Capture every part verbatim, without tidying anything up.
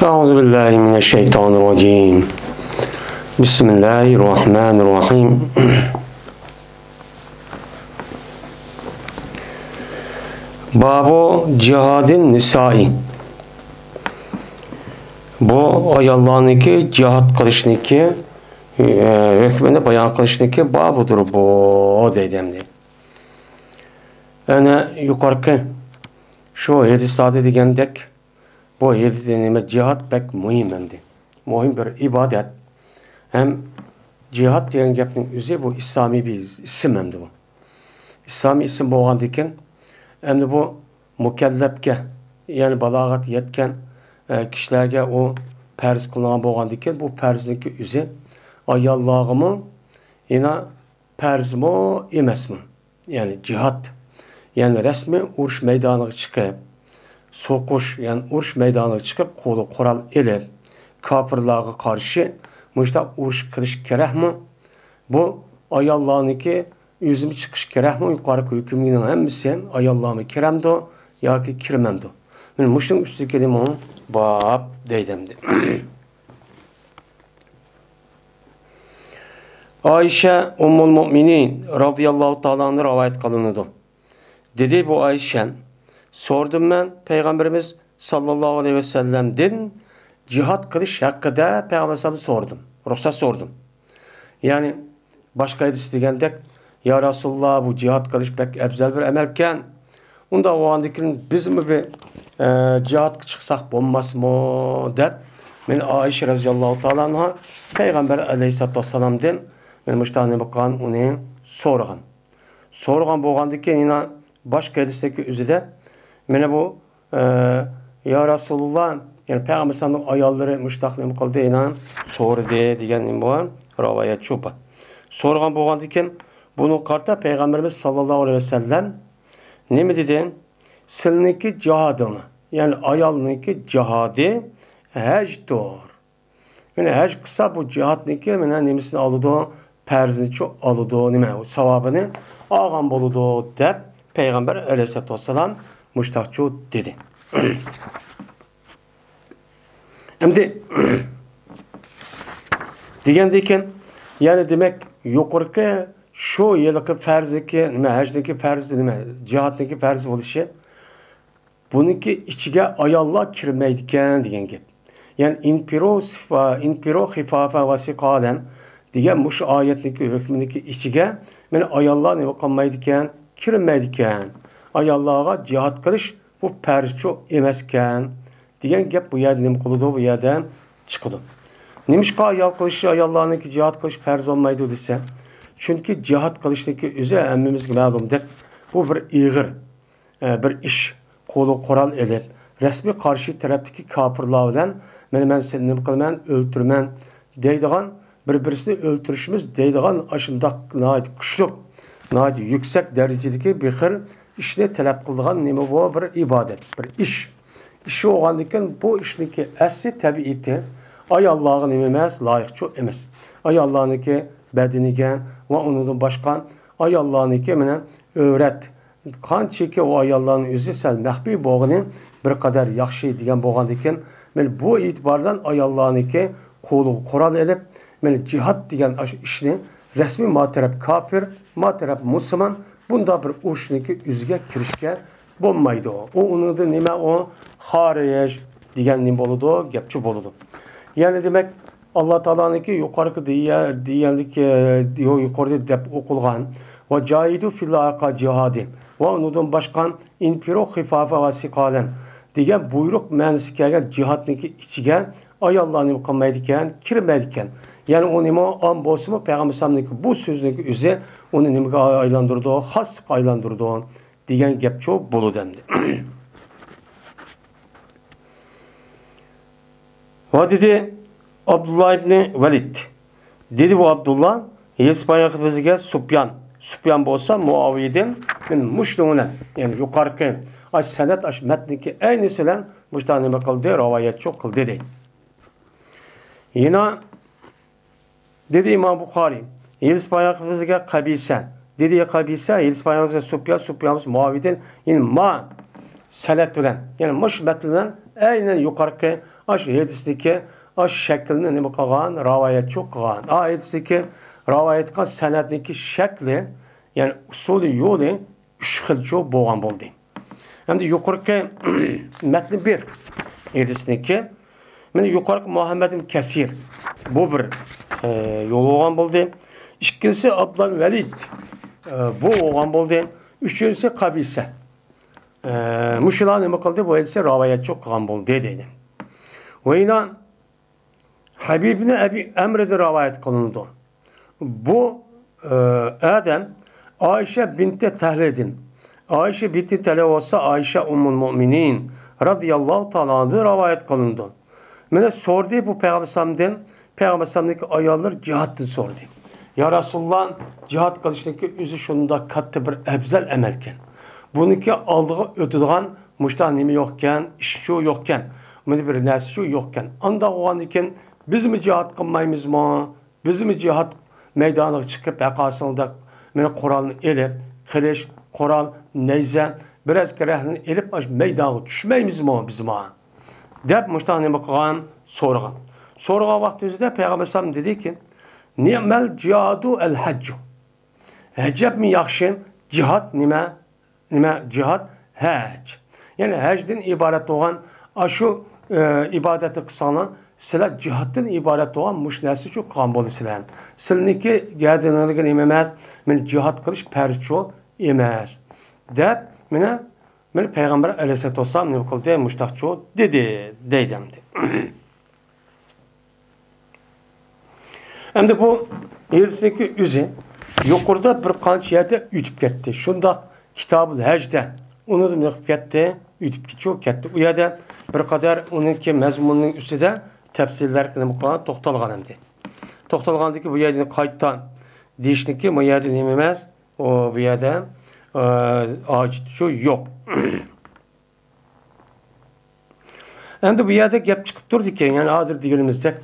أعوذ بالله من الشيطان الرجيم. بسم الله الرحمن الرحيم. باب جهاد النساء. بۇ ئاياللارنىڭكى جىھاد قىلىشنىكى، ئە، ھۆكمىنى بايان قىلىشنىكى بابىدۇر بۇ، دەيدۇ ئەمدى. ئەنە يۇقىرىقى شۇ ھەدىسلەردە دېگەندەك، بۇ ھەدىس نېمە، جىھاد بەك مۇھىم ئەمدى. مۇھىم بىر ئىبادەت. ھەم جىھاد دېگەن گەپنىڭ ئۆزى بۇ ئىسلامىي بىر ئىسىم ئەمدى بۇ. ئىسلامىي ئىسىم بولغاندىكىن، ئەمدى بۇ مۇكەللەپكە، يەنى بالاغەتكە يەتكەن، ئە، كىشىلەرگە ئۇ پەرز قىلىنغان بولغاندىكىن، بۇ پەرزنىڭكى ئۆزى ئاياللارغىمۇ يەنە پەرزمۇ ئەمەسمۇ؟ يەنى جىھاد، يەنى رەسمىي ئۇرۇش مەيدانىغا چىقىپ، سوقۇش، يەنى ئۇرۇش مەيدانىغا چىقىپ، قولىغا قورال ئېلىپ، كاپىرلارغا قارشى مۇشۇنداق ئۇرۇش قىلىش كېرەكمۇ؟ بۇ ئاياللارنىڭكى ئۆزىمۇ چىقىش كېرەكمۇ؟ يۇقىرىقى ھۆكۈمنىڭ ھەممىسى ئاياللارمۇ كىرەمدۇ ياكى كىرمەمدۇ؟ مانا مۇشۇنىڭ ئۈستىدىكى نېمە؟ باب دەيدۇ ئەمدى. ئائىشە ئۇممۇل مۇئمىنىن رازىياللاھۇ تائالا ئانھا رىۋايەت قىلىنىدۇ. دېدى بۇ ئائىشە، سورىدىم مەن پەيغەمبىرىمىز ساللاللاھۇ ئەلەيھى ۋەسەللەمدىن جىھاد قىلىش ھەققىدە پەيغەمبەر ئەلەيھىسسالامدىن سورىدىم، رۇخسەت سورىدىم. يەنى باشقا ھەدىس دېگەندەك، يا رەسۇلاللا، بۇ جىھاد قىلىش بەك ئەپزەل بىر ئەمەلكەن. ئۇنداق بولغاندىكىن بىزمۇ بىر، ئە، جىھادقا چىقساق بولماسمۇ دەپ، مەن ئائىشە رەزىياللاھۇ تائالا ئانھا پەيغەمبەر ئەلەيھىسسالاتۇ ۋەسسالامدىن مەن مۇشۇنداق نېمە قىلغان، ئۇنى سورىغان. سورىغان بولغاندىكىن يەنە باشقا ھەدىستىكى ئۆزىدە مانا بۇ، ئە، يا رەسۇلاللا، يەنى پەيغەمبەر ئەلەيھىسسالامنىڭ ئاياللىرى مۇشۇنداق نېمە قىلدى، يەنە سورىدى دېگەن نېمە بار، رىۋايەت شۇ بار. سورىغان بولغاندىكىن بۇنىڭغا قارىتا پەيغەمبىرىمىز ساللاللاھۇ ئەلەيھى ۋەسەللەم نېمە دېدى؟ سىلىنىڭكى جىھادىڭلار، يەنى ئايالنىڭكى جىھادى ھەجدۇر. مانا ھەج قىلسا بۇ جىھادنىڭكى مانا نېمىسىنى ئالىدۇ؟ پەرزىنىچۇ ئالىدۇ، نېمە، ساۋابىنى ئالغان بولىدۇ دەپ پەيغەمبەر ئەلەيھىسسالاتۇ ۋەسسالام مۇشتاقچۇ دېدى. ئەمدى دېگەندىكىن، يەنى دېمەك يۇقىرىقى شۇ ھېلىقى پەرزنىكى، نېمە، ھەجنىڭكى پەرزى، نېمە، جىھادنىڭكى پەرزى بولۇشى، بۇنىڭكى ئىچىگە ئاياللار كىرمەيدىكەن دېگەن گەپ. يەنى ئىنفىرۇ سىفا-، ئىنفىرۇ خىفافە ۋە سىقالەن دېگەن مۇشۇ ئايەتنىڭكى ھۆكمىنىڭكى ئىچىگە مانا ئاياللار نېمە قىلمايدىكەن؟ كىرمەيدىكەن. ئاياللارغا جىھاد قىلىش بۇ پەرزچۇ ئەمەسكەن دېگەن گەپ بۇ يەردە نېمە قىلىدۇ؟ بۇ يەردە چىقىدۇ. نېمىشقا ئايال قىلىش، ئاياللارنىڭكى جىھاد قىلىش پەرز بولمايدۇ دېسە، چۈنكى جىھاد قىلىشنىڭكى ئۆزى ھەممىمىزگە مەلۇمدەك، بۇ بىر ئېغىر، ئە، بىر ئىش. قولىغا قورال ئېلىپ، رەسمىي قارشى تەرەپتىكى كاپىرلار بىلەن، مانا مەن سېنى نېمە قىلىمەن، ئۆلتۈرىمەن دەيدىغان، بىر-بىرسىنى ئۆلتۈرۈشىمىز دەيدىغان ئاشۇنداق ناھايىتى كۈچلۈك، ناھايىتى يۈكسەك دەرىجىدىكى بىر خىل ئىشنى تەلەپ قىلىدىغان نېمە بۇ؟ بىر ئىبادەت، بىر ئىش. ئىشى بولغاندىكىن بۇ ئىشنىڭكى ئەسلى تەبىئىتى ئاياللارغا نېمە ئەمەس، لايىقچۇ ئەمەس. ئاياللارنىڭكى بەدىنىگە ۋە ئۇنىڭدىن باشقا ئاياللارنىڭكى مانا ئۆۋرەت، قانچىكى ئۇ ئاياللارنىڭ ئۆزى سەل مەخپىي بولغىنى بىر قەدەر ياخشى دېگەن بولغاندىكىن، مانا بۇ ئېتىبار بىلەن ئاياللارنىڭكى قولىغا قورال ئېلىپ، مانا جىھاد دېگەن ئاشۇ ئىشنى رەسمىي ما تەرەپ كاپىر، ما تەرەپ مۇسۇلمان، بۇنداق بىر ئۇرۇشنىڭكى ئۆزىگە كىرىشكە بولمايدۇ. ئۇ ئۇنىڭدىن نېمە ئۇ؟ خارىج دېگەن نېمە بولىدۇ؟ گەپچۇ بولىدۇ. يەنى دېمەك، ئاللا تائالانىڭكى يۇقىرىقى دېيە-، دېگەندىكى، يۇ-، يۇقىرىدا دەپ ئوقۇلغان، ۋە جاھىدۇ فىللاھى ھەققە جىھادى، ۋە ئۇنىڭدىن باشقا ئىنفىرۇ خىفافە ۋە سىقالەن دېگەن بۇيرۇق مەنىسى كەلگەن جىھادنىڭكى ئىچىگە ئاياللار نېمە قىلمايدىكەن؟ كىرمەيدىكەن. يەنى ئۇ نېمە ئام بولسىمۇ، پەيغەمبەر ئەلەيھىسسالامنىڭكى بۇ سۆزىنىڭكى ئۆزى ئۇنى نېمىگە ئايلاندۇرىدۇ؟ خاسلىققا ئايلاندۇرىدۇ دېگەن گەپچۇ بولىدۇ ئەمدى. ۋە دېدى ئابدۇللا ئىبنى ۋەلىد. دېدى بۇ ئابدۇللا، يېزىپ بەرگەن خەتىمىزگە سۇپيان. سۇپيان بولسا مۇئاۋىيەدىن، مەن مۇشۇنىڭ بىلەن، يەنى يۇقىرىقى ئاش سەنەت، ئاش مەتنىكى ئەينىسى بىلەن مۇشۇنداق نېمە قىلدى، رىۋايەتچۇ قىلدى دەيدۇ. يەنە دېدى ئىمام بۇخارىي، يېزىپ بەرگەن خەتىمىزگە قەبىسە. دېدى قەبىسە، يېزىپ بەرگەن خەتىمىزگە سۇپيان، سۇپيان بولسا مۇئاۋىيەدىن، يەنى ما سەنەت بىلەن، يەنى مۇشۇ مەتن بىلەن ئەينەن يۇقىرىقى ئاشۇ ھەدىسنىڭكى ئاشۇ شەكلىنى نېمە قىلغان؟ رىۋايەتچۇ قىلغان. ئا ھەدىسنىڭكى رىۋايەت قىلغان سەنەدنىڭكى شەكلى، يەنى ئۇسۇلى، يولى ئۈچ خىلچۇ بولغان بولدى. ئەمدى يۇقىرىقى مەتنى بىر ھەدىسنىڭكى، مانا يۇقىرىقى مۇھەممەد ئىبن كەسىر، بۇ بىر، ئە، يول بولغان بولدى. ئىككىنچىسى ئابدۇللا ۋەلىد، ئە، بۇ بولغان بولدى. ئۈچىنچىسى قابىسە. ئە، مۇشۇلار نېمە قىلدى؟ بۇ ھەدىسنى رىۋايەتچۇ قىلغان بولدى دەيدۇ. ۋە يەنە ھەبىب ئىبن ئەبى ئەمردىن رىۋايەت قىلىنىدۇ. بۇ، ئە، ئادەم ئائىشە بىنتى تەھلىدىن. ئائىشە بىنتى تەھلى بولسا ئائىشە ئۇممۇل مۇئمىنىن رەزىياللاھۇ تائالا ئەنھادىن رىۋايەت قىلىنىدۇ. مانا سورىدى بۇ پەيغەمبەر ئەلەيھىسسالامدىن، پەيغەمبەر ئەلەيھىسسالامنىڭكى ئاياللىرى جىھادتىن سورىدى. يا رەسۇلاللا، جىھاد قىلىشنىڭكى ئۆزى شۇنداق كاتتا بىر ئەۋزەل ئەمەلكەن. بۇنىڭكى ئالدىغا ئۆتىدىغان مۇشۇنداق نېمە يوقكەن، ئىشچۇ يوقكەن، بۇنى بىر نەرسىچۇ يوقكەن. ئانداق بولغاندىكىن بىزمۇ جىھاد قىلمايمىزمۇ؟ بىزمۇ جىھاد مەيدانىغا چىقىپ، ھەققاسىڭدەك مانا قورالنى ئېلىپ، قىلىچ، قورال، نەيزە، بىر ئەسكەر ئەھلىنى ئېلىپ، ئاشۇ مەيدانغا چۈشمەيمىزمۇ بىزمۇ؟ دەپ مۇشۇنداق نېمە قىلغان؟ سورىغان. سورىغان ۋاقتىمىزدا پەيغەمبەر ئەلەيھىسسالام دېدىكى، نىئمەل جىھادۇ ئەل ھەججۇ. ئەجەبمۇ ياخشى جىھاد نېمە؟ نېمە جىھاد؟ ھەج. يەنى ھەجدىن ئىبارەت بولغان ئاشۇ، ئە، ئىبادەتنى قىلساڭلار، سىلەر جىھادتىن ئىبارەت بولغان مۇشۇ نەرسىچۇ قىلغان بولىسىلەر. سىلىنىڭكى گەدىنىڭىزگە نېمە ئەمەس؟ مانا جىھاد قىلىش پەرزچۇ ئەمەس، دەپ، مانا، مانا پەيغەمبەر ئەلەيھىسسالاتۇ ۋەسسالام نېمە قىلدى؟ مۇشۇنداقچۇ دېدى، دەيدۇ ئەمدى. ئەمدى بۇ ھەدىسنىڭكى ئۆزى يۇقىرىدا بىر قانچە يەردە ئۆتۈپ كەتتى. شۇنداق كىتابۇل ھەجدە ئۇنى نېمە قىلىپ كەتتى؟ ئۆتۈپ كېتىپ كەتتى. ئۇ يەردە بىر قەدەر ئۇنىڭكى مەزمۇنىنىڭ ئۈستىدە تەپسىللەر نېمە قىلغان؟ توختالغان ئەمدى. توختالغاندىكى بۇ يەردىن قايتا دېيىشنىكى بۇ يەردە نېمە ئەمەس؟ ئۇ بۇ يەردە، ئە، ھاجىتى شۇ يوق. ئەمدى بۇ يەردە گەپ چىقىپ تۇرىدىكەن، يەنى ھازىر دېگىنىمىزدەك،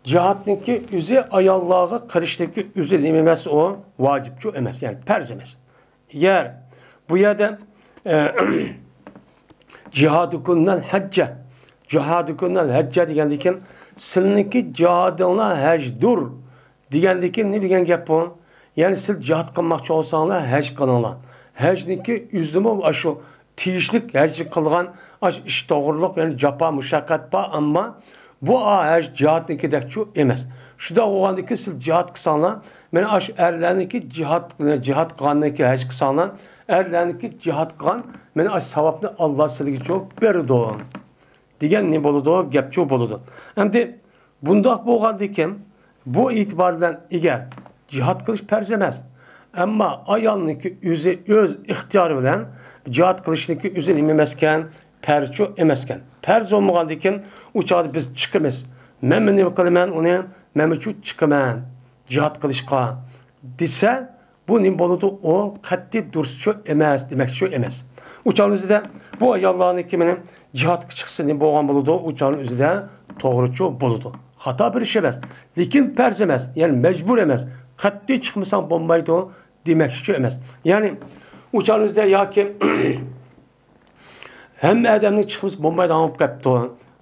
جىھادنىڭكى ئۆزى ئاياللارغا قىلىشنىڭكى ئۆزى نېمە ئەمەس، ئۇ ۋاجىپچۇ ئەمەس، يەنى پەرز ئەمەس. ئەگەر بۇ يەردە، ئە، جىھادۇكۇننەل ھەججە، جىھادۇكۇننەل ھەججە دېگەندىكىن، سىلىنىڭكى جىھادىڭلار ھەجدۇر دېگەندىكىن نېمە دېگەن گەپ بۇ؟ يەنى سىز جىھاد قىلماقچى بولساڭلار، ھەج قىلىڭلار. ھەجنىڭكى ئۆزىمۇ ئاشۇ تېگىشلىك ھەج قىلغان ئاش ئىش توغرۇلۇق، يەنى جاپا مۇشەققەت بار، ئەمما بۇ ئا ھەج جىھادنىڭكىدەكچۇ ئەمەس. شۇنداق بولغاندىكىن سىز جىھاد قىلساڭلار، مانا ئاشۇ ئەرلەرنىڭكى جىھاد، جىھاد قىلغاندىن كېيىن ھەج قىلساڭلار، ئەرلەرنىڭكى جىھاد قىلغان، مانا ئاشۇ ساۋابنى ئاللا سىلىگىچۇ بېرىدۇ دېگەن نېمە بولىدۇ؟ گەپچۇ بولىدۇ. ئەمدى بۇنداق بولغاندىكىن، بۇ ئېتىبار بىلەن ئەگەر جىھاد قىلىش پەرز ئەمەس، ئەمما ئايالنىڭكى ئۆزى ئۆز ئىختىيارى بىلەن جىھاد قىلىشنىڭكى ئۆزى نېمە ئەمەسكەن؟ پەرزچۇ ئەمەسكەن. پەرز بولمىغاندىكىن، ئۇ چاغدا بىز چىقىمىز. مەنمۇ نېمە قىلىمەن ئۇنى؟ مەنمۇچۇ چىقىمەن جىھاد قىلىشقا دېسە، بۇ نېمە بولىدۇ؟ ئۇ قەتئىي دۇرۇسچۇ ئەمەس، دېمەكچۇ ئەمەس. ئۇ چاغنىڭ ئۆزىدە بۇ ئاياللارنىڭكى مېنىڭ جىھادقا چىقسا نېمە بولغان بولىدۇ؟ ئۇ چاغنىڭ ئۆزىدە توغرىچۇ بولىدۇ. خاتا بىر ئىش ئەمەس. لېكىن پەرز ئەمەس، يەنى مەجبۇر ئەمەس. قەتئىي چىقمىساڭ بولمايدۇ دېمەكچىچۇ ئەمەس. يەنى ئۇ چاغنىڭ ئۆزىدە ياكى ھەممە ئادەمنى چىقمىسا بولمايدىغان بولۇپ قاپتۇ.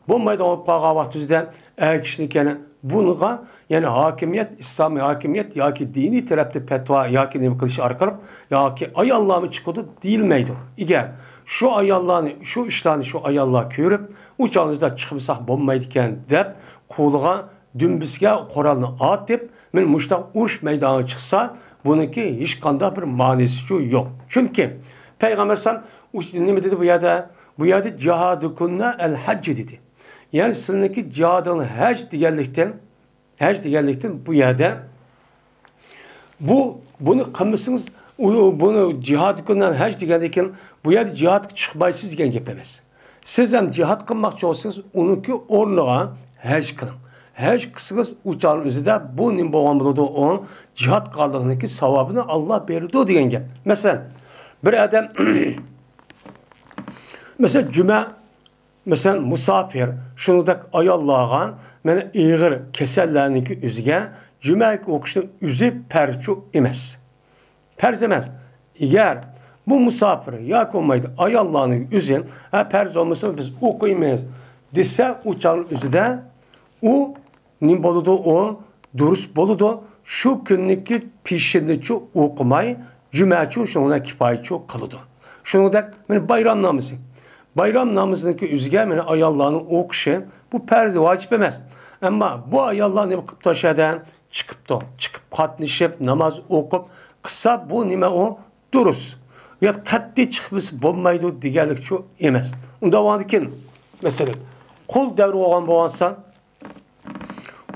بولمايدىغان بولۇپ قالغان ۋاقتىمىزدا ئەر كىشىنىڭكى يەنە بۇنىڭغا، يەنى ھاكىمىيەت، ئىسلامىي ھاكىمىيەت ياكى دىنىي تەرەپتىن پەتىۋا ياكى نېمە قىلىش ئارقىلىق ياكى ئاياللارمۇ چىقىدۇ دېيىلمەيدۇ. ئەگەر شۇ ئاياللارنى، شۇ ئىشلارنى شۇ ئاياللار كۆرۈپ، ئۇ چاغىمىزدا چىقمىساق بولمايدىكەن دەپ، قولىغا دۈمبىسىگە قورالنى ئاتىپ، مانا مۇشۇنداق ئۇرۇش مەيدانىغا چىقسا، بۇنىڭكى ھېچقانداق بىر مانىسىچۇ يوق. چۈنكى پەيغەمبەر ئەلەيھىسسالام ئۇ نېمە دېدى بۇ يەردە؟ بۇ يەردە جىھادۇكۇننە ئەل ھەججى دېدى. يەنى سىلىنىڭكى جىھادىڭلار ھەج دېگەنلىكتىن، ھەج دېگەنلىكتىن بۇ يەردە بۇ، بۇنى قىلمىسىڭىز، ئۇ، بۇنى جىھادۇكۇننەل ھەج دېگەندىن كېيىن، بۇ يەردە جىھادقا چىقمايسىز دېگەن گەپ ئەمەس. سىز ھەم جىھاد قىلماقچى بولسىڭىز، ئۇنىڭكى ئورنىغا ھەج قىلىڭ. ھەج قىلسىڭىز، ئۇ چاغنىڭ ئۆزىدە بۇ نېمە بولغان بولىدۇ؟ ئۇ جىھاد قىلغانلىقنىڭكى ساۋابىنى ئاللا بېرىدۇ دېگەن گەپ. مەسىلەن، بىر ئادەم، مەسىلەن، جۈمە مەسىلەن، مۇساپىر، شۇنىڭدەك ئاياللارغا، مانا، ئېغىر كېسەللەرنىڭكى ئۆزىگە جۈمە ئوقۇشنىڭ ئۆزى پەرزچۇ ئەمەس. پەرز ئەمەس. ئەگەر بۇ مۇساپىر ياكى بولمايدۇ، ئاياللارنىڭ ئۆزى، ھە، پەرز بولمىسا بىز ئوقۇيمىز، دېسە، ئۇ چاغنىڭ ئۆزىدە ئۇ نېمە بولىدۇ؟ ئۇ دۇرۇس بولىدۇ. شۇ كۈننىكى پېشىننىچۇ ئوقۇماي، جۈمەچۇ شۇنىڭ بىلەن كىپايىچۇ قىلىدۇ. شۇنىڭدەك مانا بايرام نامىزى. بايرام نامىزىنىڭكى ئۆزىگە مانا ئاياللارنىڭ ئوقۇشى، بۇ پەرز، ۋاجىپ ئەمەس. ئەمما بۇ ئاياللار نېمە قىپتۇ؟ شۇ يەردە چىقىپتۇ. چىقىپ قاتنىشىپ، ناماز ئوقۇپ قىلسا، بۇ نېمە ئۇ؟ دۇرۇس. يا قەتئىي چىقمىسا بولمايدۇ دېگەنلىكچۇ ئەمەس. ئۇنداق بولغاندىكىن، مەسىلەن، قۇل دەۋرى بولغان بولغانسا،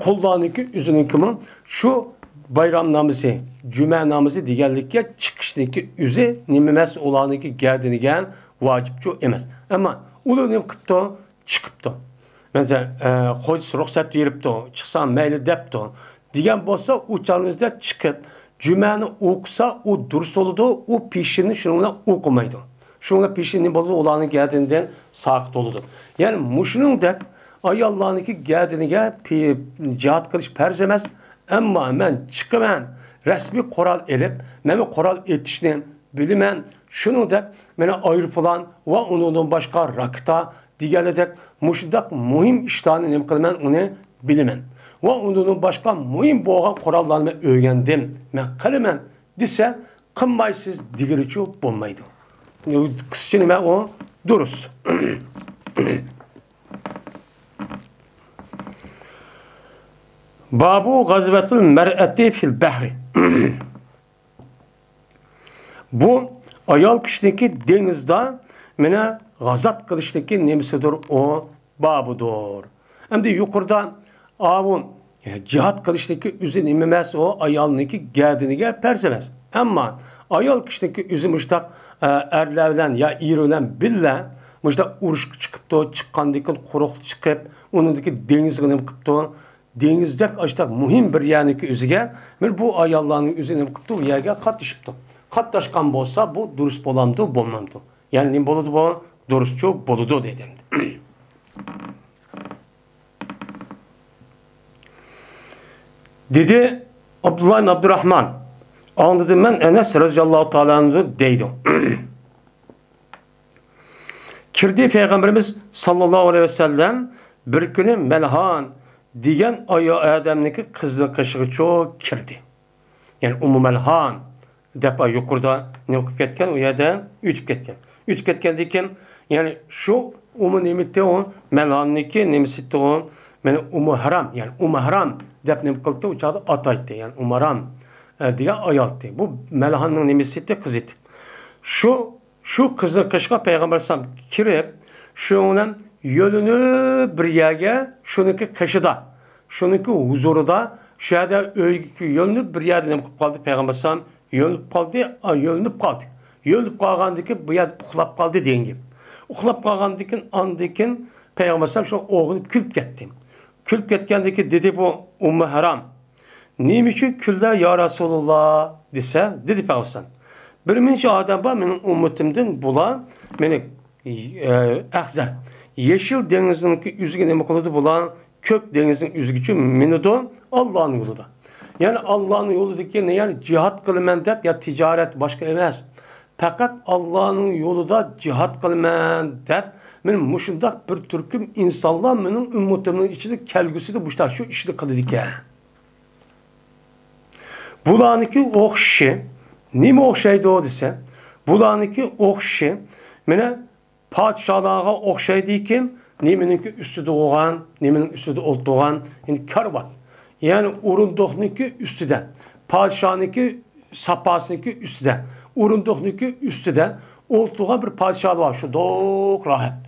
قۇللارنىڭكى ئۆزىنىڭكىمۇ شۇ بايرام نامىزى، جۈمە نامىزى دېگەنلىككە چىقىشنىڭكى ئۆزى نېمە ئەمەس، ئۇلارنىڭكى گەدىنىگە ۋاجىپچۇ ئەمەس. ئەمما ئۇلار نېمە قىپتۇ؟ چىقىپتۇ. مەسىلەن، ئە، خوجىسى رۇخسەت بېرىپتۇ، چىقساڭ مەيلى دەپتۇ دېگەن بولسا، ئۇ چاغنىڭ ئۆزىدە چىقىپ، جۈمەنى ئوقۇسا، ئۇ دۇرۇس بولىدۇ، ئۇ پېشىننى شۇنىڭ بىلەن ئوقۇمايدۇ. شۇنىڭ بىلەن پېشىن نېمە بولىدۇ؟ ئۇلارنىڭ گەدىنىدىن ساقىت بولىدۇ. يەنى مۇشۇنىڭدەك ئاياللارنىڭكى گەدىنىگە پې-، جىھاد قىلىش پەرز ئەمەس. ئەمما مەن چىقىمەن، رەسمىي قورال ئېلىپ، مەنمۇ قورال ئېتىشنى بىلىمەن. شۇنىڭدەك مانا ئايروپىلان ۋە ئۇنىڭدىن باشقا راكېتا دېگەنلىدەك مۇشۇنداق مۇھىم ئىشلارنى نېمە قىلىمەن، ئۇنى بىلىمەن. ۋە ئۇنىڭدىن باشقا مۇھىم بولغان قوراللارنى مەن ئۆگەندىم، مەن قىلىمەن دېسە، قىلمايسىز دېگىلىچۇ بولمايدۇ. قىسقىچە نېمە ئۇ؟ دۇرۇس. بابۇ غەزۋەتىل مەرئەتى فىل بەھرى. بۇ ئايال كىشىنىڭكى دېڭىزدا مانا غازات قىلىشنىڭكى نېمىسىدۇر ئۇ؟ بابىدۇر. ئەمدى يۇقىرىدا ئاۋۇ جىھاد قىلىشنىڭكى ئۆزى نېمە ئەمەس، ئۇ ئايالنىڭكى گەدىنىگە پەرز ئەمەس. ئەمما ئايال كىشىنىڭكى ئۆزى مۇشۇنداق، ئە، ئەرلەر بىلەن يا ئېرى بىلەن بىللە مۇشۇنداق ئۇرۇشقا چىقىپتۇ، چىققاندىكىن قۇرۇق چىقىپ، ئۇنىڭدىكى دېڭىزغا نېمە قىپتۇ؟ دېڭىزدەك ئاشتاق مۇھىم بىر يەرنىڭكى ئۆزىگە، مانا بۇ ئاياللارنىڭ ئۆزى نېمە قىپتۇ؟ بۇ يەرگە قاتنىشىپتۇ. قاتناشقان بولسا، بۇ دۇرۇس بولامدۇ، بولمامدۇ؟ يەنى نېمە بولىدۇ بۇ؟ دۇرۇسچۇ بولىدۇ دېدى. دېدى ئابدۇللا ئىبن ئابدۇراھمان. ئاڭلىدىم مەن ئەنەس رەزىياللاھۇ تائالا ئەنھۇ دەيدۇ. كىردى پەيغەمبىرىمىز ساللاللاھۇ ئەلەيھى ۋەسەللەم بىر كۈنى مەلھان دېگەن ئايال ئادەمنىڭكى قىزنىڭ قېشىغىچۇ كىردى. يەنى ئۇممۇ مەلھان دەپ يۇقىرىدا نېمە قىلىپ كەتكەن، ئۇ يەردە ئۆتۈپ كەتكەن. ئۆتۈپ كەتكەندىن كېيىن، يەنى شۇ ئۇمۇ نېمىتى ئۇ، مەلھاننىڭكى نېمىسىتى ئۇ، مانا ئۇممۇ ھارام، يەنى ئۇممۇ ھارام دەپ نېمە قىلدى، ئۇ چاغدا ئاتايتتى، يەنى ئۇممۇ ھارام، ئە، دېگەن ئايالتى. بۇ مەلھاننىڭ نېمىسىتى، قىزىتى. شۇ شۇ قىزنىڭ قېشىغا پەيغەمبەر ئەلەيھىسسالام كىرىپ، شۇنىڭ بىلەن يۆلىنىپ بىر يەرگە، شۇنىڭكى قېشىدا، شۇنىڭكى ھۇزۇرىدا، شۇ يەردە ئۆيگە يۆلىنىپ بىر يەردە نېمە قىلىپ قالدى؟ پەيغەمبەر ئەلەيھىسسالام يۆلىنىپ قالدى، ئا، يۆلىنىپ قالدى. يۆلىنىپ قالغاندىن كېيىن بۇ يەردە ئۇخلاپ قالدى دېگەن گەپ. ئۇخلاپ قالغاندىن كېيىن، ئاندىن كېيىن پەيغەمبەر ئەلەيھىسسالام شۇ ئويغىنىپ كۈلۈپ كەتتى. كۈلۈپ كەتكەندىن كېيىن دېدى بۇ ئۇممۇ ھارام. نېمە ئۈچۈن كۈلدى يا رەسۇلاللا دېسە، دېدى پەيغەمبەر ئەلەيھىسسالام. بىر مۇنچە ئادەم بار مېنىڭ ئۈممىتىمدىن، بۇلار مېنى، ئە، ئەخزەر، يېشىل دېڭىزنىڭكى ئۆزىگە نېمە قىلىدۇ بۇلار؟ كۆك دېڭىزنىڭ ئۆزىگىچۇ مىنىدۇ ئاللانىڭ يولىدا. يەنى ئاللانىڭ يولىدىكى، يەنى جىھاد قىلىمەن دەپ يا تىجارەت باشقا ئەمەس. پەقەت ئاللانىڭ يولىدا جىھاد قىلىمەن دەپ، مېنىڭ مۇشۇنداق بىر تۈركۈم ئىنسانلار مېنىڭ ئۈممىتىمنىڭ ئىچىدە كەلگۈسىدە مۇشۇنداق شۇ ئىشنى قىلىدىكەن. بۇلارنىڭكى ئوخشىشى نېمە ئوخشايدۇ دېسە، بۇلارنىڭكى ئوخشىشى مانا پادىشاھلارغا ئوخشايدىكەن، نېمىنىڭكى ئۈستىدە بولغان، نېمىنىڭ ئۈستىدە ئولتۇرغان، يەنى كارىۋات. يەنى ئورۇندۇقنىڭكى ئۈستىدە، پادىشاھنىڭكى ساپاسىنىڭكى ئۈستىدە، ئورۇندۇقنىڭكى ئۈستىدە ئولتۇرغان بىر پادىشاھلار بار، شۇنداق راھەت.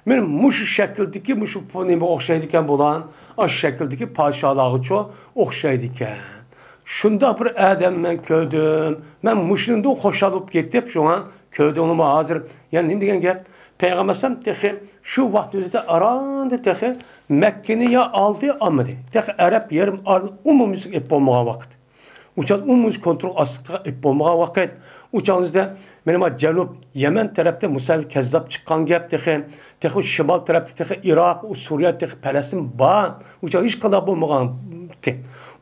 مانا مۇشۇ شەكىلدىكى، مۇشۇ پۇ نېمىگە ئوخشايدىكەن بۇلار؟ ئاشۇ شەكىلدىكى پادىشاھلارغىچۇ ئوخشايدىكەن. شۇنداق بىر ئادەم مەن كۆردۈم. مەن مۇشۇنىڭدىن خۇشال بولۇپ كېتىپ، شۇڭا كۆردۈڭلارمۇ ھازىر؟ يەنى نېمە دېگەن گەپ؟ پەيغەمبەر ئەلەيھىسسالام تېخى شۇ ۋاقىت ئۆزىدە ئاراندا تېخى مەككىنى يا ئالدى، ئالمىدى. تېخى ئەرەب يېرىم ئارىلىنى ئومۇميۈزلۈك ئېلىپ بولمىغان ۋاقىت. ئۇ چاغ ئومۇميۈزلۈك كونترول ئاستىغا ئېلىپ بولمىغان ۋاقىت. ئۇ چاغنىڭ ئۆزىدە مانا ما جەنۇب يەمەن تەرەپتە مۇسەيلىمە كەززاب چىققان گەپ تېخى، تېخى شىمال تەرەپتە تېخى ئىراق، ئۇ سۈرىيە، تېخى پەلەستىن بار. ئۇ چاغ ھېچقانداق بولمىغان.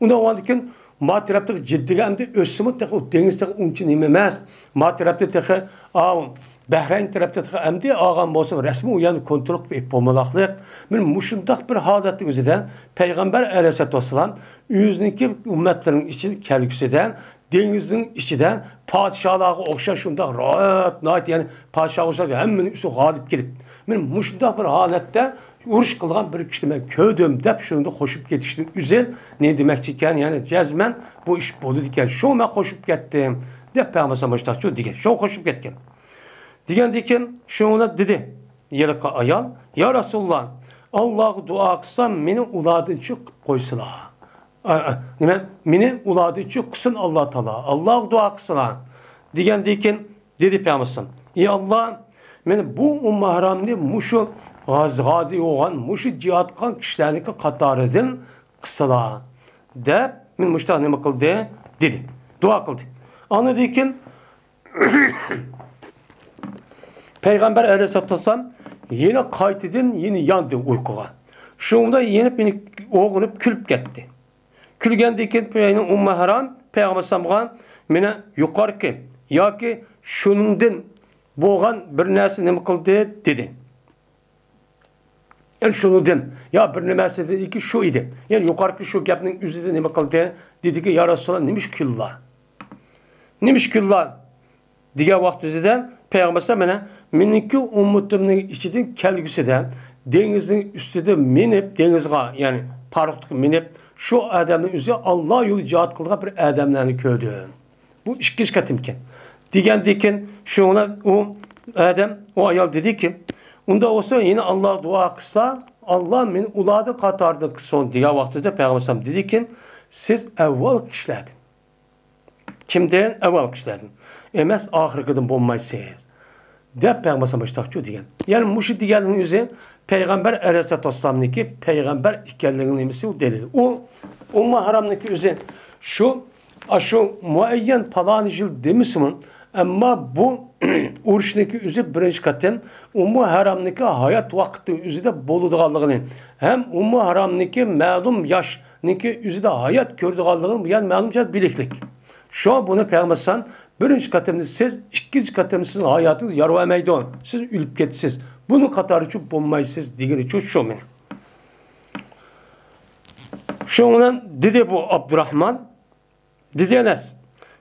ئۇنداق بولغاندىكىن ما تەرەپتىكى جىددىگە ئەمدى ئۆتسىمۇ تېخى ئۇ دېڭىز تېخى ئۇنچە نېمە ئەمەس. ما تەرەپتە تېخى، ئاۋۇ، بەھرەين تەرەپتە تېخى ئەمدى ئالغان بولسا رەسمىي ئۇ يەرنى كونترول قىلىپ ئېلىپ بولمايدىغانلىق. مانا مۇشۇنداق بىر ھالەتنىڭ ئۆزىدە پەيغەمبەر ئەلەيھىسسالاتۇ ۋەسسالام ئۆزىنىڭكى ئۈممەتلىرىنىڭ ئىچىدە كەلگۈسىدە دېڭىزنىڭ ئىچىدە پادىشاھلارغا ئوخشاش شۇنداق راھەت، ناھايىتى، يەنى پادىشاھقا ئوخشاش ھەممىنىڭ ئۈستىگە غالىب كېلىپ، مانا مۇشۇنداق بىر ھالەتتە ئۇرۇش قىلغان بىر كىشىنى مەن كۆردۈم دەپ شۇنىڭدا قوشۇپ كېتىشنىڭ ئۆزى نېمە دېمەكچى ئىكەن؟ يەنى جەزمەن بۇ ئىش بولىدىكەن، شۇ مەن قوشۇپ كەتتىم دەپ پەيغەمبەر ئەلەيھىسسالام مۇشۇنداقچۇ دېگەن، شۇ قوشۇپ كەتكەن. دېگەندىن كېيىن شۇڭا دېدى ھېلىقى ئايال، يا رەسۇلاللا، ئاللاغا دۇئا قىلسام مېنى ئۇلاردىن چىقىپ قويسىلا. ئا، ئا، نېمە؟ مېنى ئۇلاردىن چىققۇزسۇن ئاللا تائالا، ئاللاغا دۇئا قىلسىلا. دېگەندىن كېيىن دېدى پەيغەمبەر ئەلەيھىسسالام، ئى ئاللا، مېنى بۇ ئۇممۇ ھارامنى مۇشۇ غاز-، غازى بولغان، مۇشۇ جىھاد قىلغان كىشىلەرنىڭكى قاتارىدىن قىلسىلا دەپ مېنى مۇشۇنداق نېمە قىلدى دېدى. دۇئا قىلدى. ئاندىن كېيىن پەيغەمبەر ئەلەيھىسسالاتۇ ۋەسسالام يەنە قايتىدىن يەنە ياندى ئۇيقۇغا. شۇنىڭدا يېنىپ، يەنە ئويغىنىپ كۈلۈپ كەتتى. كۈلگەندىن كېيىن ئۇممۇ ھارام پەيغەمبەر ئەلەيھىسسالامغا مېنى يۇقارقى ياكى شۇنىڭدىن بولغان بىر نەرسە نېمە قىلدى دېدى. يەنى شۇنىڭدىن يا بىر نېمە سۆزلىدىكى شۇ ئىدى. يەنى يۇقارقى شۇ گەپنىڭ ئۆزىدە نېمە قىلدى؟ دېدىكى، يا رەسۇلاللا، نېمىش كۈللا؟ نېمىش كۈللا؟ دېگەن ۋاقىت ئۆزىدە پەيغەمبەر ئەلەيھىسسالام مانا مېنىڭكى ئۈممىتىمنىڭ ئىچىدىن كەلگۈسىدە دېڭىزنىڭ ئۈستىدە مېنىپ، دېڭىزغا، يەنى پارىخوتقا مېنىپ، شۇ ئادەمنىڭ ئۆزى ئاللا يولىدا جىھاد قىلغان بىر ئادەملەرنى كۆردۈم. بۇ ئىككىنچى قېتىمكەن. دېگەندىن كېيىن شۇڭا ئۇ ئادەم، ئۇ ئايال دېدىكى، ئۇنداق بولسا يەنە ئاللاغا دۇئا قىلسا، ئاللا مېنى ئۇلاردا قاتارىدا قىلسۇن دېگەن ۋاقتىدا پەيغەمبەر ئەلەيھىسسالام دېدىكى، سىز ئەۋۋال كىشىلەردىن. كىمدىن؟ ئەۋۋال كىشىلەردىن. ئەمەس، ئاخىرقىدىن بولمايسىز. دەپ پەيغەمبەر ئەلەيھىسسالام مۇشۇنداقچۇ دېگەن. يەنى مۇشۇ دېگەننىڭ ئۆزى پەيغەمبەر ئەلەيھىسسالاتۇ ۋەسسالامنىڭكى پەيغەمبەر ئىكەنلىكىنىڭ نېمىسى ئۇ دەلىل. ئۇ ئۇممۇ ھارامنىڭكى ئۆزى شۇ، ئاشۇ مۇئەييەن پالانى يىل دېمىسىمۇ، ئەمما بۇ ئۇرۇشنىڭكى ئۆزى بىرىنچى قېتىم ئۇممۇ ھارامنىڭكى ھايات ۋاقتىنىڭ ئۆزىدە بولىدىغانلىقىنى ھەم ئۇممۇ ھارامنىڭكى مەلۇم ياشنىڭكى ئۆزىدە ھايات كۆرىدىغانلىقىنى بۇ يەر مەلۇم جەھەت بىلىكلىك. شۇڭا بۇنى پەيغەمبەر ئەلەيھىسسالام بىرىنچى قېتىمدا سىز، ئىككىنچى قېتىمدا سىزنىڭ ھاياتىڭىز يارىۋەرمەيدۇ، سىز ئۆلۈپ كېتىسىز، بۇنىڭ قاتارىچۇ بولمايسىز دېگىنىچۇ شۇ مېنىڭ. شۇنىڭ بىلەن دېدى بۇ ئابدۇراخمان، دېدى ئەنەس.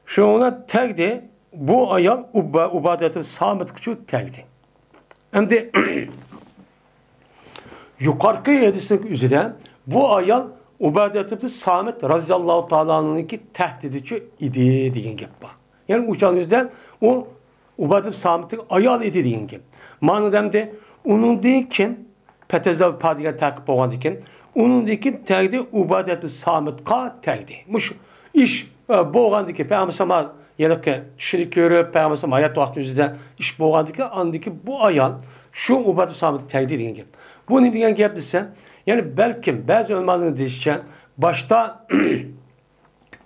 شۇنىڭ بىلەن تەگدى، بۇ ئايال ئۇبا-، ئۇبادەتۇ سامىتقىچۇ تەگدى. ئەمدى يۇقارقى ھەدىسنىڭ ئۆزىدە بۇ ئايال ئۇبادەت ئىبن سامىت رازىياللاھۇ تائالا ئەنھۇنىڭكى تەھدىتىچۇ ئىدى دېگەن گەپ بار. يەنى ئۇ چاغنىڭ ئۆزىدە ئۇ ئۇبادەت ئىبن سامىتنىڭ ئايالى ئىدى دېگەن گەپ. مانا ئەمدى ئۇنىڭدىن كېيىن پەتەزەۋ پا دېگەن تەقىب بولغاندىن كېيىن، ئۇنىڭدىن كېيىن تەگدى ئۇبادەت ئىبن سامىتقا تەگدى. مۇشۇ ئىش، ئە، بولغاندىن كېيىن پەيغەمبەر ئەلەيھىسسالام ھېلىقى چۈشىنى كۆرۈپ، پەيغەمبەر ئەلەيھىسسالام ھايات ۋاقتى ئۆزىدە ئىش بولغاندىن كېيىن، ئاندىن كېيىن بۇ ئايال شۇ ئۇبادەت سامىتقا تەگدى دېگەن گەپ. بۇ نېمە دېگەن گەپ دېسە، يەنى بەلكىم بەزى ئۆلىمالارنىڭ دېيىشىچە، باشتا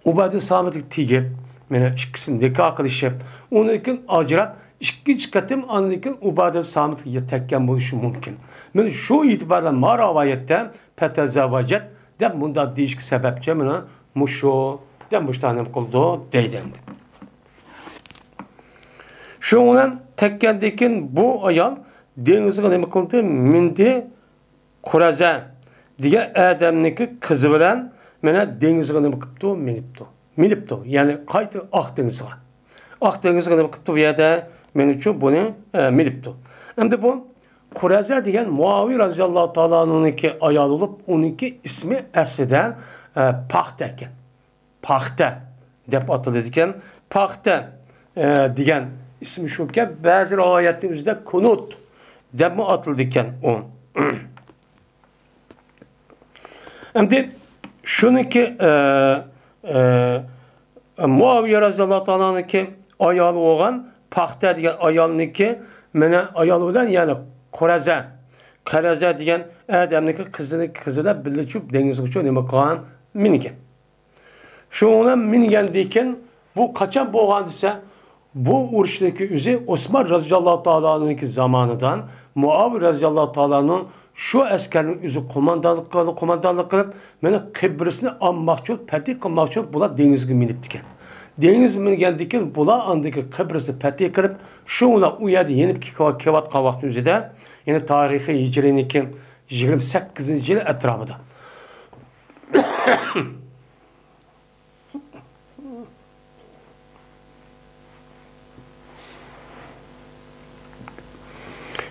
ئۇبادەت سامىتقا تېگىپ، مانا ئىككىسى نىكاھ قىلىشىپ، ئۇنىڭدىن كېيىن ئاجراپ، ئىككىنچى قېتىم ئاندىن كېيىن ئۇبادەت سامىتقا تەگكەن بولۇشى مۇمكىن. مانا شۇ ئېتىبار بىلەن ما رىۋايەتتە پەتەزەۋۋەجەت دەپ مۇنداق دېيىشكە سەۋەبچى مانا مۇشۇ دەپ مۇشۇنداق نېمە قىلىدۇ دەيدۇ ئەمدى. شۇنىڭ بىلەن تەگكەندىن كېيىن بۇ ئايال دېڭىزغا نېمە قىلدى؟ مىندى. قۇرەزە دېگەن ئادەمنىڭكى قىزى بىلەن مانا دېڭىزغا نېمە قىپتۇ؟ مېڭىپتۇ. مېڭىپتۇ. يەنى قايتا ئاق دېڭىزغا. ئاق دېڭىزغا نېمە قىپتۇ؟ بۇ يەردە مېنىڭچۇ بۇنى، ئە، مېڭىپتۇ. ئەمدى بۇ قۇرەزە دېگەن مۇئاۋىيە رازىياللاھۇ تائالا ئەنھۇنىڭكى ئايالى بولۇپ، ئۇنىڭكى ئىسمى ئەسلىدە، ئە، پاختە ئىكەن. پاختە دەپ ئاتىلىدىكەن. پاختە، ئە، دېگەن ئىسمى شۇكەن، بەزى رىۋايەتنىڭ ئۆزىدە كۇنۇت دەپمۇ ئاتىلىدىكەن ئۇ. ئەمدى شۇنىڭكى، ئە، ئە، مۇئاۋىيە رازىياللاھۇ تائالانىڭكى ئايالى بولغان پاختە دېگەن ئايالنىڭكى مانا ئايالى بىلەن، يەنى قۇرەزە، قەرەزە دېگەن ئادەمنىڭكى قىزىنىڭكى قىزى بىلەن بىللە چۈشۈپ دېڭىزغىچۇ نېمە قىلغان؟ مىنگەن. شۇنىڭ بىلەن مىنگەندىن كېيىن بۇ قاچان بولغان دېسە، بۇ ئۇرۇشنىڭكى ئۆزى ئوسمان رازىياللاھۇ تائالانىڭكى زامانىدا مۇئاۋىيە رازىياللاھۇ تائالانىڭ شۇ ئەسكەرنىڭ ئۆزى قوماندانلىق قىلىپ، قوماندانلىق قىلىپ، مانا قىبلىسىنى ئالماقچى بولۇپ، پەتھى قىلماقچى بولۇپ، بۇلار دېڭىزغا مېڭىپتىكەن. دېڭىزغا مىنگەندىن كېيىن، بۇلار ئاندىكى قەبرىسىنى پەتھى قىلىپ، شۇ بىلەن ئۇ يەردە يېنىپ كېلىۋاتقان ۋاقتىنىڭ ئۆزىدە، يەنى تارىخىي ھىجرىينىڭكى يىگىرمە سەككىزىنچى يىل ئەتراپىدا.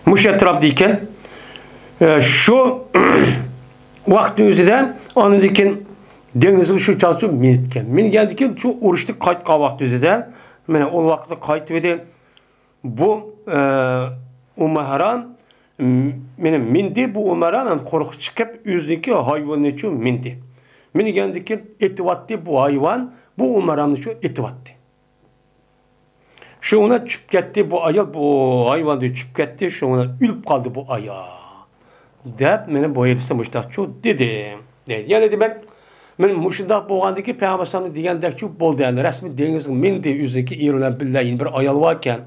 مۇشۇ ئەتراپتا ئىكەن. ئە، شۇ ۋاقىتنىڭ ئۆزىدە ئاندىن كېيىن دېڭىزغا شۇ چاغچە مىنىپتىكەن. مىنگەندىن كېيىن شۇ ئۇرۇشتىن قايتقان ۋاقىت ئۆزىدە، مانا ئۇ ۋاقىتتا قايتىۋىدى. بۇ، ئە، ئۇمەرھان، م-، مېنى مىندى، بۇ ئۇمەرھان ھەم قورقۇپ چىقىپ، ئۆزىنىڭكى ھايۋىنىنىچۇ مىندى. مىنگەندىن كېيىن ئېتىۋاتتى بۇ ھايۋان، بۇ ئۇمەرھاننىچۇ ئېتىۋاتتى. شۇ بىلەن چۈشۈپ كەتتى بۇ ئايال، بۇ ھايۋاندىن چۈشۈپ كەتتى، شۇ بىلەن ئۆلۈپ قالدى بۇ ئايال، دەپ مېنى بۇ ھەدىستە مۇشۇنداقچۇ دېدى. دەيدۇ. يەنى دېمەك، مېنى مۇشۇنداق بولغاندىن كېيىن پەيغەمبەر ئەلەيھىسسالام دېگەندەكچۇ بولدى. يەنى رەسمىي دېڭىزغا مىندى، ئۆزىنىڭكى ئېرى بىلەن بىللە يەنە بىر ئايال باركەن.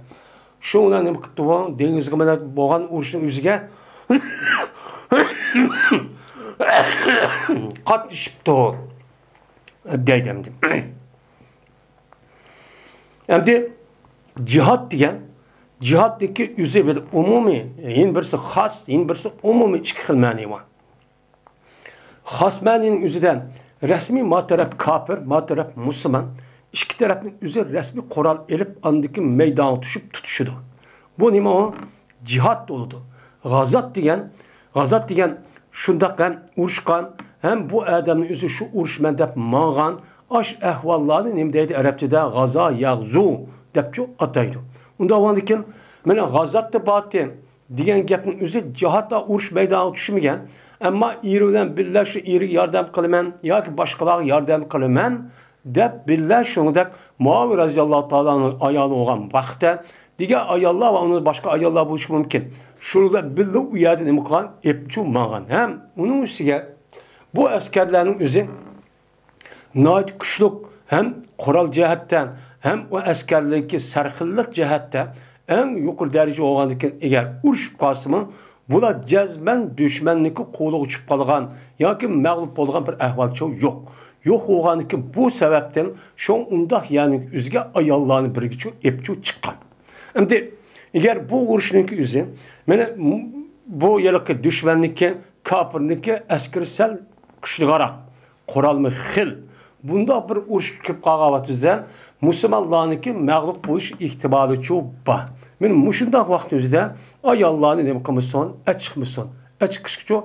شۇ بىلەن نېمە قىپتۇ بۇ؟ دېڭىزغا مېنىپ بولغان ئۇرۇشنىڭ ئۆزىگە قاتنىشىپتۇ. دەيدۇ ئەمدى. ئەمدى جىھاد دېگەن، جىھادنىڭكى ئۆزى بىر ئومۇمىي، يەنە بىرسى خاس، يەنە بىرسى ئومۇمىي ئىككى خىل مەنىي بار. خاس مەنىنىڭ ئۆزىدە رەسمىي ما تەرەپ كاپىر، ما تەرەپ مۇسۇلمان، ئىككى تەرەپنىڭ ئۆزى رەسمىي قورال ئېلىپ، ئاندىكى مەيدانغا چۈشۈپ تۇتۇشىدۇ. بۇ نېمە ئۇ؟ جىھاد بولىدۇ. غازات دېگەن، غازات دېگەن شۇنداق ھەم ئۇرۇشقان، ھەم بۇ ئادەمنىڭ ئۆزى شۇ ئۇرۇشمەن دەپ ماڭغان، ئاش ئەھۋاللارنى نېمە دەيدۇ ئەرەبچىدە؟ غازا، يەغزۇ دەپچۇ ئاتايدۇ. ئۇنداق بولغاندىكىن، مانا غازاتتا بارتى دېگەن گەپنىڭ ئۆزى جىھادتا ئۇرۇش مەيدانىغا چۈشمىگەن، ئەمما ئېرى بىلەن بىللە شۇ ئېرىگە ياردەم قىلىمەن ياكى باشقىلارغا ياردەم قىلىمەن دەپ بىللە شۇنىڭدەك مۇئاۋىيە رەزىياللاھۇ تائالا ئەنھۇ ئايالى بولغان ۋاقىتتا دېگەن ئاياللار ۋە ئۇنىڭ باشقا ئاياللار بولۇشى مۇمكىن. شۇلار بىللە ئۇ يەردە نېمە قىلغان؟ ئېپچۇ ماڭغان. ھەم ئۇنىڭ ئۈستىگە بۇ ئەسكەرلەرنىڭ ئۆزى ناھايىتى كۈچلۈك ھەم قورال جەھەتتە، ھەم ئۇ ئەسكەرلىكى سەرخىللىق جەھەتتە ئەڭ يۇقىرى دەرىجە بولغاندىكىن، ئەگەر ئۇرۇشۇپ قالسىمۇ، بۇلار جەزمەن دۈشمەننىڭكى قولىغا چۈشۈپ قالغان ياكى مەغلۇپ بولغان بىر ئەھۋال چوڭ يوق. يوق بولغاندىكىن بۇ سەۋەبتىن شۇ ئۇنداق يەرنىڭ ئۆزىگە ئاياللارنى بىرگىچۇ ئېپچۇ چىققان. ئەمدى ئەگەر بۇ ئۇرۇشنىڭكى ئۆزى، مانا، بۇ ھېلىقى دۈشمەننىڭكى، كاپىرنىڭكى ئەسكىرى سەل كۈچلۈكراق، قورالمۇ خىل. بۇنداق بىر ئۇرۇش كېلىپ قالغان ۋاقتىدا مۇسۇلمانلارنىڭكى مەغلۇپ بولۇش ئېھتىمالىچۇ بار. مانا مۇشۇنداق ۋاقىت ئۆزىدە ئاياللارنى نېمە قىلمىسۇن؟ ئەچىقمىسۇن. ئەچىقىشقىچۇ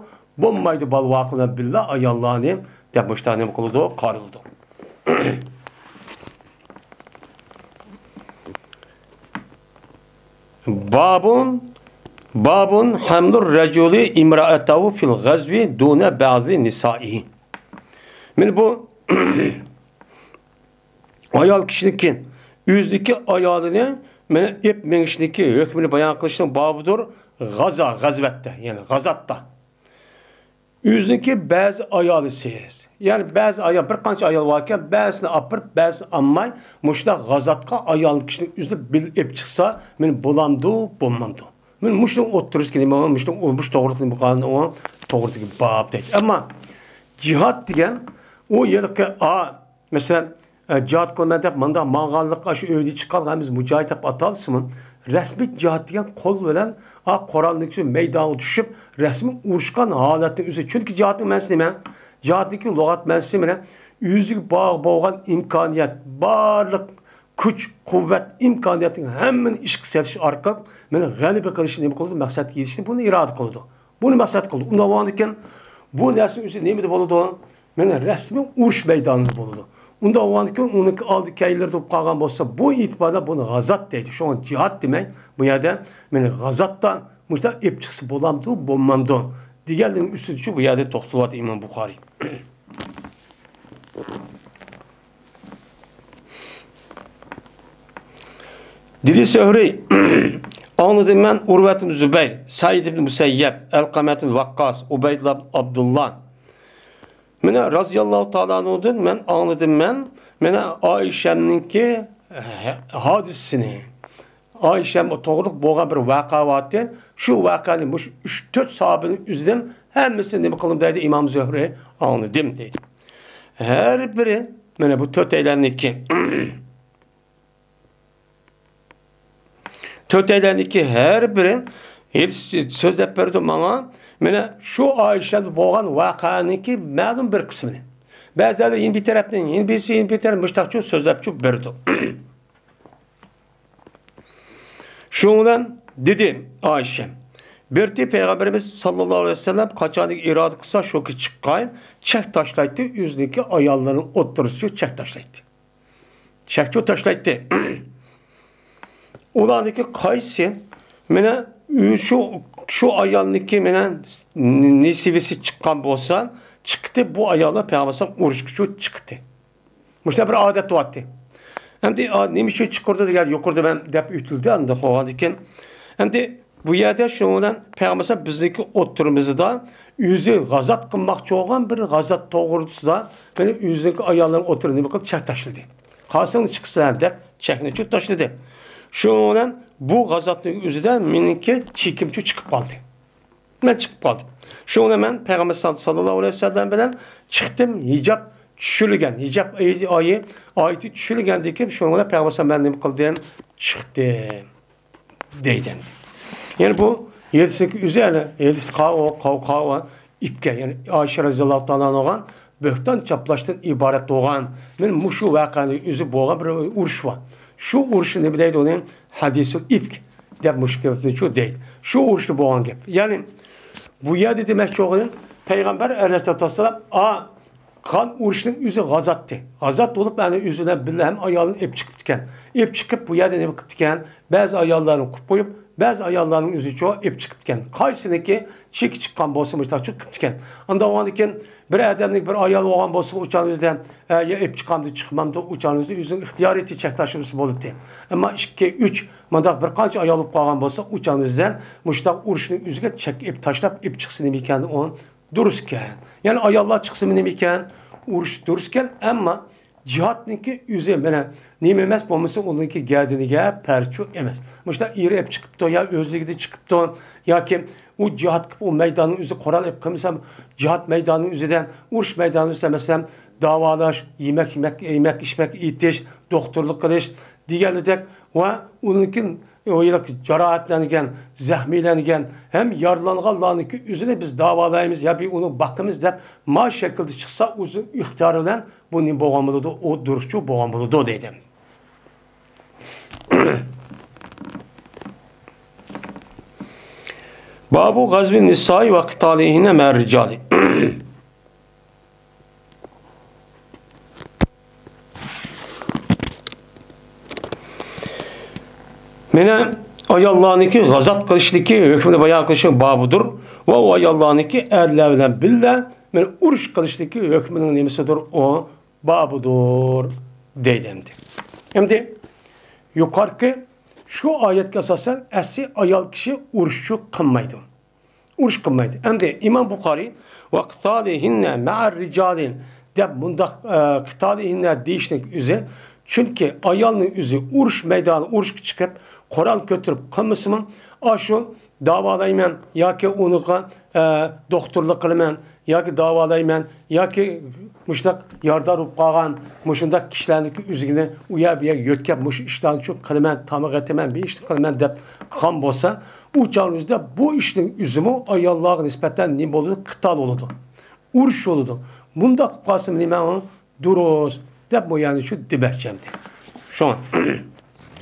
بولمايدۇ، بالىۋاقلار بىللە ئاياللارنى دەپ مۇشۇنداق نېمە قىلىدۇ؟ قارىلىدۇ. بابۇن، بابۇن ھەملۇر رەجۇلى ئىمرائەتەھۇ فىل غەزۋى دۇنە بەزى نىسائىھى. مانا بۇ ئايال كىشىنىڭكى ئۆزىدىكى ئايالىنى مانا ئېپ مېڭىشنىڭكى ھۆكمىنى بايان قىلىشنىڭ بابىدۇر. غازا، غەزۋەتتە، يەنى غازاتتا. ئۆزىنىڭكى بەزى ئايالىسىز. يەنى بەزى ئايال، بىر قانچە ئايال باركەن، بەزىسىنى ئاپىرىپ، بەزىسىنى ئالماي، مۇشۇنداق غازاتقا ئايال كىشىنىڭ ئۆزىنى بىللە ئېپ چىقسا، مانا بولامدۇ، بولمامدۇ؟ مانا مۇشۇنىڭ ئوتتۇرىسىدىكى نېمە؟ مۇشۇنىڭ، مۇشۇ توغرىلىق نېمە قالغان؟ ئۇ توغرىدىكى باب دەيدۇ. ئەمما جىھاد دېگەن ئۇ ھېلىقى، ئا، مەسىلەن، ئە، جىھاد قىلىمەن دەپ مانداق ماڭغانلىققا شۇ ئۆيدىن چىققانلىققا ھەممىمىز مۇجاھىد دەپ ئاتالسىمۇ، رەسمىي جىھاد دېگەن قول بىلەن، ئا، قورالنىڭ كۈچى مەيدانغا چۈشۈپ، رەسمىي ئۇرۇشقان ھالەتنىڭ ئۆزى. چۈنكى جىھادنىڭ مەنىسى نېمە؟ جىھادنىڭكى لۇغەت مەنىسى نېمە؟ ئۆزىگە بار بولغان ئىمكانىيەت، بارلىق كۈچ، قۇۋۋەت، ئىمكانىيەتنىڭ ھەممىنى ئىشقا سېلىش ئارقىلىق مانا غەلىبە قىلىشنى نېمە قىلىدۇ؟ مەقسەتكە يېتىشنى بۇنى ئىرادە قىلىدۇ. بۇنى مەقسەت قىلدى. ئۇنداق بولغاندىكىن، بۇ نەرسە ئۆزى نېمىدە بولىدۇ؟ مانا رەسمىي ئۇرۇش مەيدانىدا بولىدۇ. ئۇنداق بولغاندىكىن، ئۇنىڭكى ئالدى كەينىلىرى بولۇپ قالغان بولسا، بۇ ئېتىباردا بۇنى غازات دەيدۇ. شۇڭا جىھاد دېمەي، بۇ يەردە مانا غازاتتا مۇشۇنداق ئېپ چىقسا بولامدۇ، بولمامدۇ دېگەنلىرىنىڭ ئۈستىدىچۇ بۇ يەردە توختىلىۋاتىدۇ ئىمام بۇخارىي. دېدى زۆھرى، ئاڭلىدىم مەن ئۇرۋەت ئىبن زۇبەير، سەئىد ئىبن مۇسەييەب، ئەلقەمەت ئىبن ۋەققاس، ئۇبەيدۇللا ئابدۇللا. مانا رازىياللاھۇ تائالا ئەنھۇدىن مەن ئاڭلىدىم مەن، مانا ئائىشەمنىڭكى ھە-، ھادىسىسىنى. ئائىشەم توغرۇلۇق بولغان بىر ۋەقە بارتى. شۇ ۋەقەنى مۇشۇ ئۈچ، تۆت ساھابىنىڭ ئۆزىدىن ھەممىسىنى نېمە قىلدىم دەيدۇ ئىمام زۆھرى، ئاڭلىدىم دەيدۇ. ھەر بىرى، مانا بۇ تۆتەيلەننىڭكى تۆتەيلەننىڭكى ھەر بىرى ھېلىقى سۆزلەپ بەردى ماڭا. مانا شۇ ئائىشەدە بولغان ۋەقەنىڭكى مەلۇم بىر قىسمىنى. بەزىلەر يەنە بىر تەرەپتىن، يەنە بىرسى يەنە بىر تەرەپ مۇشتاقچۇ سۆزلەپچۇ بەردى. شۇنىڭ بىلەن دېدى ئائىشە، بىرتى پەيغەمبىرىمىز ساللاللاھۇ ئەلەيھى ۋەسەللەم قاچانكى ئىرادە قىلسا شۇ كۈنى چىققان، چەك تاشلايتتى، ئۆزىنىڭكى ئاياللىرىنىڭ ئوتتۇرىسىغا چەك تاشلايتتى. چەكچۇ تاشلايتتى. ئۇلارنىڭكى قايسى مانا شۇ، شۇ ئايالنىڭكى مانا نېسىۋىسى چىققان بولسا، چىقتى، بۇ ئاياللار پەيغەمبەر ئۇرۇشقىچۇ چىقتى. مۇشۇنداق بىر ئادەت بولاتتى. ئەمدى، ئا، نېمە ئۈچۈن چىقىرىدۇ دېگەن يۇقىرىدا مەن دەپ ئۆتۈلدى، ئاندىن قوغاندىكىن. ئەمدى بۇ يەردە شۇنىڭ بىلەن پەيغەمبەر بىزنىڭكى ئوتتۇرىمىزدا ئۆزى غازات قىلماقچى بولغان بىر غازات توغرىسىدا مانا ئۆزىنىڭكى ئاياللىرىنىڭ ئوتتۇرىدا نېمە قىلدى؟ چەك تاشلىدى. قالساڭ چىقىسەن دەپ چەكنى چۇ تاشلىدى. شۇنىڭ بىلەن بۇ غازاتنىڭ ئۆزىدە مېنىڭكى چېكىمچۇ چىقىپ قالدى. مەن چىقىپ قالدىم. شۇنىڭ بىلەن مەن پەيغەمبەر ساللاللاھۇ ئەلەيھى ۋەسەللەم بىلەن چىقتىم. ھىجاب چۈشۈرۈلگەن، ھىجاب ئايى، ئايىتى چۈشۈرۈلگەندىن كېيىن شۇنىڭ بىلەن پەيغەمبەر مەن نېمە قىلدىم؟ چىقتىم. دەيدۇ. يەنى بۇ ھېلىسىنىڭكى ئۆزى، يەنى ھېلىسى قاۋۇ، قاۋۇ، قاۋۇ ئىپكە، يەنى ئائىشە رەزىياللاھۇ تائالا ئانھاغا بۆھتان چاپلاشتىن ئىبارەت بولغان، مانا مۇشۇ ۋەقەنىڭ ئۆزى بولغان بىر ئۇرۇش بار. شۇ ئۇرۇشنى نېمە دەيدۇ ئۇنى؟ ھەدىسۇل ئىفك دەپ مۇشۇ گەپنى شۇ دەيدۇ. شۇ ئۇرۇشتا بولغان گەپ. يەنى بۇ يەردە دېمەكچى بولغىنىم، پەيغەمبەر ئەلەيھىسسالاتۇ ۋەسسالام، ئا، قىلغان ئۇرۇشنىڭ ئۆزى غازاتتى. غازات بولۇپ، يەنى ئۆزى بىلەن بىللە ھەم ئايالىنى ئېلىپ چىقىپتىكەن. ئېلىپ چىقىپ، بۇ يەردە نېمە قىپتىكەن؟ بەزى ئاياللارنى قويۇپ قويۇپ، بەزى ئاياللارنىڭ ئۆزىچۇ ئېلىپ چىقىپتىكەن. قايسىنىڭكى چېكى چىققان بولسا، مۇشۇنداقچۇ قىپتىكەن. ئانداق بولغاندىكىن، بىر ئادەمنىڭ بىر ئايالى بولغان بولسا، ئۇ چاغنىڭ ئۆزىدە، ئە، يا ئېلىپ چىقامدۇ، چىقمامدۇ، ئۇ چاغنىڭ ئۆزىدە ئۆزىنىڭ ئىختىيارىيىتى چەك تاشلىمىسا بولاتتى. ئەمما ئىككى، ئۈچ، مۇنداق بىر قانچە ئايال بولۇپ قالغان بولسا، ئۇ چاغنىڭ ئۆزىدە مۇشۇنداق ئۇرۇشنىڭ ئۆزىگە چەك ئېلىپ تاشلاپ، ئېلىپ چىقسا نېمە ئىكەن ئۇ؟ دۇرۇسكەن. يەنى ئاياللار چىقسىمۇ نېمە ئىكەن؟ ئۇرۇش دۇرۇسكەن، ئەمما جىھادنىڭكى ئۆزى مانا نېمە ئەمەس بولمىسا، ئۇنىڭكى گەدىنىگە پەرچۇ ئەمەس. مۇشۇنداق ئېرى ئېلىپ چىقىپتۇ يا ئۆزلۈكىدە چىقىپتۇ ياكى ئۇ جىھاد قىلىپ، ئۇ مەيداننىڭ ئۆزى، قورال ئېلىپ قىلمىسا، جىھاد مەيدانىنىڭ ئۆزىدە، ئۇرۇش مەيدانىنىڭ ئۆزىدە، مەسىلەن، داۋالاش، يېمەك، يېمەك، يېمەك، ئىچمەك، ئېيتىش، دوختۇرلۇق قىلىش دېگەندەك ۋە ئۇنىڭكى ئۇ ھېلىقى جاراھەتلەنگەن، زەخمىيلەنگەن ھەم يارىلانغانلارنىڭكى ئۆزىنى بىز داۋالايمىز ياكى ئۇنى باقىمىز دەپ ما شەكىلدە چىقسا، ئۆزى ئىختىيارى بىلەن بۇ نېمە بولغان بولىدۇ؟ ئۇ دۇرۇسچۇ بولغان بولىدۇ دەيدۇ. بابۇ غەزۋى نىسائى ۋە قىتالىھىننە مەئەر رىجالى. مانا ئاياللارنىڭكى غازات قىلىشتىكى ھۆكمىنى بايان قىلىشنىڭ بابىدۇر ۋە ئۇ ئاياللارنىڭكى ئەرلەر بىلەن بىللە مانا ئۇرۇش قىلىشتىكى ھۆكمىنىڭ نېمىسىدۇر؟ ئۇ بابىدۇر دەيدۇ ئەمدى. ئەمدى يۇقىرىقى شۇ ئايەتكە ئاساسەن ئەسلى ئايال كىشى ئۇرۇشچۇ قىلمايدۇ. ئۇرۇش قىلمايدۇ. ئەمدى ئىمام بۇخارىي ۋە قىتالىھىننە مەئەر رىجالى دەپ مۇنداق، ئە، قىتالىھىننە دېيىشنىڭ ئۆزى، چۈنكى ئايالنىڭ ئۆزى ئۇرۇش مەيدانى، ئۇرۇشقا چىقىپ، قورال كۆتۈرۈپ قىلمىسىمۇ، ئاشۇ داۋالايمەن ياكى ئۇنىڭغا، ئە، دوختۇرلۇق قىلىمەن ياكى داۋالايمەن ياكى مۇشۇنداق يارىدار بولۇپ قالغان مۇشۇنداق كىشىلەرنىڭكى ئۆزىگىنى ئۇ يەر بۇ يەرگە يۆتكەپ، مۇشۇ ئىشلارنى شۇ قىلىمەن، تاماق ئېتىمەن، بۇ ئىشنى قىلىمەن دەپ قىلغان بولسا، ئۇ چاغنىڭ ئۆزىدە بۇ ئىشنىڭ ئۆزىمۇ ئاياللارغا نىسبەتەن نېمە بولىدۇ؟ قىتال بولىدۇ. ئۇرۇش بولىدۇ. مۇنداق قىلىپ قالسا نېمە ئۇ؟ دۇرۇس دەپ بۇ يەرنى شۇ دېمەكچى ئەمدى. شۇڭا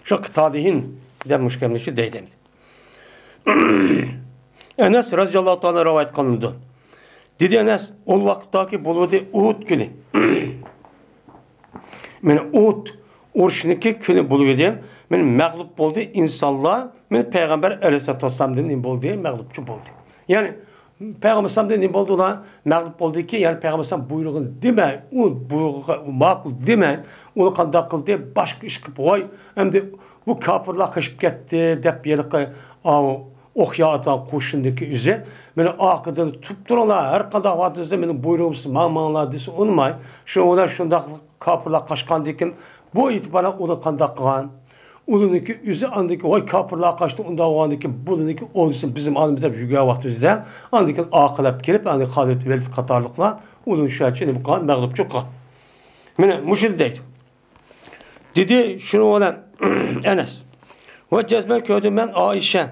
شۇ قىتالىھىن دەپ مۇشۇ گەپنى شۇ دەيدۇ ئەمدى. ئەنەس رەزىياللاھۇ تائالا رىۋايەت قىلىنىدۇ. دېدى ئەنەس، ئۇ ۋاقىتتاكى بولىدۇ ئۇھۇد كۈنى. مانا ئۇھۇد ئۇرۇشنىڭكى كۈنى بولۇۋىدى. مانا مەغلۇپ بولدى ئىنسانلار. مانا پەيغەمبەر ئەلەيھىسسالاتۇ ۋەسسالامدىن نېمە بولدى؟ مەغلۇپچۇ بولدى. يەنى پەيغەمبەر ئەلەيھىسسالامدىن نېمە بولدى ئۇلار؟ مەغلۇپ بولدىكى، يەنى پەيغەمبەر ئەلەيھىسسالام بۇيرۇغىنى دېمەي، ئۇ بۇيرۇغىغا ماقۇل دېمەي، ئۇنى قانداق قىلدى؟ باشقا ئىش قىلىپ، ۋاي، ئەمدى بۇ كاپىرلار قېچىپ كەتتى دەپ، ھېلىقى ئاۋۇ ئوقيا ئاتىغان قوشۇندىكى ئۆزى، مېنى ئارقىدىن تۇتۇپ تۇرۇڭلار، ھەر قانداق ۋاقىت ئۆزى مېنىڭ بۇيرۇغۇم بىلەن ماڭ، ماڭلار دېسە ئۇنىماي، شۇنىڭ بىلەن شۇنداق كاپىرلار قاچقاندىن كېيىن، بۇ ئېتىبارەن ئۇنى قانداق قىلغان؟ ئۇلىنىڭكى ئۆزى ئاندىن كېيىن، ۋاي، كاپىرلار قاچتى، ئۇنداق بولغاندىن كېيىن بۇلىنىڭكى ئورنىسىنى بىزمۇ ئالىمىز دەپ يۈرگەن ۋاقتىمىزدا، ئاندىن كېيىن ئارقىلاپ كېلىپ، يەنى خالىد ۋەلىد قاتارلىقلار ئۇلىنى شۇ يەرچە نېمە قىلغان؟ مەغلۇپچۇ قىلغان. مانا مۇشۇنى دەيدۇ. دېدى، شۇنىڭ بىلەن ئەنەس، ۋە جەزمەن كۆردۈم مەن ئائىشە.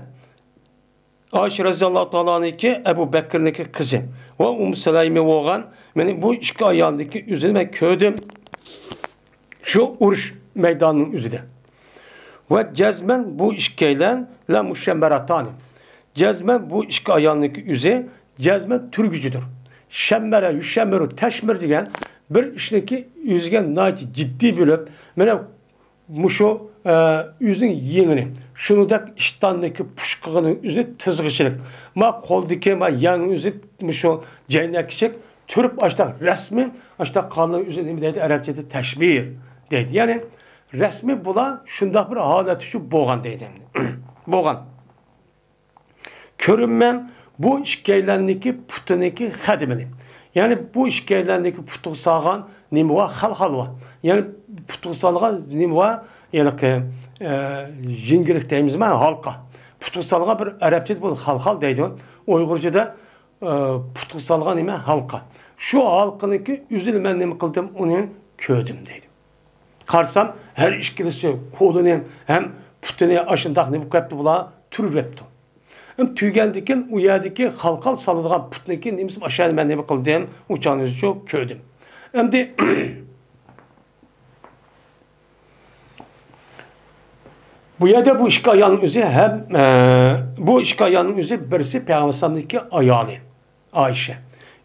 ئائىشە رەزىياللاھۇ تائالا ئەنھاكى ئەبۇ بەكرنىڭكى قىزى ۋە ئۇممۇ سۇلەيمى بولغان مېنىڭ بۇ ئىككى ئايالنىڭكى يۈزىنى مەن كۆردۈم. شۇ ئۇرۇش مەيدانىنىڭ ئۆزىدە. ۋە جەزمەن بۇ ئىككىيلەن لە مۇشەممەراتانى. جەزمەن بۇ ئىككى ئايالنىڭكى ئۆزى جەزمەن تۈرگۈچىدۇر. شەممەرە، يۇشەممىرۇ، تەشمىر دېگەن بىر ئىشنىڭكى ئۆزىگە ناھايىتى جىددىي بۆلۈپ، مانا مۇشۇ، ئە، ئۆزىنىڭ يېڭىنى، شۇنىڭدەك ئىشتاننىڭكى پۇشقىغىنىڭ ئۆزى تىزغىچىلىك. ما قولدىكى، ما يەڭنىڭ ئۆزى مۇشۇ جەينەكچىلىك تۈرۈپ ئاشتاق رەسمىي، ئاشتاق قالىدىغان ئۆزى نېمە دەيدۇ؟ ئەرەبچىدە تەشبىھ دەيدۇ. يەنى رەسمىي بۇلار شۇنداق بىر ھالەت ئۈچۈن بولغان دەيدۇ. بولغان. كۆرۈممەن بۇ ئىككىيلەننىڭكى پۇتىنىڭكى خەدىمىنى. يەنى بۇ ئىككىيلەننىڭكى پۇتىغا سالغان نېمە بار؟ خالخال بار. يەنى پۇتىغا سالغان نېمە بار؟ ھېلىقى، ئە، يىڭگىلىك دەيمىزمۇ؟ ھالقا. پۇتىغا سالغان بىر ئەرەبچىدە بۇنى خالخال دەيدۇ. ئۇيغۇرچىدا، ئە، پۇتىغا سالغان نېمە؟ ھالقا. شۇ ھالقىنىڭكى ئۆزىنى مەن نېمە قىلدىم؟ ئۇنى كۆردۈم دەيدۇ. قارىسام، ھەر ئىككىلىسى قولىنى ھەم پۇتىنى ئاشۇنداق نېمە قىلىپتۇ، بۇلار تۈرۈۋەپتۇ. ھەم تۈگەندىكىن ئۇ يەردىكى خالخال سالىدىغان پۇتنىكى نېمىسى ئاشۇ يەردە مەن نېمە قىلدىم، ئۇ چاغنى ئۆزىچۇ كۆردۈم. ئەمدى بۇ يەردە بۇ ئىككى ئايالنىڭ ئۆزى ھەم، ئە، بۇ ئىككى ئايالنىڭ ئۆزى بىرسى پەيغەمبەر ئەلەيھىسسالامنىڭكى ئايالى. ئائىشە.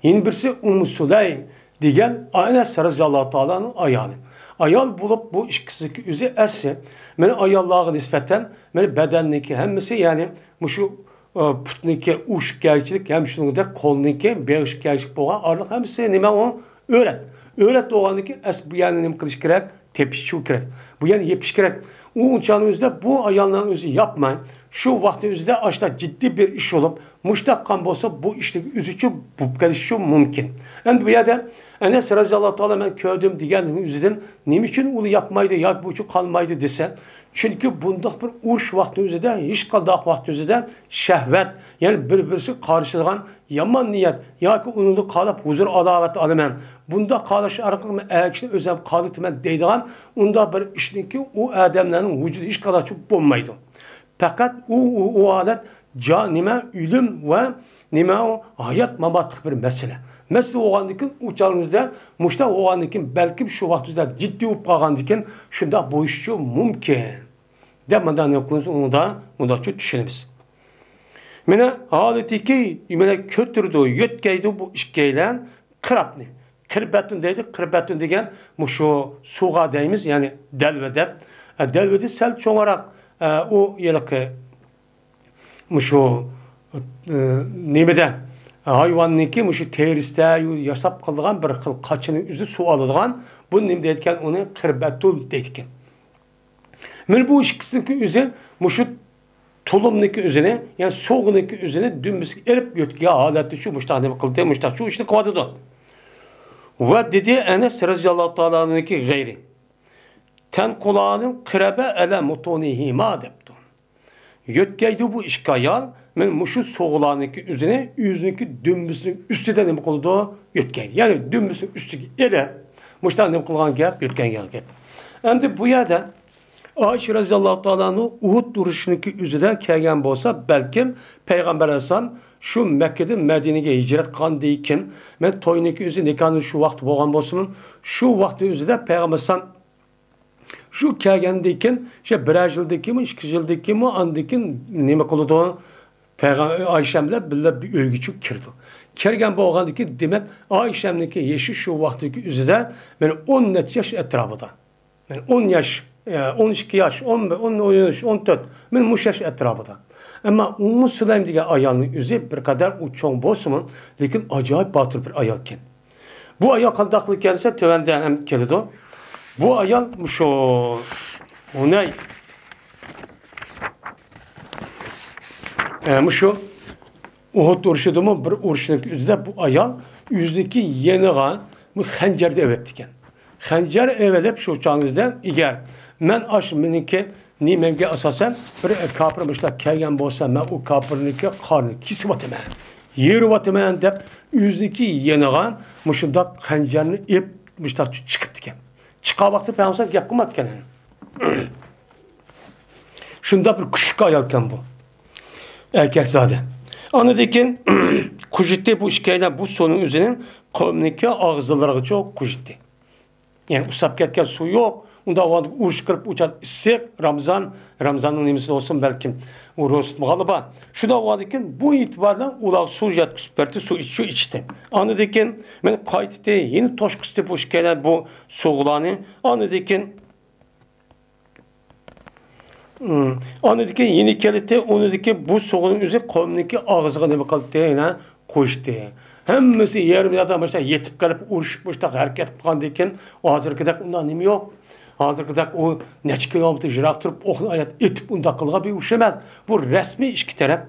يەنە بىرسى ئۇممۇ سۇلەيم دېگەن ئەنەس رەزىياللاھۇ تائالانىڭ ئايالى. ئايال بولۇپ بۇ ئىككىسىنىڭكى ئۆزى ئەسلى مېنىڭ ئاياللارغا نىسبەتەن مېنىڭ بەدەننىڭكى ھەممىسى، يەنى مۇشۇ، ئە، پۇتنىڭكى ئوشۇقكەنچىلىك ھەم شۇنىڭدەك قولنىڭكى بېغىشقا كەلىشلىك بولغان ئارىلىق ھەممىسى نېمە ئۇ؟ ئۆرەت. ئۆرەت بولغاندىن كېيىن ئەس بۇ يەرنى نېمە قىلىش كېرەك؟ تېپىش شۇ كېرەك. بۇ يەرنى يېپىش كېرەك. ئۇ ئۇنچانىڭ ئۆزىدە بۇ ئايالنىڭ ئۆزى ياپماي، شۇ ۋاقىتنىڭ ئۆزىدە ئاشتا جىددىي بىر ئىش بولۇپ، مۇشتاق قان بولسا بۇ ئىشنىڭ ئۆزىچۇ بولۇپ قېلىشى مۇمكىن. ئەمدى بۇ يەردە ئەنەس رەزىياللاھۇ تائالا مەن كۆردۈم دېگەننىڭ ئۆزىدىن نېمە ئۈچۈن ئۇنى ياپمايدۇ ياكى بۇ ئۈچۈن قالمايدۇ دېسە، چۈنكى بۇنداق بىر ئۇرۇش ۋاقتى ئۆزىدە، ھېچقانداق ۋاقىت ئۆزىدە شەھۋەت، يەنى بىر-بىرسىگە قارىشىدىغان يامان نىيەت ياكى ئۇنىڭدا قالاپ ھۇزۇر-ھالاۋەت ئالىمەن، بۇنداق قالاش ئارقىلىق مەن ئەر كىشىنى ئۆزۈم قالىتىمەن دەيدىغان ئۇنداق بىر ئىشنىڭكى ئۇ ئادەملەرنىڭ ۋۇجۇدى ھېچقانداق بولمايدۇ. پەقەت ئۇ، ئۇ، ئۇ ھالەت جا-، نېمە، ئۆلۈم ۋە نېمە ئۇ ھايات-ماماتلىق بىر مەسىلە. مەسىلە بولغاندىن كېيىن، ئۇ چاغىمىزدا مۇشۇنداق بولغاندىن كېيىن، بەلكىم شۇ ۋاقىتتا جىددىي بولۇپ قالغاندىن كېيىن شۇنداق بولۇشىچۇ مۇمكىن دەپ مۇنداق نېمە قىلىمىز، ئۇنىڭدا مۇنداقچۇ چۈشىنىمىز. مانا ھالىتىكى، مانا كۆتۈرىدۇ، يۆتكەيدۇ بۇ ئىككىيلەن قىرابنى. قىربەتۇن دەيدۇ، قىربەتۇن دېگەن مۇشۇ سۇغا دەيمىز، يەنى دەلۋە دەپ. ئە، دەلۋىدىن سەل چوڭراق، ئە، ئۇ ھېلىقى مۇشۇ، ئە، نېمىدە، ھايۋاننىڭكى مۇشۇ تېرىسىدە ياساپ قىلىدىغان بىر خىل قاچىنىڭ ئۆزى سۇ ئالىدىغان، بۇ نېمە دەيدىكەن، ئۇنى قىربەتۇن دەيدىكەن. مانا بۇ ئىككىسىنىڭكى ئۆزى مۇشۇ تۇلۇمنىڭكى ئۆزىنى، يەنى سوغىنىڭكى ئۆزىنى دۈمبىسىگە ئېلىپ يۆتكىگەن ھالەتتە شۇ مۇشتاق نېمە قىلدى، مۇشتاق شۇ ئىشنى قىلىۋاتىدۇ. ۋە دېدى ئەنەس رەزىياللاھۇ تائالا ئەنھۇ غەيرى. تەنقۇلانىل قىرەبە ئەلە مۇتۇنىھىما دەپتۇ. يۆتكەيدۇ بۇ ئىككى ئايال، مانا مۇشۇ سوغىلارنىڭكى ئۆزىنى، ئۆزىنىڭكى دۈمبىسىنىڭ ئۈستىدە نېمە قىلىدۇ؟ يۆتكەيدۇ. يەنى دۈمبىسىنىڭ ئۈستىگە ئېلىپ، مۇشۇنداق نېمە قىلغان گەپ، يۆتكەنگەن گەپ. ئەمدى بۇ يەردە ئائىشە رەزىياللاھۇ تائالا ئەنھۇ ئۇھۇد ئۇرۇشىنىڭكى ئۆزىدە كەلگەن بولسا، بەلكىم پەيغەمبەر ئەلەيھىسسالام شۇ مەككىدىن مەدىنىگە ھىجرەت قىلغاندىن كېيىن، مەن توينىڭكى ئۆزى نىكاھنىڭ شۇ ۋاقتى بولغان بولسىمۇ، شۇ ۋاقتى ئۆزىدە پەيغەمبەر ئەلەيھىسسالام شۇ كەلگەندىن كېيىن، شۇ بىرەر يىلدىن كېيىنمۇ، ئىككى يىلدىن كېيىنمۇ، ئاندىن كېيىن نېمە قىلىدۇ؟ پەيغەم-، ئائىشەم بىلەن بىللە بىر ئۆيگىچۇ كىرىدۇ. كىرگەن بولغاندىن كېيىن، دېمەك، ئائىشەمنىڭكى يېشى شۇ ۋاقىتتىكى ئۆزىدە مانا ئون نەچچە ياش ئەتراپىدا. يەنى ئون ياش، ئە، ئون ئىككى ياش، ئون بىر، ئون، ئون ئۈچ، ئون تۆت، مانا مۇشۇ ياش ئەتراپىدا. ئەمما ئۇممۇ سۇلەيم دېگەن ئايالنىڭ ئۆزى بىر قەدەر ئۇ چوڭ بولسىمۇ، لېكىن ئاجايىپ باتۇر بىر ئايالكەن. بۇ ئايال قانداق قىلىپ كەلسە، تۆۋەندە ھەم كېلىدۇ. بۇ ئايال مۇشۇ ھۇنەي، ئە، مۇشۇ ئۇھۇد ئۇرۇشىدىمۇ بىر ئۇرۇشنىڭ ئۆزىدە بۇ ئايال ئۆزىنىڭكى يېنىغا بۇ خەنجەرنى ئېلىپتىكەن. خەنجەر ئېلىپ شۇ چاغىڭىزدا، ئەگەر مەن ئاشۇ مېنىڭكى نېمەمگە ئاساسەن بىر كاپىر مۇشۇنداق كەلگەن بولسا، مەن ئۇ كاپىرنىڭكى قارنىنى كېسىۋاتىمەن، يېرىۋاتىمەن دەپ ئۆزىنىڭكى يېنىغا مۇشۇنداق خەنجەرنى ئېلىپ مۇشۇنداق چىقىپتىكەن. چىققان ۋاقتى پەيغەمبەر گەپ قىلماپتىكەن. شۇنداق بىر كۈچلۈك ئايالكەن بۇ ئەركەكزادە. ئاندىن كېيىن كۇژىتى بۇ ئىككىيلەن بۇ سۇنىڭ ئۆزىنى قومنىڭكى ئاغزىلىرىغىچە كۇژىتى. يەنى ئۇسساپ كەتكەن سۇ يوق. ئۇنداق ۋاقىتتا ئۇرۇش قىلىپ ئۇچان ئىسسىق، رامزان، رامزاننىڭ نېمىسى بولسۇن بەلكىم، ئۇ روزا تۇتمىغانلار بار. شۇنداق ۋاقىتتىن بۇ ئېتىبارەن ئۇلار سۇ يەتكۈزۈپ بەردى، سۇ ئىچ-، سۇ ئىچتى. ئاندىن كېيىن مەن قايتتى، يەنە توشقۇزدى بۇ ئىككىيلەن بۇ سۇغىلارنى. ئاندىن كېيىن ئاندىن كېيىن يەنە كەلدى، ئۇنىڭدىكى بۇ سۇغىنىڭ ئۆزى قومنىڭكى ئاغزىغا نېمە قىلدى، يەنە قوشتى. ھەممىسى يېرىم يادا مۇشۇنداق يېتىپ قېلىپ، ئۇرۇشۇپ مۇشۇنداق ھەرىكەت قىلغاندىن كېيىن، ھازىرقىدەك ئۇنداق نېمە يوق. ھازىرقىدەك ئۇ نەچچە كىلومېتىر يىراق تۇرۇپ، ئوقنى ئايات ئېتىپ ئۇنداق قىلغان بىر ئۇرۇش ئەمەس. بۇ رەسمىي ئىككى تەرەپ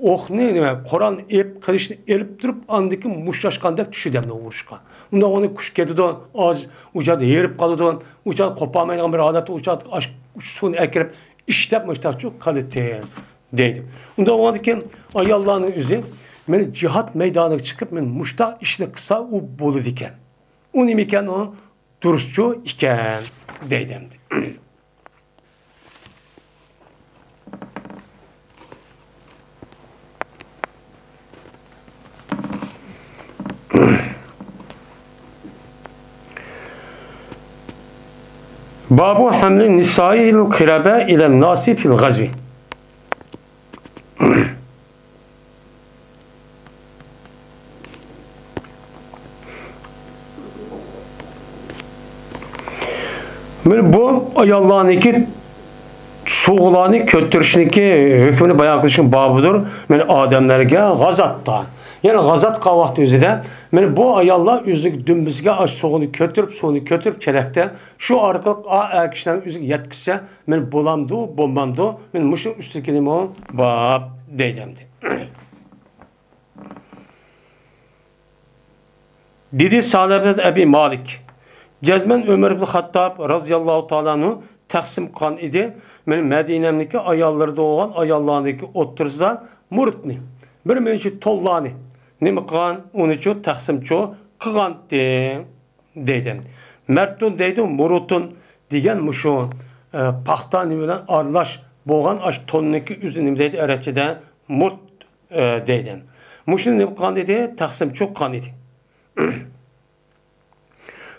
ئوقنى، نېمە، قورالنى ئېلىپ، قىلىچنى ئېلىپ تۇرۇپ، ئاندىن كېيىن مۇشتلاشقاندەك چۈشىدۇ ئەمدى ئۇرۇشقا. ئۇنداق ئۇنى كۈچ كېتىدۇ، ئاز ئۇ جايدا ھېرىپ قالىدۇ، ئۇ جايدا قوپالمايدىغان بىر ھالەتتە ئۇ جايدا ئاش-، سۇنى ئەكىرىپ ئىشلەپ مۇشتاقچۇ قىلىتتى دەيدۇ. ئۇنداق بولغاندىكىن ئاياللارنىڭ ئۆزى مەن جىھاد مەيدانىغا چىقىپ مەن مۇشتاق ئىشنى قىلسا ئۇ بولىدىكەن. ئۇ نېمىكەن ئۇ؟ دۇرۇسچۇ ئىكەن دەيدۇ ئەمدى. بابۇ ھەملى نىسائىل قىرەبە ئىلەن ناسى فىل غەزۋى. مانا بۇ ئاياللارنىڭكى سۇغىلارنى كۆتۈرۈشنىڭكى ھۆكمىنى بايان قىلىشنىڭ بابىدۇر. مانا ئادەملەرگە غازاتتا، يەنى غازات قىلغان ۋاقتى ئۆزىدە، مانا بۇ ئاياللار ئۆزىنىڭ دۈمبىسىگە ئاشۇ سۇغىنى كۆتۈرۈپ، سۇنى كۆتۈرۈپ چېلەكتە، شۇ ئارقىلىق ئا-، ئەر كىشىلەرنىڭ ئۆزىگە يەتكۈزسە، مانا بولامدۇ، بولمامدۇ، مانا مۇشۇ ئۈستىدىكى نېمە باب دەيدۇ ئەمدى. دېدى سەلەبەت ئەبى مالىك. جەزمەن ئۆمەر ئىبن خەتتاب رازىياللاھۇ تائالا ئەنھۇ تەقسىم قىلغان ئىدى. مەن مەدىنەمدىكى ئاياللىرىدا بولغان ئاياللارنىڭكى ئوتتۇرىسىدا مۇرۇتنى، بىر نەچچە تونلارنى نېمە قىلغان؟ ئۇنىچۇ تەقسىمچۇ قىلغانتى دەيدۇ. مەرتۇن دەيدۇ، مۇرۇتۇن دېگەن مۇشۇ، ئە، پاختا نېمە بىلەن ئارىلاش بولغان ئاشۇ توننىڭكى ئۆزى نېمە دەيدۇ ئەرەبچىدە؟ مۇرت، ئە، دەيدۇ. مۇشۇنى نېمە قىلغان ئىدى؟ تەقسىمچۇ قىلغان ئىدى.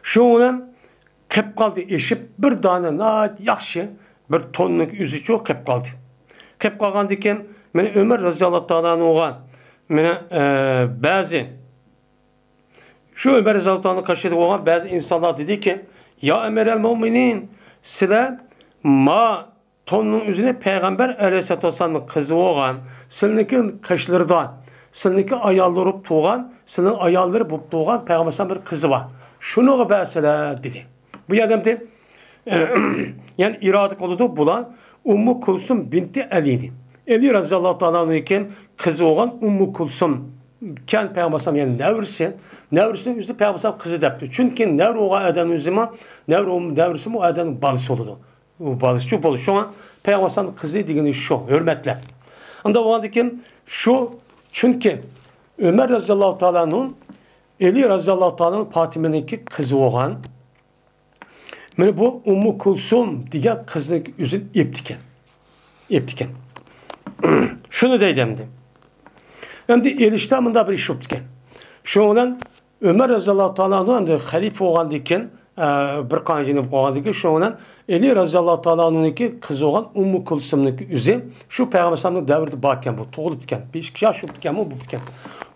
شۇنىڭ بىلەن قېپ قالدى، ئېشىپ بىر دانە ناھايىتى ياخشى بىر توننىڭ ئۆزىچۇ قېپ قالدى. قېپ قالغاندىن كېيىن مانا ئۆمەر رازىياللاھۇ تائالا ئەنھۇغا مانا، ئە، بەزى شۇ ئۆمەر رازىياللاھۇ تائالا ئەنھۇنىڭ قېشىدا بولغان بەزى ئىنسانلار دېدىكى، يا ئەمىرەل مۆمىنىن، سىلەر ما توننىڭ ئۆزىنى پەيغەمبەر ئەلەيھىسسالاتۇ ۋەسسالامنىڭ قىزى بولغان، سىلىنىڭكى قېشلىرىدا، سىلىنىڭكى ئاياللىرى بولۇپ تۇغان، سىلىنىڭ ئاياللىرى بولۇپ تۇغان پەيغەمبەر ئەلەيھىسسالام بىر قىزى بار. شۇنىڭغا بەرسىلە، دېدى. بۇ يەردە ئەمدى، يەنى ئىرادە قىلىدۇ بۇلار ئۇممۇ كۇلسۇم بىنتى ئەلىنى. ئەلى رازىياللاھۇ تائالا ئەنھۇنىڭكى قىزى بولغان ئۇممۇ كۇلسۇم كەن پەيغەمبەر ئەلەيھىسسالام، يەنى نەۋرىسى. نەۋرىسىنىڭ ئۆزى پەيغەمبەر ئەلەيھىسسالام قىزى دەپتۇ. چۈنكى نەۋرە بولغان ئادەمنىڭ ئۆزىمۇ، نەۋرە، نەۋرىسىمۇ ئادەمنىڭ بالىسى بولىدۇ. ئۇ بالىسىچۇ بولىدۇ. شۇڭا پەيغەمبەر ئەلەيھىسسالامنىڭ قىزى دېگىنى شۇ، ھۆرمەتلەپ. ئانداق بولغاندىكىن شۇ، چۈنكى ئۆمەر رازىياللاھۇ تائالا ئەنھۇ، ئەلى رازىياللاھۇ تائالا ئەنھۇ پاتىمىنىڭكى قىزى بولغان. مانا بۇ ئۇممۇ كۇلسۇم دېگەن قىزنىڭ ئۆزىنى ئېپتىكەن. ئېپتىكەن. شۇنى دەيدۇ ئەمدى. ئەمدى ئېلىشتا مۇنداق بىر ئىش بوپتىكەن. شۇنىڭ بىلەن ئۆمەر رازىياللاھۇ تائالا ئەنھۇ ئەمدى خەلىپە بولغاندىن كېيىن، ئە، بىر قانچە يىل بولغاندىن كېيىن، شۇنىڭ بىلەن ئەلى رازىياللاھۇ تائالا ئەنھۇنىڭكى قىزى بولغان ئۇممۇ كۇلسۇمنىڭكى ئۆزى شۇ پەيغەمبەر ئەلەيھىسسالامنىڭ دەۋرىدە باركەن، بۇ تۇغۇلۇپتىكەن. بەش ئىككى ياش بوپتىكەنمۇ، بوپتىكەن.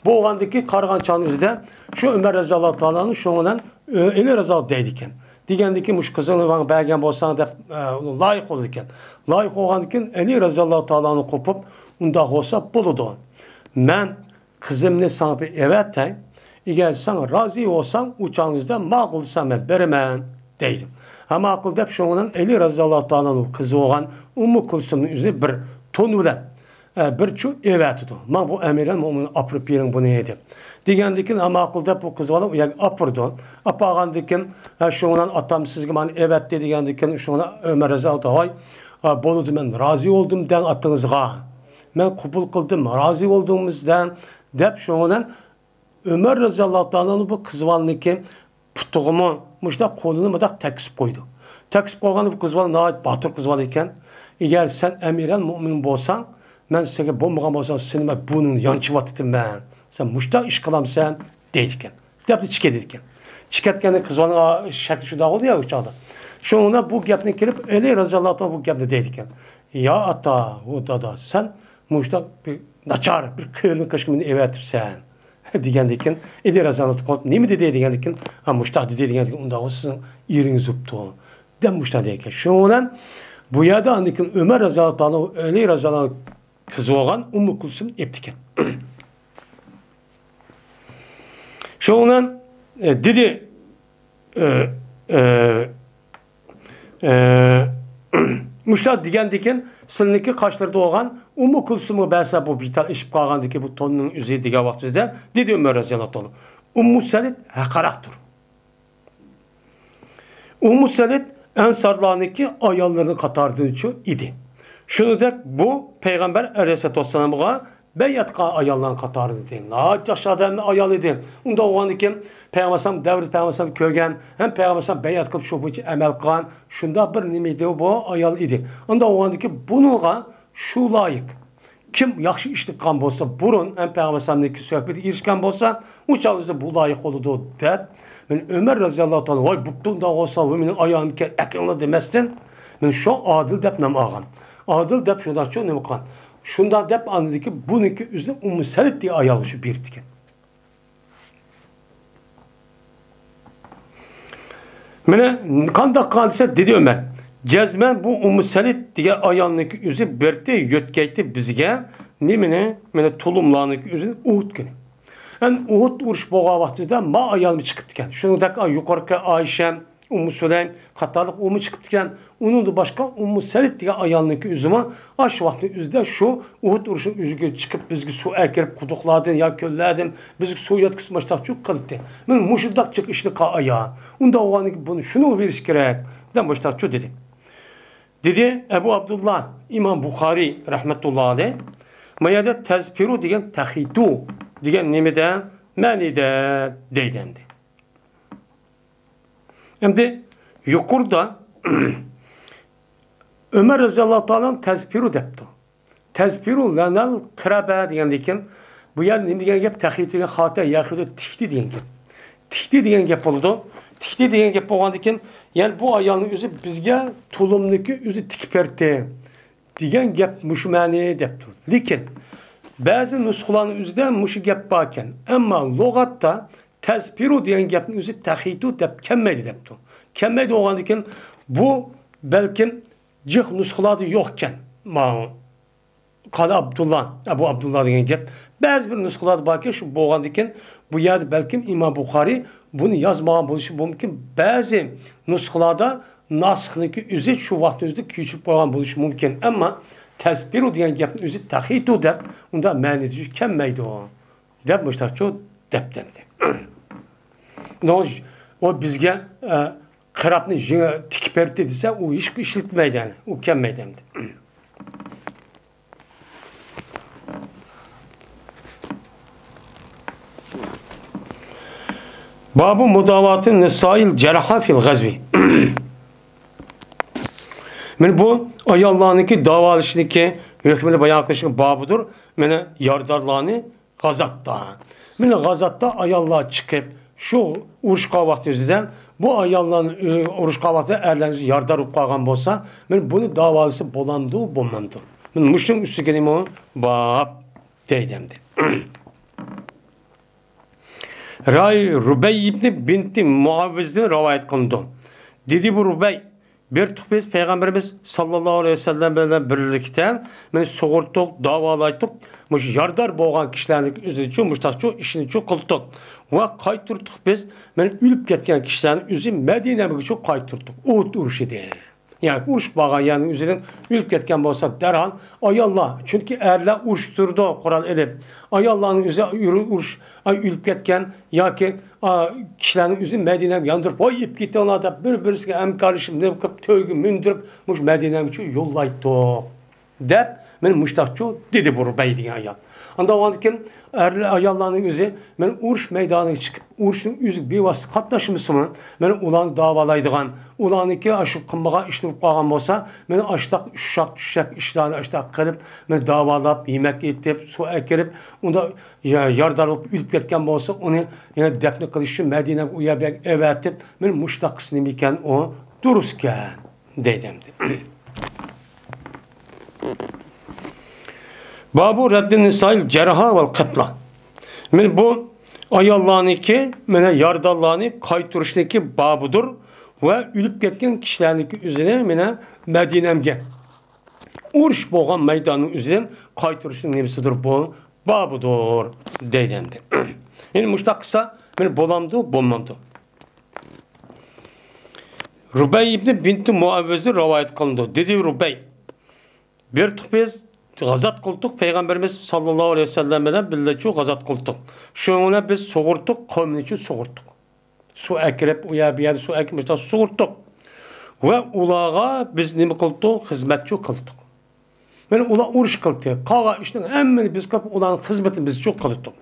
بولغاندىن كېيىن قارىغان چاغنىڭ ئۆزىدە شۇ ئۆمەر رازىياللاھۇ تائالا ئەنھۇ شۇنىڭ بىلەن ئۆ-، ئەلى رازا دەيدىكەن. دېگەندىن كېيىن، مۇشۇ قىزىڭنى ماڭا بەرگەن بولساڭ دەپ، ئە، لايىق بولىدىكەن. لايىق بولغاندىن كېيىن، ئەلى رازىياللاھۇ تائالا ئەنھۇ قوپۇپ، ئۇنداق بولسا بولىدۇ. مەن قىزىمنى ساڭا بىر ئەۋەتەي. ئەگەر سەن رازى بولساڭ، ئۇ چاغنىڭىزدا ماقۇل دېسەڭ مەن بېرىمەن، دەيدۇ. ھە، ماقۇل دەپ، شۇنىڭ بىلەن ئەلى رازىياللاھۇ تائالا ئەنھۇ قىزى بولغان ئۇممۇ كۇلسۇمنىڭ ئۆزىنى بىر تون بىلەن ئە، بىرچۇ ئەۋەتىدۇ. ماڭا بۇ ئەمىرەل مۆمىنىن ئاپىرىپ بېرىڭ بۇنى دەپ. دېگەندىكىن، ھە، ماقۇل دەپ بۇ قىز بالا ئۇ يەرگە ئاپىرىدۇ. ئاپارغاندىكىن، ھە، شۇنىڭ بىلەن ئاتام سىزگە مانا ئەۋەتتى دېگەندىكىن، شۇنىڭ بىلەن ئۆمەر رازىياللاھۇ تائالا، ھاي، ھە، بولىدۇ، مەن رازى بولدۇم دەڭ ئاتىڭىزغا. مەن قوبۇل قىلدىم، رازى بولدۇڭمىز دەڭ، دەپ شۇنىڭ بىلەن ئۆمەر رازىياللاھۇ تائالا ئەنھۇ بۇ قىز بالىنىڭكى پۇتىغىمۇ مۇشۇنداق قولىنى مۇنداق تەگكۈزۈپ قويىدۇ. تەگكۈزۈپ قويغاندا بۇ قىز بالا ناھايىتى باتۇر قىز بالا ئىكەن. ئەگەر سەن ئەمىرەل مۆمىن بولساڭ، مەن سەنگە بولمىغان بولسام، سېنى مەن بۇرنۇڭنى يانچىۋاتىتتىم مەن. سەن مۇشۇنداق ئىش قىلامسەن؟» دەيدىكەن. دەپلا چىقىۋېتىدىكەن. چىقىۋەتكەندە قىزلارنىڭ شەكلى شۇنداق بولدى يا ئۇ چاغدا. شۇنىڭ بىلەن بۇ گەپنى كېلىپ، ئەلى رەزىياللاھۇ تائالا بۇ گەپنى دەيدىكەن. «يا ئاتا، ئۇ دادا، سەن مۇشۇنداق بىر ناچار، بىر قېرىنىڭ قېشىغا مېنى ئېۋەتىپسەن.» دېگەندىن كېيىن، ئەلى رەزىياللاھۇ تائالا، «نېمە دېدى؟» دېگەندىن كېيىن، «ھە، مۇشۇنداق دېدى» دېگەندىن كېيىن، «ئۇنداق بولسا سىزنىڭ ئېرىڭىز بوپتۇ» دەپ مۇشۇنداق دېگەن. شۇنىڭ بىلەن بۇ يەردە ئاندىن كېيىن ئۆمەر رەزىياللاھۇ تائالا، ئەلى رەزىياللاھۇ قىزى بولغان ئۇممۇ كۇلسۇمنى ئېپتىكەن. شۇنىڭ بىلەن، ئە، دېدى، ئە، ئە، ئە، مۇشۇنداق دېگەندىن كېيىن، سىلىنىڭكى قاشلىرىدا بولغان ئۇممۇ كۇلسۇمغا بەرسە، بۇ بىتال ئېشىپ قالغاندىكىن، بۇ توننىڭ ئۆزى دېگەن ۋاقتىدا دېدى ئۆمەر رەزىياللاھۇ تائالا، ئۇممۇ سەلىت ھەققىراقتۇر. ئۇممۇ سەلىت ئەنسارلارنىڭكى ئاياللىرىنىڭ قاتارىدىنچۇ ئىدى. شۇنىڭدەك بۇ پەيغەمبەر ئەلەيھىسسالاتۇ ۋەسسالامغا بەيئەت قىلغان ئاياللارنىڭ قاتارىدا ئىدى. ناھايىتى ياخشى ئادەمنىڭ ئايالى ئىدى. ئۇنداق بولغاندىكىن، پەيغەمبەر ئەلەيھىسسالام دەۋرىدە پەيغەمبەر ئەلەيھىسسالام كۆرگەن ھەم پەيغەمبەر ئەلەيھىسسالام بەيئەت قىلىپ، شۇ بويىچە ئەمەل قىلغان شۇنداق بىر نېمە ئىدى، بۇ ئايال ئىدى. ئۇنداق بولغاندىكىن، بۇنىڭغا شۇ لايىق. كىم ياخشى ئىشنى قىلغان بولسا بۇرۇن، ھەم پەيغەمبەر ئەلەيھىسسالامنىڭكى سۆھبىتىگە ئېرىشكەن بولسا، ئۇ چاغ ئۆزى بۇ لايىق بولىدۇ دەپ، مەن ئۆمەر رەزىياللاھۇ تائالا، ۋاي، بوپتۇ، ئۇنداق بولسا، ۋاي، مېنىڭ ئايالىمكەن، ئەكىڭلار دېمەستىن، مەن شۇ ئادىل دەپ نام ئالغان. ئادىل دەپ شۇنداقچۇ نېمە قىلغان. شۇنداق دەپ ئاندىن كېيىن بۇنىڭكى ئۆزىنى ئۇممۇ سەلىت دېگەن ئايالغا شۇ بېرىپتىكەن. مانا قانداق قىلغان دېسە، دېدى ئۆمەر، جەزمەن بۇ ئۇممۇ سەلىت دېگەن ئايالنىڭكى ئۆزى بېرىتتى، يۆتكەيتتى بىزگە نېمىنى؟ مانا تۇلۇملارنىڭكى ئۆزىنى ئۇھۇد كۈنى. ئەنە ئۇھۇد ئۇرۇشى بولغان ۋاقتىدا ما ئايالمۇ چىقىپتىكەن. شۇنىڭدەك يۇقىرىقى ئايشەم، ئۇممۇ سۇلەيم قاتارلىق ئۇمۇ چىقىپتىكەن. ئۇنىڭدىن باشقا ئۇممۇ سەلىت دېگەن ئايالنىڭكى ئۆزىمۇ ئاشۇ ۋاقىتنىڭ ئۆزىدە شۇ ئۇھۇد ئۇرۇشىنىڭ ئۆزىگە چىقىپ، بىزگە سۇ ئەكىرىپ، قۇدۇقلاردىن يا كۆللەردىن بىزگە سۇ يەتكۈزۈپ ماشتاقچۇ قىلدى. مانا مۇشۇنداق جىق ئىشنى قىلغان ئايال. ئۇنداق بولغاندىكىن بۇنى شۇنىڭغا بېرىش كېرەك دەپ ماشتاقچۇ دېدى. دېدى ئەبۇ ئابدۇللا ئىمام بۇخارىي رەھمەتۇللا ئەلەيھ، ما يەردە تەزپىرۇ دېگەن تەخىتۇ دېگەن نېمىدە، مەنىدە دەيدۇ ئەمدى. ئەمدى يۇقىرىدا ئۆمەر رەزىياللاھۇ تائالا تەزپىرۇ دەپتۇ. تەزپىرۇ لەنەل قىرەبە دېگەندىن كېيىن، بۇ يەردە نېمە دېگەن گەپ؟ تەخىتۇ دېگەن خاتىرە ياخۇدى تىكتى دېگەن گەپ. تىكتى دېگەن گەپ بولىدۇ. تىكتى دېگەن گەپ بولغاندىن كېيىن، يەنى بۇ ئايالنىڭ ئۆزى بىزگە تۇلۇمنىكى ئۆزى تىكىپ بەردى دېگەن گەپ مۇشۇ مەنى دەپتۇ. لېكىن بەزى نۇسخىلارنىڭ ئۆزىدە مۇشۇ گەپ باركەن. ئەمما لۇغەتتە تەزپىرۇ دېگەن گەپنىڭ ئۆزى تەخىتۇ دەپ كەلمەيدۇ دەپتۇ. كەلمەيدۇ بولغاندىكىن، بۇ بەلكىم جىق نۇسخىلاردا يوقكەن. ماۋۇ قالا ئابدۇللا، ئەبۇ ئابدۇللا دېگەن گەپ. بەزى بىر نۇسخىلاردا باركەن، شۇ بولغاندىكىن، بۇ يەردە بەلكىم ئىمام بۇخارىي بۇنى يازمىغان بولۇشى مۇمكىن. بەزى نۇسخىلاردا ناسىخنىڭكى ئۆزى شۇ ۋاقىتنىڭ ئۆزىدە كۆچۈرۈپ قويغان بولۇشى مۇمكىن. ئەمما تەزپىرۇ دېگەن گەپنىڭ ئۆزى تەخىتۇ دەپ، ئۇنداق مەنىدە كەلمەيدۇ دەپ مۇشتاقچۇ دەپتۇ ئەمدى. ئۇ بىزگە، ئە، قىرابنى يېڭى تىكىپ بەردى دېسە، ئۇ ھېچ ئىشلىتمەيدۇ، يەنى ئۇ كەلمەيدۇ ئەمدى. بابۇ مۇداۋاتى نىسائىل جەرھا فىل غەزۋى. مانا بۇ ئاياللارنىڭكى داۋالىشىنىڭكى ھۆكمىنى بايان قىلىشنىڭ بابىدۇر. مانا يارىدارلارنى غازاتتا. مانا غازاتتا ئاياللار چىقىپ، شۇ ئۇرۇشقان ۋاقتى يۈزىدىن بۇ ئاياللارنى، ئۇرۇشقان ۋاقتىدا ئەرلەرنى يارىدار بولۇپ قالغان بولسا، مانا بۇنى داۋالىسا بولامدۇ، بولمامدۇ؟ مانا مۇشۇنىڭ ئۈستىگە نېمە باب دەيدۇ ئەمدى. راي رۇبەي ئىبنى بىنتى مۇئاۋىزدىن رىۋايەت قىلىنىدۇ. دېدى بۇ رۇبەي، بىر تۇپىز پەيغەمبىرىمىز ساللاللاھۇ ئەلەيھى ۋەسەللەم بىلەن بىرلىكتە مېنى سۇغۇرتۇق، داۋالايتۇق، مۇشۇ يارىدار بولغان كىشىلەرنىڭ ئۆزىنىچۇ مۇشتاقچۇ ئىشىنىچۇ قىلدۇق ۋە قايتۇرتۇق بىز، مېنى ئۆلۈپ كەتكەن كىشىلەرنىڭ ئۆزى مەدىنەمگىچۇ قايتۇرتۇق. ئۇھۇد ئۇرۇشىدە. ياكى ئۇرۇشۇپ بارغان يەرنىڭ ئۆزىدىن ئۆلۈپ كەتكەن بولسا، دەرھال ئاياللار، چۈنكى ئەرلەر ئۇرۇشتا تۇرىدۇ قورال ئېلىپ. ئاياللارنىڭ ئۆزى ئۇرۇش، ئاي، ئۆلۈپ كەتكەن ياكى، ئا، كىشىلەرنىڭ ئۆزى مەدىنەگە ياندۇرۇپ، ۋاي، ئېلىپ كېتىڭلار دەپ، بىر-بىرسىگە ھەمكارلىشىپ، نېمە قىلىپ، تۆگە مىندۈرۈپ، مۇشۇ مەدىنەگىچە يوللايتتۇق دەپ، مانا مۇشۇنداقچۇ دېدى بۇ رۇبەي دېگەن ئايال. ئاندىن كېيىن ئەر ئاياللارنىڭ ئۆزى مانا ئۇرۇش مەيدانىغا چىقىپ، ئۇرۇشنىڭ ئۆزىگە بىۋاسىتە قاتناشمىسىمۇ، مانا ئۇلارنى داۋالايدىغان، ئۇلارنىڭكى ئاشۇ قىلمىغان ئىشلىرى بولۇپ قالغان بولسا، مانا ئاشۇنداق ئۇششاق چۈششەك ئىشلارنى ئاشۇنداق قىلىپ، مانا داۋالاپ، يېمەك ئېتىپ، سۇ ئەكىرىپ، ئۇنداق يا-، يارىدار بولۇپ ئۆلۈپ كەتكەن بولسا، ئۇنى يەنە دەپنە قىلىش ئۈچۈن مەدىنەگە ئۇ يەر بۇ يەرگە ئەۋەتىپ، مانا مۇشۇنداق قىلسا نېمىكەن ئۇ؟ دۇرۇسكەن. دەيدۇ ئەمدى. بابۇ رەددىن نىسائىل جەرھا ۋەل قەتلا. مانا بۇ ئاياللارنىڭكى، مانا يارىدارلارنى قايتۇرۇشنىڭكى بابىدۇر ۋە ئۆلۈپ كەتكەن كىشىلەرنىڭكى ئۆزىنى مانا مەدىنەمگە، ئۇرۇش بولغان مەيداننىڭ ئۆزىدىن قايتۇرۇشنىڭ نېمىسىدۇر بۇ؟ بابىدۇر. دەيدۇ ئەمدى. يەنى مۇشۇنداق قىلسا، مانا بولامدۇ، بولمامدۇ؟ رۇبەي ئىبنى بىنتى مۇئەۋۋىزدىن رىۋايەت قىلىنىدۇ. دېدى رۇبەي، بىر تۇق بىز غازات قىلدۇق، پەيغەمبىرىمىز ساللاللاھۇ ئەلەيھى ۋەسەللەم بىلەن بىللەچۇ غازات قىلدۇق. شۇنىڭ بىلەن بىز سۇغۇرتتۇق، قومنىچۇ سۇغۇرتتۇق. سۇ ئەكىرىپ، ئۇ يەر بۇ يەردە سۇ ئەكىرىپ، مۇشۇنداق سۇغۇرتتۇق. ۋە ئۇلارغا بىز نېمە قىلدۇق؟ خىزمەتچۇ قىلدۇق. مانا ئۇلار ئۇرۇش قىلدى. قالغان ئىشنىڭ ھەممىنى بىز قىلىپ، ئۇلارنىڭ خىزمىتىنى بىزچۇ قىلدۇق.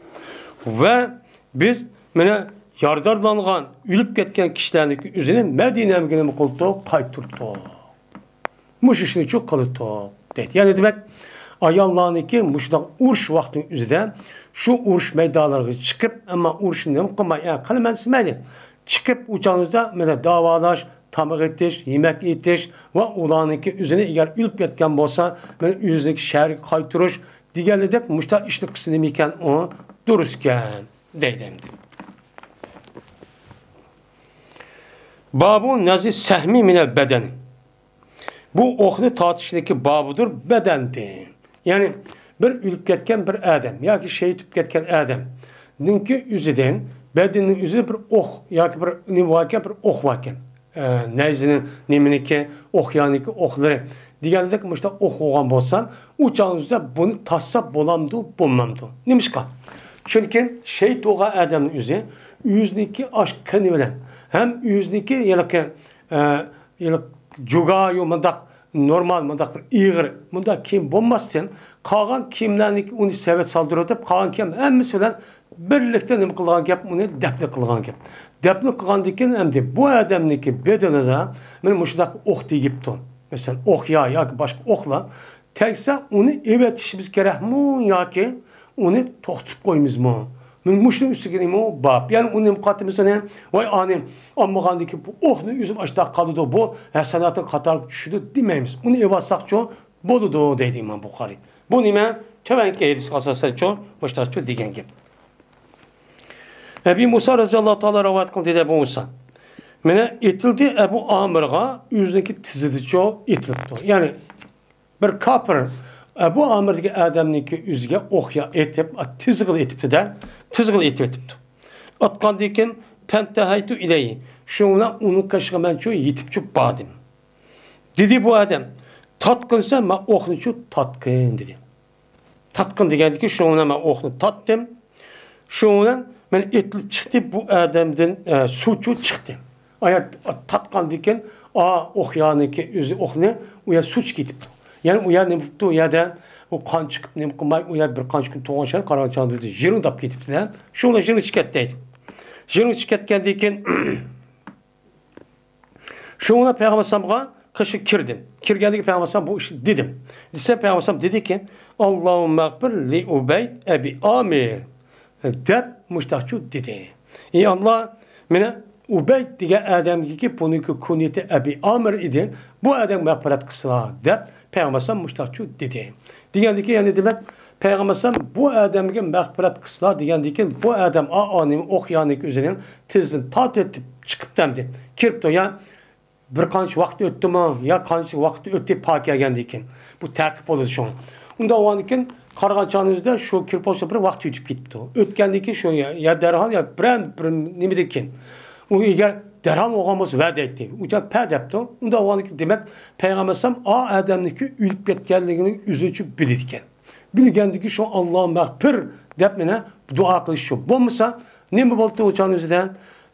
ۋە بىز مانا يارىدارلانغان، ئۆلۈپ كەتكەن كىشىلەرنىڭكى ئۆزىنى مەدىنەمگە نېمە قىلدۇق؟ قايتۇردۇق. مۇشۇ ئىشنىچۇ قىلدۇق دەيدۇ. يەنى دېمەك، ئاياللارنىڭكى مۇشۇنداق ئۇرۇش ۋاقتىنىڭ ئۆزىدە شۇ ئۇرۇش مەيدانلىرىغا چىقىپ، ئەمما ئۇرۇشنى نېمە قىلماي، ئە، قىلىمەن دېسە مەيلى. چىقىپ، ئۇ چاغىڭىزدا مانا داۋالاش، تاماق ئېتىش، يېمەك ئېتىش ۋە ئۇلارنىڭكى ئۆزىنى ئەگەر ئۆلۈپ كەتكەن بولسا، مانا ئۆزىنىڭكى شەھىرىگە قايتۇرۇش دېگەنلىدەك مۇشۇنداق ئىشنى قىلسا نېمىكەن ئۇ؟ دۇرۇسكەن دەيدۇ ئەمدى. بابۇ نەزى سەھمى مىنەل بەدەنى. بۇ ئوقنى تارتىشنىڭكى بابىدۇر بەدەندىن. يەنى بىر ئۆلۈپ كەتكەن بىر ئادەم ياكى شېھىت بولۇپ كەتكەن ئادەمنىڭكى ئۆزىدىن، بەدىنىنىڭ ئۆزىدە بىر ئوق ياكى بىر نېمە باركەن، بىر ئوق باركەن. ئە، نەيزىنىڭ نېمىنىڭكى، ئوقيانىڭكى ئوقلىرى دېگەندەك مۇشۇنداق ئوق بولغان بولسا، ئۇ چاغنىڭ ئۆزىدە بۇنى تارتسا بولامدۇ، بولمامدۇ؟ نېمىشقا؟ چۈنكى شېھىت بولغان ئادەمنىڭ ئۆزى ئۆزىنىڭكى ئاش قېنى بىلەن ھەم ئۆزىنىڭكى ھېلىقى ئە، يەنى جۇگايۇ مۇنداق نورمال، مۇنداق بىر ئېغىر، مۇنداق كىيىم بولماستىن، قالغان كىيىملەرنىكى ئۇنى سەۋەت سالدۇرۇۋېتىپ، قالغان كىيىم ھەممىسى بىلەن بىرلىكتە نېمە قىلغان گەپ، ئۇنى دەپنە قىلغان گەپ. دەپنە قىلغاندىن كېيىن ئەمدى بۇ ئادەمنىڭكى بەدىنىدە مانا مۇشۇنداق ئوق تېگىپتۇ. مەسىلەن، ئوق يا ياكى باشقا ئوقلار تەگسە، ئۇنى ئېۋەتىشىمىز كېرەكمۇ ياكى ئۇنى توختىتىپ قويىمىزمۇ؟ مانا مۇشۇنىڭ ئۈستىگە نېمە بار؟ يەنى ئۇنى نېمە قىلاتتىمىز ئۇنى؟ ۋاي ئانى، ئالمىغاندىن كېيىن بۇ ئوقنى ئۆزۈم ئاشتاق قالىدۇ، بۇ ھەسەناتىڭ قاتارىغا چۈشىدۇ دېمەيمىز. ئۇنى ئېۋەتسەكچۇ بولىدۇ دەيدۇ ئىمام بۇخارىي. بۇ نېمە؟ تۆۋەنكى ھەدىسكە ئاساسەنچۇ مۇشۇنداقچۇ دېگەن گەپ. ئەبى مۇسا رەزىياللاھۇ تائالا رىۋايەت قىلدى دەيدۇ ئەبۇ مۇسا. مانا ئېتىلدى ئەبۇ ئامىرغا، ئۆزىنىڭكى تىزىدىچۇ ئېتىلىپتۇ. يەنى بىر كاپىر ئەبۇ ئامىر دېگەن ئادەمنىڭكى ئۆزىگە ئوق يا ئېتىپ، تىزىغىلا ئېتىپتۇ-دە، تىزىغىلا ئېتىۋېتىپتۇ. ئاتقاندىن كېيىن، فەنتەھەيتۇ ئىلەيھى، شۇنىڭ بىلەن ئۇنىڭ قېشىغا مەنچۇ يېتىپچۇ باردىم. دېدى بۇ ئادەم، تارتقىنسەن، مەن ئوقنىچۇ تارتقىن دېدى. تارتقىن دېگەندىكى، شۇنىڭ بىلەن مەن ئوقنى تارتتىم. شۇنىڭ بىلەن مەن ئېتىلىپ چىقتى، بۇ ئادەمدىن، ئە، سۇچۇ چىقتى. ئايا تارتقاندىن كېيىن، ئا، ئوق يانىكى ئۆزى ئوقنى ئۇ يەر سۇچۇ كېتىپتۇ. يەنى ئۇ يەر نېمە بوپتۇ؟ ئۇ يەردە ئۇ قان چىقىپ، نېمە قىلماي، ئۇ يەر بىر قانچە كۈن تۇرغان شەھەر قارىغان چاغدا يىرىڭداپ كېتىپتۇ-دە. شۇنىڭ بىلەن يىرىڭ چىقىپ كەتتى. يىرىڭ چىقىپ كەتكەندىن كېيىن، شۇنىڭ بىلەن پەيغەمبەر ئەلەيھىسسالامغا قېشىغا كىردىم. كىرگەندىكى پەيغەمبەر ئەلەيھىسسالام بۇ ئىشنى دېدىم. دېسەم، پەيغەمبەر ئەلەيھىسسالام دېدىكى، «ئاللاھۇممەغفىر لىئۇبەيد ئەبى ئامىر» دەپ مۇشتاقچۇ دېدى. ئى ئاللا، مېنى ئۇبەيد دېگەن ئادەمگىكى، بۇنىڭكى كۇنيىتى ئەبى ئامىر ئىدى، بۇ ئادەمگە مەغپىرەت قىلسىلا دەپ پەيغەمبەر ئەلەيھىسسالام مۇشتاقچۇ دېدى. دېگەندىكى، يەنى دېمەك، پەيغەمبەر ئەلەيھىسسالام بۇ ئادەمگە مەغپىرەت قىلسىلا دېگەندىكىن، بۇ ئادەم ئا ئانىمۇ ئوقيانىكى ئۆزىنىڭ تىزىدىن تارتىۋېتىپ چىقىپتۇ ئەمدى. كىرىپتۇ يا بىر قانچە ۋاقىت ئۆتتىمۇ يا قانچە ۋاقىت ئۆتتى پاكىيە كەلگەندىن كېيىن. بۇ تەقىب بولىدۇ شۇڭا. ئۇنداق بولغاندىن كېيىن قارىغان چاغىمىزدا شۇ كىرىپ بولسا بىر ۋاقىت ئۆتۈپ كېتىپتۇ. ئۆتكەندىن كېيىن شۇ يا، يا دەرھال يا بىرەر بىر نېمىدىن كېيىن. ئۇ ئەگەر دەرھال بولغان بولسا ۋە دەيتتى. ئۇ چاغ پە دەپتۇ. ئۇنداق بولغاندىن كېيىن دېمەك پەيغەمبەر ئەلەيھىسسالام ئا ئادەمنىڭكى ئۆلۈپ كەتكەنلىكىنى ئۆزىچۇ بىلىدىكەن. بىلگەندىن كېيىن شۇ ئاللاھۇممەغپىر دەپ مانا دۇئا قىلىشچۇ. بولمىسا نېمە بولدى ئۇ چاغنىڭ ئۆزىدە؟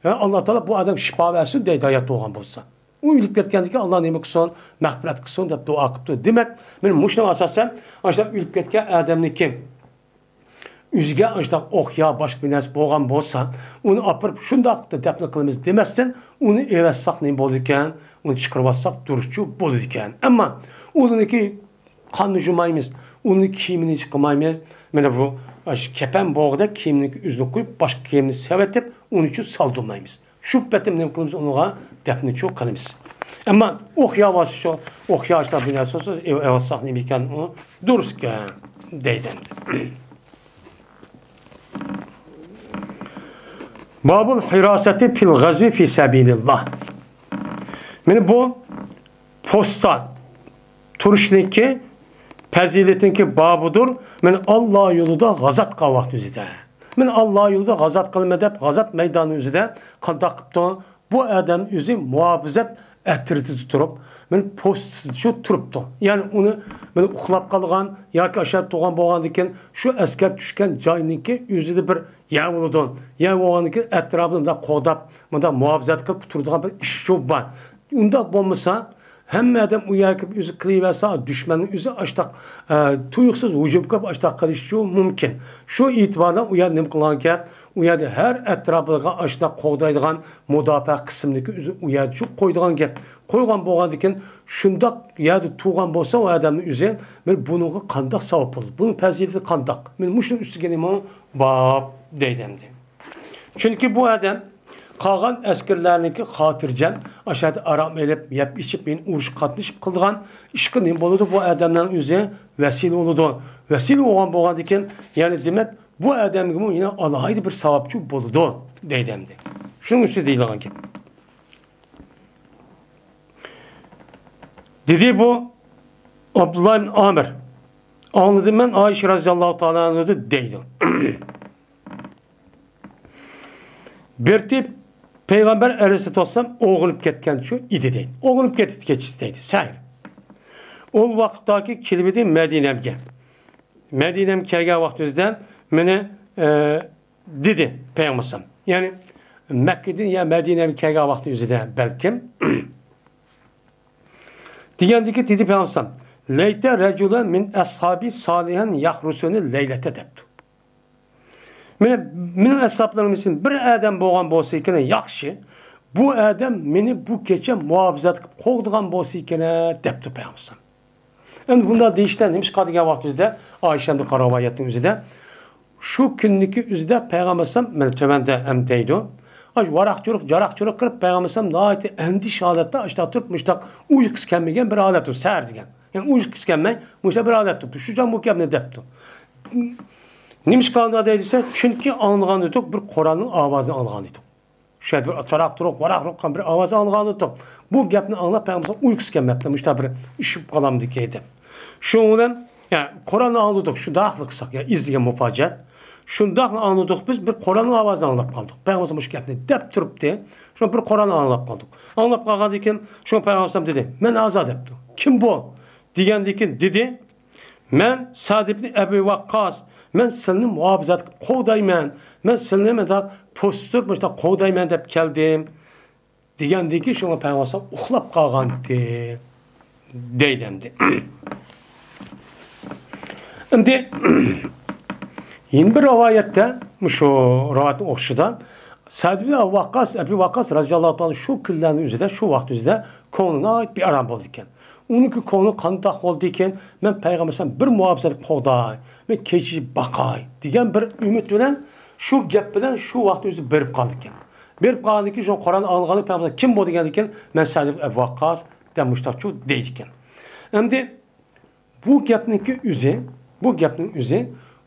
ھە، ئاللا تائالا بۇ ئادەمگە شىپا بەرسۇن دەيدۇ، ھايات بولغان بولسا. ئۇ ئۆلۈپ كەتكەندىن كېيىن، ئاللا نېمە قىلسۇن، مەغپىرەت قىلسۇن دەپ دۇئا قىپتۇ. دېمەك، مېنىڭ مۇشۇنىڭغا ئاساسەن، ئاشۇنداق ئۆلۈپ كەتكەن ئادەمنىڭكى ئۆزىگە ئاشۇنداق ئوق يا باشقا بىر نەرسە بولغان بولسا، ئۇنى ئاپىرىپ شۇنداق دەپنە قىلىمىز دېمەستىن، ئۇنى ئېلىۋەتسەك نېمە بولىدىكەن؟ ئۇنى چىقىرىۋەتسەق دۇرۇسچۇ بولىدىكەن. ئەمما ئۇنىڭكى قاننى يۇمايمىز، ئۇنىڭ كىيىمىنى قىلمايمىز. مانا بۇ، ئاشۇ كەپەن بولغۇدەك كىيىمنى ئۆزىنى قويۇپ، باشقا كىيىمنى سېلىۋېتىپ، ئۇنى شۇ سالدۇرمايمىز. شۇ پېتىم نېمە قىلىمىز؟ ئۇنىڭغا دەپنىچۇ قىلىمىز. ئەمما ئوق ياۋاسى شۇ، ئوق ياۋاسى بىر نەرسە بولسا، ئېۋ-، ئېۋەتسەك نېمە ئىكەن، ئۇ دۇرۇسكەن دەيدۇ ئەمدى. بابۇل ھىراسەتى فىل غەزۋى فى سەبىلىللا. مانا بۇ پوستتا تۇرۇشنىڭكى پەزىلىتىنىڭكى بابىدۇر. مانا ئاللا يولىدا غازات قىلغان ۋاقتى ئۆزىدە. مانا ئاللا يولىدا غازات قىلىمەن دەپ، غازات مەيدانى ئۆزىدە قانداق قىپتۇ؟ بۇ ئادەم ئۆزى مۇھاپىزەت ئەترىتىدە تۇرۇپ، مانا پوستىدا شۇ تۇرۇپتۇ. يەنى ئۇنى مانا ئۇخلاپ قالغان ياكى ئاشۇ تۇغان بولغاندىكىن، شۇ ئەسكەر چۈشكەن جاينىڭكى ئۆزىدە بىر يەر بولىدۇ. يەر بولغاندىكىن ئەتراپىنى مۇنداق قوغداپ، مۇنداق مۇھاپىزەت قىلىپ تۇرىدىغان بىر ئىش شۇ بار. ئۇنداق بولمىسا، ھەممە ئادەم ئۇ يەرگە كىرىپ ئۆزى قىلىۋەرسە، دۈشمەننىڭ ئۆزى ئاشتاق، ئە، تۇيۇقسىز ھۇجۇم قىلىپ ئاشتاق قىلىشى مۇمكىن. شۇ ئېتىباردا ئۇ يەر نېمە قىلغان گەپ؟ ئۇ يەردە ھەر ئەتراپىغا ئاشتاق قوغدايدىغان مۇداپىئە قىسمىنىڭكى ئۆزى ئۇ يەردە شۇ قويىدىغان گەپ. قويغان بولغاندىكىن، شۇنداق يەردە تۇرغان بولسا ئۇ ئادەمنىڭ ئۆزى، مانا بۇنىڭغا قانداق ساۋاب بولىدۇ؟ بۇنىڭ پەزىلىتى قانداق؟ مانا مۇشۇنىڭ ئۈستىگە نېمە بار دەيدۇ ئەمدى. چۈنكى بۇ ئادەم قالغان ئەسكەرلەرنىڭكى خاتىرجەم، ئاشۇ يەردە ئارام ئېلىپ، يەپ ئىچىپ، يەنە ئۇرۇشقا قاتنىشىپ قىلىدىغان ئىشقا نېمە بولىدۇ؟ بۇ ئادەمنىڭ ئۆزى ۋەسىلە بولىدۇ. ۋەسىلە بولغان بولغاندىكىن، يەنى دېمەك، بۇ ئادەمگىمۇ يەنە ئالاھىدە بىر ساۋابچۇ بولىدۇ دەيدۇ ئەمدى. شۇنىڭ ئۈچۈن دېيىلغان گەپ. دېدى بۇ ئابدۇللا ئىبن ئامىر. ئاڭلىدىم مەن ئائىشە رەزىياللاھۇ تائالا ئەنھۇدىن دەيدۇ. بىر تېپ پەيغەمبەر ئەلەيھىسسالاتۇ ۋەسسالام ئويغىنىپ كەتكەن شۇ ئىدى دەيدۇ. ئويغىنىپ كەتتى كېچىسى دەيدۇ، سەھەر. ئۇ ۋاقىتتاكى كېلىۋىدى مەدىنەمگە. مەدىنەمگە كەلگەن ۋاقتىمىزدا مېنى، ئە، دېدى پەيغەمبەر ئەلەيھىسسالام. يەنى مەككىدىن يا مەدىنەگە كەلگەن ۋاقتى ئۆزىدە بەلكىم. دېگەندىكى دېدى پەيغەمبەر ئەلەيھىسسالام، لەيتە رەجۇلەن مىن ئەسھابى سالىھەن يەھرۇسۇنى لەيلەتە دەپتۇ. مېنى، مېنىڭ ئەسھابلىرىم ئىچىدىن بىر ئادەم بولغان بولسا ئىكەن ياخشى، بۇ ئادەم مېنى بۇ كېچە مۇھاپىزەت قىلىپ قوغدىغان بولسا ئىكەن دەپتۇ پەيغەمبەر ئەلەيھىسسالام. ئەمدى بۇنداق دېيىشتە نېمىشقا دېگەن ۋاقتىمىزدا ئائىشەمدىن قارىغان رىۋايەتنىڭ ئۆزىدە شۇ كۈننىكى ئۆزىدە پەيغەمبەر ئەلەيھىسسالام مانا تۆۋەندە ھەم دەيدۇ. ئاشۇ ۋاراق-چۇرۇق، جاراق-چۇرۇق قىلىپ پەيغەمبەر ئەلەيھىسسالام ناھايىتى ئەندىشە ھالەتتە ئاشۇنداق تۇرۇپ، مۇشۇنداق ئۇيقۇسى كەلمىگەن بىر ھالەت تۇرۇپتۇ، سەھەر دېگەن. يەنى ئۇيقۇسى كەلمەي، مۇشۇنداق بىر ھالەت تۇرۇپتۇ. شۇ چاغ بۇ گەپنى دەپتۇ. نېمىشقا ئۇنداق دەيدۇ دېسە، چۈنكى ئاڭلىغان ئىدۇق، بىر قورالنىڭ ئاۋازىنى ئاڭلىغان ئىدۇق. شۇ بىر چاراق-چۇرۇق، ۋاراق-ۋۇرۇق قىلغان بىر ئاۋاز ئاڭلىغانىدۇق. بۇ گەپنى ئاڭلاپ پەيغەمبەر ئۇيقۇسى كەلمەپتۇ، مۇشۇنداق بىر ئىش بولۇپ قالامدىكى دەپ. شۇنىڭ بىلەن، يا، قورالنى ئاڭلىدۇق، شۇنداقلا قىلساق، يا، ئىزدىگەن مۇپاجىئەت. شۇنداقلا ئاڭلىدۇق بىز، بىر قورالنىڭ ئاۋازىنى ئاڭلاپ قالدۇق. پەيغەمبەر مۇشۇ گەپنى دەپ تۇرۇپتى. شۇ بىر قورالنى ئاڭلاپ قالدۇق. ئاڭلاپ قالغاندىن كېيىن، شۇ پەيغەمبەر دېدى، مەن ھازىر دەپتۇ. كىم بۇ؟ دېگەندىن كېيىن دېدى، مەن سەئد ئىبنى ئەبى ۋەققاس، مەن سىلىنى مۇھاپىزەت قىلىپ قوغدايمەن، مەن سىلىنى مۇنداق پوستۇرۇپ مۇشۇنداق قوغدايمەن دەپ كەلدىم، دېگەندىن كېيىن شۇڭا پەيغەمبەر ئۇخلاپ قالغانتى، دەيدۇ ئەمدى. ئەمدى يەنە بىر رىۋايەتتە، مۇشۇ رىۋايەتنىڭ ئوخشىشىدا، سەئد ئىبنى ئەبى ۋەققاس، ئەبى ۋەققاس رەزىياللاھۇ تائالا شۇ كۈنلەرنىڭ ئۆزىدە، شۇ ۋاقىت ئۆزىدە كۆڭلى ناھايىتى بىئارام بولىدىكەن. ئۇنىڭكى كۆڭلى قانداق بولدىكىن، مەن پەيغەمبەر ئەلەيھىسسالام بىر مۇھاپىزەت قوغداي، مەن كېچىچە باقاي دېگەن بىر ئۈمىد بىلەن، شۇ گەپ بىلەن شۇ ۋاقىت ئۆزى بېرىپ قالىدىكەن. بېرىپ قالغاندىن كېيىن شۇ قورالنى ئالغاندا پەيغەمبەر ئەلەيھىسسالام، كىم بۇ؟ دېگەندىن كېيىن، مەن سەئد ئىبنى ئەبى ۋەققاس دەپ مۇشتاقچۇ دەيدىكەن. ئەمدى بۇ گەپنىڭكى ئۆزى، بۇ گەپنىڭ ئۆزى،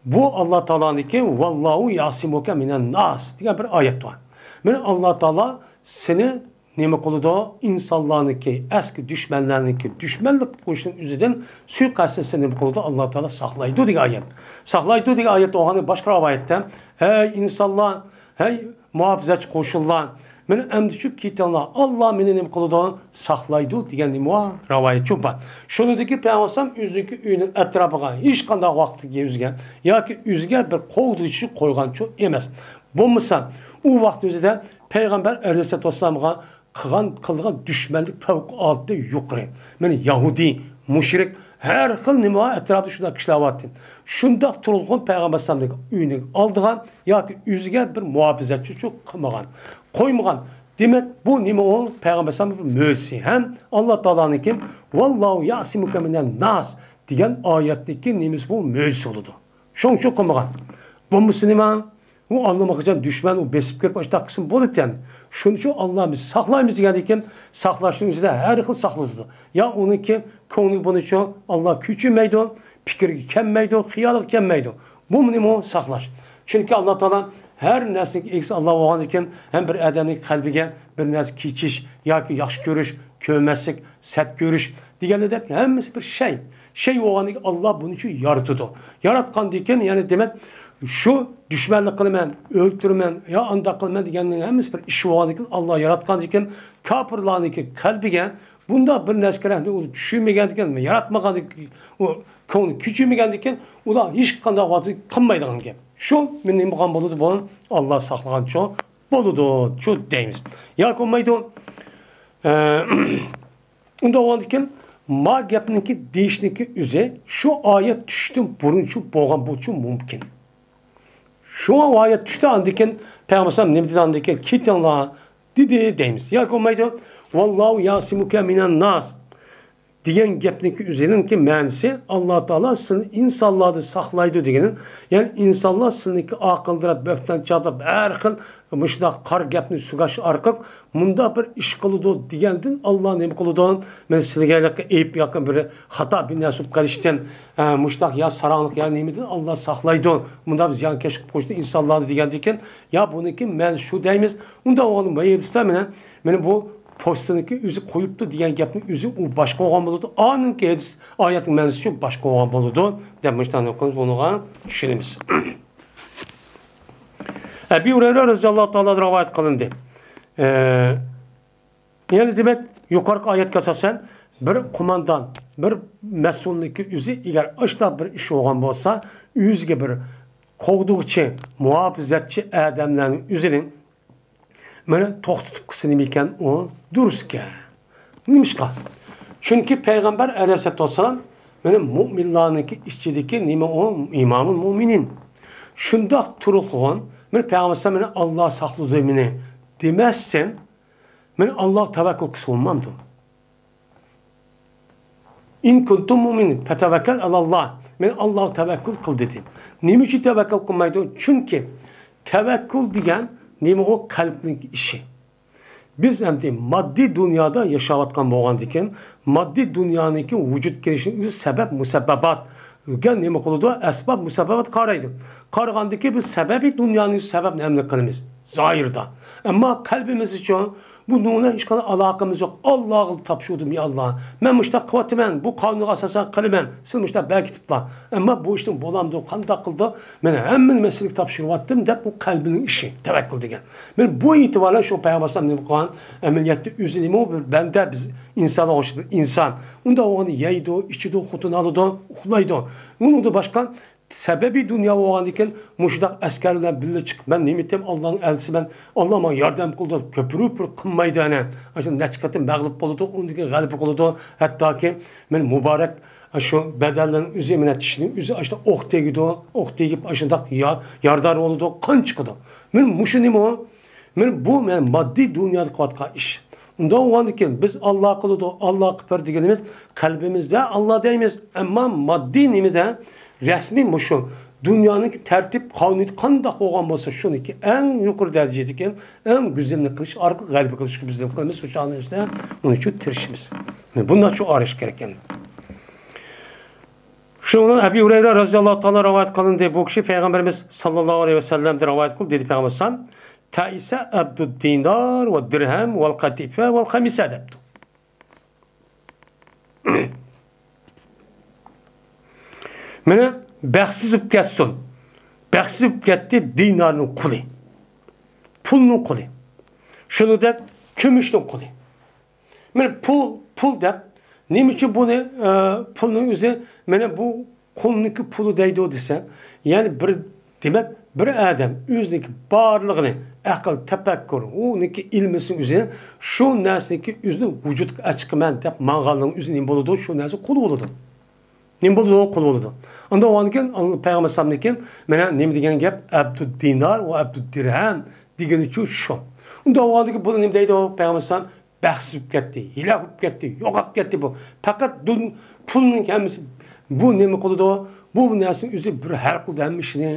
بۇ ئاللا تائالانىڭكى «ۋاللاھۇ يەئسىمۇكە مىنەن ناس» دېگەن بىر ئايەت بار. مانا ئاللا تائالا سېنى نېمە قىلىدۇ؟ ئىنسانلارنىڭكى، ئەسكى دۈشمەنلەرنىڭكى دۈشمەنلىك قىلىشنىڭ ئۆزىدىن، سۇيىقەستتىن سېنى نېمە قىلىدۇ؟ ئاللا تائالا ساقلايدۇ دېگەن ئايەت. ساقلايدۇ دېگەن ئايەت بولغاندا باشقا رىۋايەتتە، ھەي ئىنسانلار، ھەي مۇھاپىزەتچى قوشۇنلار، مانا ئەمدىچۇ كېتىڭلار، ئاللا مېنى نېمە قىلىدۇ؟ ساقلايدۇ دېگەن نېمە بار؟ رىۋايەتچۇ بار. شۇنىڭدىكى پەيغەمبەر ئەلەيھىسسالام ئۆزىنىڭكى ئۆيىنىڭ ئەتراپىغا ھېچقانداق ۋاقىتتا ئۆزىگە ياكى ئۆزىگە بىر قوغدىغۇچى قويغانچۇ ئەمەس. بولمىسا، ئۇ ۋاقىت ئۆزىدە پەيغەمبەر ئەلەيھىسسالاتۇ ۋەسسالامغا قىلغان، قىلىدىغان دۈشمەنلىك پەۋقۇلئاددە يۇقىرى. مانا يەھۇدىي، مۇشرىك، ھەر خىل نېمە بار، ئەتراپتا شۇنداق كىشىلەر بارتى. شۇنداق تۇرغۇن پەيغەمبەر ئەلەيھىسسالامنىڭ ئۆيىنىڭ ئالدىغا ياكى ئۆزىگە بىر مۇھاپىزەتچى قىلمىغان، قويمىغان. دېمەك، بۇ نېمە ئۇ؟ پەيغەمبەر ئەلەيھىسسالام بىر مۆجىزىسى ھەم ئاللا تائالانىڭكى، «ۋاللاھۇ يەئسىمۇكە مىنەن ناس» دېگەن ئايەتتىكى نېمىسى بۇ؟ مۆجىزىسى بولىدۇ. شۇنىڭ ئۈچۈن قىلمىغان. بولمىسا نېمە؟ ئۇ ئاللىماقاچان دۈشمەن ئۇ بېسىپ كىرىپ ئاشۇنداق قىلسىمۇ بولىدىكەن. شۇنىڭ ئۈچۈن ئاللا بىز ساقلايمىز دېگەندىن كېيىن ساقلاشنىڭ ئۆزىدە ھەر خىل ساقلىتىدۇ. يا ئۇنىڭكى كۆڭلى بۇنىچۇ ئاللا كۆچۈرمەيدۇ، پىكرىگە كەلمەيدۇ، خىيالىغا كەلمەيدۇ. بۇمۇ نېمە ئۇ؟ ساقلاش. چۈنكى ئاللا تائالا ھەر نەرسىنىڭ ئىگىسى ئاللا بولغاندىن كېيىن ھەم بىر ئادەمنىڭ قەلبىگە بىر نەرسە كېچىش ياكى ياخشى كۆرۈش، كۆرمەسلىك، سەت كۆرۈش دېگەندەك ھەممىسى بىر شەي. شەي بولغاندىن كېيىن ئاللا بۇنى شۇ يارىتىدۇ. ياراتقاندىن كېيىن، يەنى دېمەك، شۇ دۈشمەنلىك قىلىمەن، ئۆلتۈرىمەن، يا ئانداق قىلىمەن دېگەننىڭ ھەممىسى بىر ئىش بولغاندىن كېيىن، ئاللا ياراتقاندىن كېيىن كاپىرلارنىڭكى قەلبىگە بۇنداق بىر نەرسە كېرەكنى ئۇ چۈشۈنمىگەندىن كېيىن، ياراتمىغاندىن كېيىن، ئۇ كۆڭلى كۆچۈرمىگەندىن كېيىن، ئۇلار ھېچقانداق ۋاقىتتا قىلمايدىغان گەپ. شۇ مېنى نېمە قىلغان بولىدۇ بۇ؟ ئاللا ساقلىغانچۇ بولىدۇ، شۇ دەيمىز. ياكى بولمايدۇ. ئە، ئۇنداق بولغاندىكىن، ما گەپنىڭكى دېيىشنىڭكى ئۆزى شۇ ئايەت چۈشۈشتىن بۇرۇنچۇ بولغان بولۇشى مۇمكىن. شۇڭا ئۇ ئايەت چۈشتى، ئاندىن كېيىن پەيغەمبەر ئەلەيھىسسالام نېمە دېدى، ئاندىن كېيىن، «كېتىڭلار» دېدى دەيمىز. ياكى بولمايدۇ، «ۋاللاھۇ يەئسىمۇكە مىنەن ناس» دېگەن گەپنىڭكى ئۆزىنىڭكى مەنىسى، ئاللا تائالا سېنى ئىنسانلاردىن ساقلايدۇ دېگىنى، يەنى ئىنسانلار سېنىڭكى ئاقىلدىراپ، بۆھتان چاپلاپ، ھەر خىل مۇشۇنداق قارا گەپنى سۆزلەش ئارقىلىق مۇنداق بىر ئىش قىلىدۇ دېگەندىن، ئاللا نېمە قىلىدۇ؟ مەن سىلىگە ھېلىقى ئەيىب ياكى بىر خاتا بىر نەرسە بولۇپ قېلىشتىن، ئە، مۇشۇنداق يا ساراڭلىق يا نېمىدىن ئاللا ساقلايدۇ. مۇنداق زىيانكەشلىك قىلىپ قويۇشتىن ئىنسانلارنى دېگەندىكىن، يا بۇنىڭكى مەنىسى شۇ دەيمىز. ئۇنداق بولغاندا، مەيلىسىدە مانا، مانا بۇ پوستىنىڭكى ئۆزى قويۇپتۇ دېگەن گەپنىڭ ئۆزى ئۇ باشقا بولغان بولىدۇ. ئانىڭكى ھەدىس ئايەتنىڭ مەنىسى شۇ باشقا بولغان بولىدۇ دەپ مۇشۇنداق بۇنىڭغا چۈشىنىمىز. ئەبى ھۇرەيرە رەزىياللاھۇ تائالا رىۋايەت قىلىندى. ئە، يەنى دېمەك، يۇقىرىقى ئايەتكە ئاساسەن، بىر قوماندان، بىر مەسئۇلنىڭكى ئۆزى ئەگەر ئاشۇنداق بىر ئىش بولغان بولسا، ئۆزىگە بىر قوغدىغۇچى، مۇھاپىزەتچى ئادەملەرنىڭ ئۆزىنى مانا توختىتىپ قىلسا نېمىكەن ئۇ؟ دۇرۇسكەن. نېمىشقا؟ چۈنكى پەيغەمبەر ئەلەيھىسسالاتۇ ۋەسسالام مانا مۇئمىنلارنىڭكى ئىچىدىكى نېمە ئۇ؟ ئىمامۇل مۇئمىنىن. شۇنداق تۇرۇقلۇغۇن، مانا پەيغەمبەر مانا ئاللا ساقلىدى مېنى دېمەستىن، مانا ئاللاغا تەۋەككۈل قىلسا بولمامدۇ؟ «ئىن كۇنتۇم مۇئمىنىن فتوكل على الله»، مەن ئاللاغا تەۋەككۈل قىل دېدى. نېمە ئۈچۈن تەۋەككۈل قىلمايدۇ؟ چۈنكى تەۋەككۈل دېگەن نېمە ئۇ؟ قەلبنىڭ ئىشى. بىز ئەمدى ماددىي دۇنيادا ياشاۋاتقان بولغاندىكىن، ماددىي دۇنيانىڭكى ۋۇجۇد كېلىشىنىڭ ئۆزى سەۋەب مۇسەبباباتقا نېمە قىلىدۇ؟ ئەسباب مۇسەببابات قارايدۇ. قارىغاندىكى بىز سەۋەبىي دۇنيانىڭ سەۋەبىنى ئەمەل قىلىمىز زاھىردا. ئەمما قەلبىمىزچۇ؟ بۇنىڭ بىلەن ھېچقانداق ئالاقىمىز يوق. ئاللاغا تاپشۇردۇم، يا ئاللا، مەن مۇشۇنداق قىلىۋاتىمەن، بۇ قانۇنغا ئاساسەن قىلىمەن، سىز مۇشۇنداق بەركىتىپلا. ئەمما بۇ ئىشنى بولامدۇ، قانداق قىلىدۇ؟ مەن ھەممىنى مەن سىزگە تاپشۇرۇۋاتتىم دەپ، بۇ قەلبىنىڭ ئىشى، تەۋەككۈل دېگەن. مانا بۇ ئېتىبار بىلەن شۇ پەيغەمبەر ئەلەيھىسسالام نېمە قىلغان؟ ئەمەلىيەتتە ئۆزى نېمە ئۇ؟ بىر بەندە، بىز ئىنسانغا ئوخشاش بىر ئىنسان. ئۇنداق بولغاندا يەيدۇ، ئىچىدۇ، خوتۇن ئالىدۇ، ئۇخلايدۇ. ئۇنىڭدىن باشقا سەبەبىي دۇنيا بولغاندىكىن، مۇشۇنداق ئەسكەر بىلەن بىللە چىقىپ، مەن نېمە ئېيتىم، ئاللانىڭ ئەلچىسى مەن، ئاللا ماڭا ياردەم قىلدى دەپ كۆپۈرۈپ بىر قىلمايدۇ ئەنە. ئاشۇ نەچچە قېتىم مەغلۇپ بولىدۇ، ئۇندىن كېيىن غەلىبە قىلىدۇ. ھەتتاكى مانا مۇبارەك شۇ بەدەننىڭ ئۆزى، مانا چىشىنىڭ ئۆزى ئاشۇنداق ئوق تېگىدۇ، ئوق تېگىپ ئاشۇنداق يا-، يارىدار بولىدۇ، قان چىقىدۇ. مانا مۇشۇ نېمە ئۇ؟ مانا بۇ مانا ماددىي دۇنيادا قىلىۋاتقان ئىش. ئۇنداق بولغاندىكىن بىز ئاللا قىلىدۇ، ئاللا قىلىپ بەر دېگىنىمىز قەلبىمىزدە ئاللا دەيمىز، ئەمما ماددىي نېمىدە رەسمىي مۇشۇ دۇنيانىڭ تەرتىپ قانۇنى قانداق بولغان بولسا، شۇنىڭكى ئەڭ يۇقىرى دەرىجىدىكى ئەڭ گۈزەلنى قىلىش ئارقىلىق غەلىبە قىلىشقا بىز نېمە قىلىمىز؟ شۇ چاغنىڭ ئۆزىدە ئۇنىڭ ئۈچۈن تىرىشىمىز. بۇنداق شۇ ئارىش كېرەككەن. شۇنىڭ بىلەن ئەبى ھۇرەيرە رەزىياللاھۇ تائالا رىۋايەت قىلىندى. بۇ كىشى پەيغەمبىرىمىز ساللاللاھۇ ئەلەيھى ۋەسەللەمدىن رىۋايەت قىلدى، دېدى پەيغەمبەر ئەلەيھىسسالام، «تئس عبد الدينار والدرهم والقطيفة والخميصة» دەپتۇ. مانا بەختسىز بولۇپ كەتسۇن. بەختسىز بولۇپ كەتتى دىنارنىڭ قۇلى. پۇلنىڭ قۇلى. شۇنىڭدەك كۈمۈشنىڭ قۇلى. مانا پۇل، پۇل دەپ، نېمە ئۈچۈن بۇنى، ئە، پۇلنىڭ ئۆزى، مانا بۇ قۇلنىڭكى پۇلى دەيدۇ دېسە، يەنى بىر، دېمەك، بىر ئادەم ئۆزىنىڭكى بارلىقىنى، ئەقىل، تەپەككۇر، ئۇنىڭكى ئىلمىسىنىڭ ئۆزى، شۇ نەرسىنىڭكى ئۆزىنى ۋۇجۇدقا ئەچىقىمەن دەپ ماڭغاننىڭ ئۆزى نېمە بولىدۇ؟ شۇ نەرسە قۇل بولىدۇ. نېمە بولىدۇ؟ قۇل بولىدۇ. ئۇنداق بولغاندىكىن، پەيغەمبەر ئەلەيھىسسالامدىكىن، مانا نېمە دېگەن گەپ؟ ئەبدۇ دىنار ۋە ئەبدۇ دىرھەم دېگىنىچۇ شۇ. ئۇنداق بولغاندىكىن، بۇ نېمە دەيدۇ پەيغەمبەر ئەلەيھىسسالام؟ بەختسىز بولۇپ كەتتى، ھېلاك بولۇپ كەتتى، يوقاپ كەتتى بۇ. پەقەت دۇن-، پۇلنىڭ ھەممىسى، بۇ نېمە قىلىدۇ؟ بۇ نەرسىنىڭ ئۆزى بىر ھەل قىلىدۇ ھەممە ئىشنى،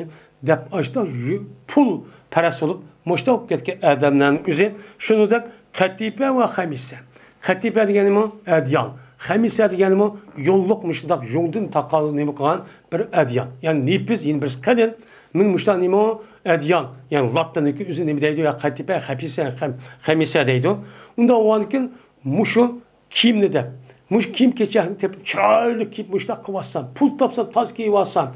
دەپ ئاشتا يۈ-، پۇلپەرەس بولۇپ، مۇشتا بولۇپ كەتكەن ئادەملەرنىڭ ئۆزى شۇنىڭدەك قەتىپە ۋە خەمىسە. قەتىپە دېگەنمۇ ئەدىيال، خەمىسە دېگەنمۇ يوللۇق، مۇشۇنداق يۇڭدىن تاقال نېمە قىلغان بىر ئەدىيال. يەنى نېپىز، يەنە بىرسى قەلىن. مەن مۇشتا نېمە ئەدىيال، يەنى لاتىننىڭكى ئۆزى نېمە دەيدۇ؟ يا قەتىپە، خەپىسە، خەم-، خەمىسە دەيدۇ. ئۇنداق بولغاندىكىن مۇشۇ كىيىمنى دەپ، مۇشۇ كىيىم-كېچەكنى تېپىپ، چىرايلىق كىيىپ، مۇشتاق قىلىۋالسام، پۇل تاپسام، تازا كىيىۋالسام،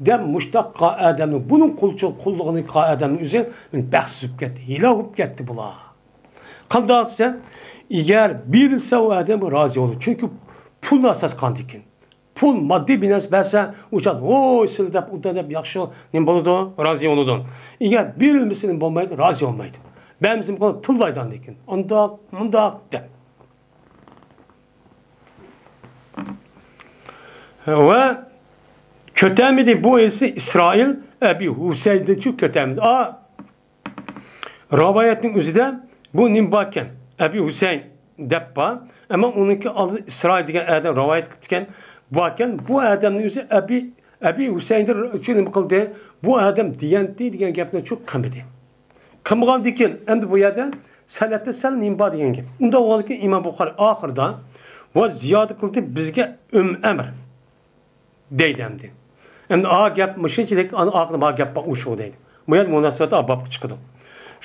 دەپ مۇشتاق قىلغان ئادەمنىڭ، بۇنىڭ قۇلچۇ-، قۇللۇقىنى قىلغان ئادەمنىڭ ئۆزى مېنى بەختسىز بولۇپ كەتتى، ھېلاك بولۇپ كەتتى بۇلار. قانداق دېسە، ئەگەر بېرىلسە ئۇ ئادەم رازى بولىدۇ. چۈنكى پۇل ئاساس قىلغاندىكىن. پۇل ماددىي بىر نەرسە بەرسە، ئۇ چاغ، ۋوي، سىلە دەپ، ئۇنداق دەپ ياخشى، نېمە بولىدۇ؟ رازى بولىدۇ. ئەگەر بېرىلمىسە نېمە بولمايدۇ؟ رازى بولمايدۇ. بەرمىسە نېمە قىلىدۇ؟ تىللايدۇ ئاندىن كېيىن. ئانداق، مۇنداق دەپ. ۋە كۆتەرمىدى بۇ ئىسى ئىسرائىل ئەبى ھۈسەيندىنچۇ كۆتەرمىدى. ئا، رىۋايەتنىڭ ئۆزىدە بۇ نېمە باركەن؟ ئەبى ھۈسەين دەپ بار. ئەمما ئۇنىڭكى ئالدىدا ئىسرائىل دېگەن ئادەم رىۋايەت قىلىپتىكەن. باركەن، بۇ ئادەمنىڭ ئۆزى ئەبى، ئەبى ھۈسەيندىن شۇ نېمە قىلدى؟ بۇ ئادەم دېگەنتى دېگەن گەپنى شۇ قىلمىدى. قىلمىغاندىكىن، ئەمدى بۇ يەردە سەنئەتتە سەل نېمە بار دېگەن گەپ. ئۇنداق بولغاندىكىن ئىمام بۇخارىي ئاخىرىدا ۋە زىيادە قىلدى بىزگە ئۈم ئەمر دەيدۇ ئەمدى. ئەمدى ئا گەپ مۇشۇنچىلىك، ئاخىرىدا بار گەپ بار، ئۇشۇ دەيدۇ. بۇ يەر مۇناسىۋەت ئا بابقا چىقىدۇ.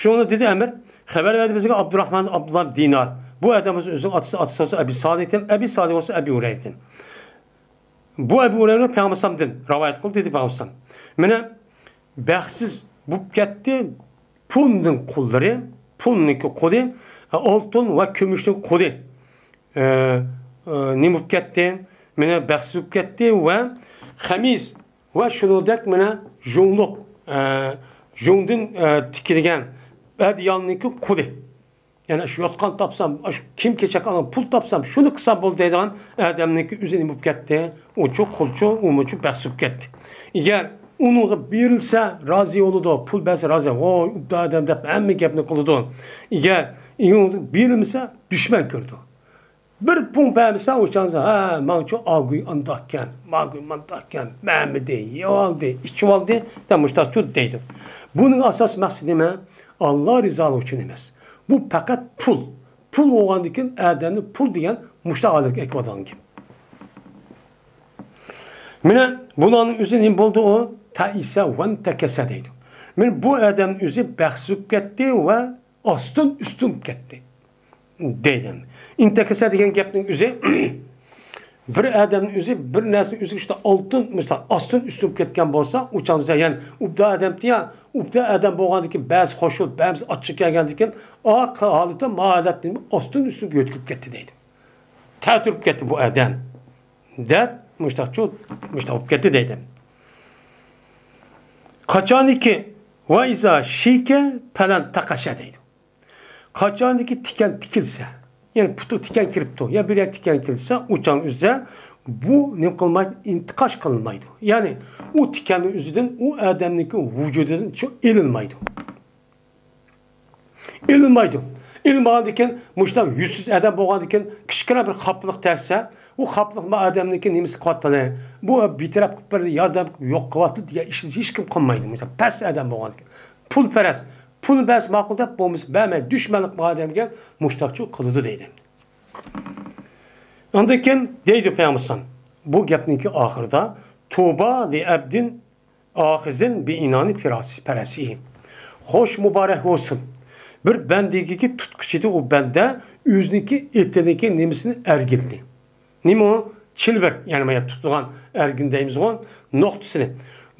شۇڭا دېدى ئەمىر، خەۋەر بەردى بىزگە ئابدۇراخمان ئابدۇللا دىنار. بۇ ئادەم بولسا ئۆزىنىڭ ئاتىسى، ئاتىسى بولسا ئەبى سالىھتىن، ئەبى سالىھ بولسا ئەبى ھۇرەيرىدىن. بۇ ئەبۇ ھۇرەيرە پەيغەمبەر ئەلەيھىسسالامدىن رىۋايەت قىلدى، دېدى پەيغەمبەر ئەلەيھىسسالام. مانا، بەختسىز بولۇپ كەتتى پۇلنىڭ قۇللىرى، پۇلنىڭكى قۇلى، ئالتۇن ۋە كۈمۈشنىڭ قۇلى. ئە، ئە، نېمە بولۇپ كەتتى؟ مانا، بەختسىز بولۇپ كەتتى ۋە خەمىس ۋە شۇنىڭدەك مانا يۇڭلۇق، ئە، يۇڭدىن، ئە، تىكىلگەن ئەدىيالنىڭكى قۇلى. يەنى شۇ يوتقان تاپسام، شۇ كىيىم-كېچەك ئالغان پۇل تاپسام، شۇنى قىلسام بولدى دەيدىغان ئادەمنىڭكى ئۆزى نېمە بولۇپ كەتتى؟ ئۇچۇ، قۇلچۇ، ئۇمۇچۇ بەختسىز بولۇپ كەتتى. ئەگەر ئۇنىڭغا بېرىلسە، رازى بولىدۇ، پۇل بەرسە رازى، ۋوي، ئوبدان ئادەم دەپ ھەممە گەپنى قىلىدۇ. ئەگەر ئۇنىڭغا بېرىلمىسە، دۈشمەن كۆرىدۇ. بىر پۇڭ بەرمىسە، ئۇ چاغدا، ھە، ماڭچۇ ئاگۇي ئانداقكەن، ماگۇي مانداقكەن، بەرمىدى، يەۋالدى، ئىچىۋالدى، دەپ مۇشتاقچۇ دەيدۇ. بۇنىڭ ئاساسىي مەقسىتى نېمە؟ ئاللا رىزالىقى ئۈچۈن ئەمەس. بۇ پەقەت پۇل. پۇل بولغاندىكىن ئادەمنى پۇل دېگەن مۇشتاق ھالەتكە ئەكىۋالىدىغان گەپ. مانا بۇلارنىڭ ئۆزى نېمە بولدى ئۇ؟ تەئىسە ۋەنتەكەسە دەيدۇ. مانا بۇ ئادەمنىڭ ئۆزى بەختسىز بولۇپ كەتتى ۋە ئاستىن ئۈستۈن بولۇپ كەتتى. دەيدۇ. ئىنتەكىسە دېگەن گەپنىڭ ئۆزى، بىر ئادەمنىڭ ئۆزى بىر نەرسىنىڭ ئۆزىگە شۇنداق ئالتۇن، مىسال، ئاستىن ئۈستۈن بولۇپ كەتكەن بولسا، ئۇ چاغدا يەنى ئوبدان ئادەمتى يا، ئوبدان ئادەم بولغاندىن كېيىن بەزى خوش بولۇپ، بەزى ئاچچىق كەلگەندىن كېيىن، ئا ھالىتى، ما ھالەتنى ئاستىن ئۈستۈن يۆتكىلىپ كەتتى دەيدۇ. تەتۈرۈپ كەتتى بۇ ئادەم، دەپ، مۇشتاقچۇ، مۇشتاق بولۇپ كەتتى دەيدۇ. قاچانكى ۋە ئىزا شىكە پەلەن تەقەشە دەيدۇ. قاچانكى تىكەن تىكىلسە، يەنى پۇتىغا تىكەن كىرىپتۇ، يا بىر يەرگە تىكەن كىرسە، ئۇ چاغنىڭ ئۆزىدە بۇ نېمە قىلمايدۇ؟ ئىنتىقاش قىلمايدۇ. يەنى ئۇ تىكەننىڭ ئۆزىدىن، ئۇ ئادەمنىڭكى ۋۇجۇدىدىن شۇ ئېلىنمايدۇ. ئېلىنمايدۇ. ئېلىنمىغاندىكىن، مۇشۇنداق يۈزسىز ئادەم بولغاندىكىن، كىچىككىنە بىر خاپىلىق تەگسە، ئۇ خاپىلىق ما ئادەمنىڭكى نېمىسى قىلىۋاتقىنى، بۇ بىتەرەپ قىلىپ بىر ياردەم قىلىپ يوق قىلىۋاتىدۇ دېگەن ئىشنى ھېچكىم قىلمايدۇ. مۇشۇنداق پەس ئادەم بولغاندىكىن. پۇلپەرەس. پۇلنى بەرسە ماقۇل دەپ، بولمىسا بەرمەي، دۈشمەنلىك قىلغان ئادەمگە مۇشتاقچۇ قىلىدۇ دەيدۇ. ئاندىن كېيىن دەيدۇ پەيغەمبەر ئەلەيھىسسالام، بۇ گەپنىڭكى ئاخىرىدا، توبا لىئەبدىن ئاخىزىن بىئىنانى فىراسى پەرەسى. خوش مۇبارەك بولسۇن. بىر بەندىگىكى تۇتقۇچىدى ئۇ بەندە ئۆزىنىڭكى ئېتىنىڭكى نېمىسىنى ئەرگىنىنى. نېمە ئۇ؟ چىلۋىر، يەنى مانا تۇتىدىغان ئەرگىن دەيمىزغۇ، نۇقتىسىنى.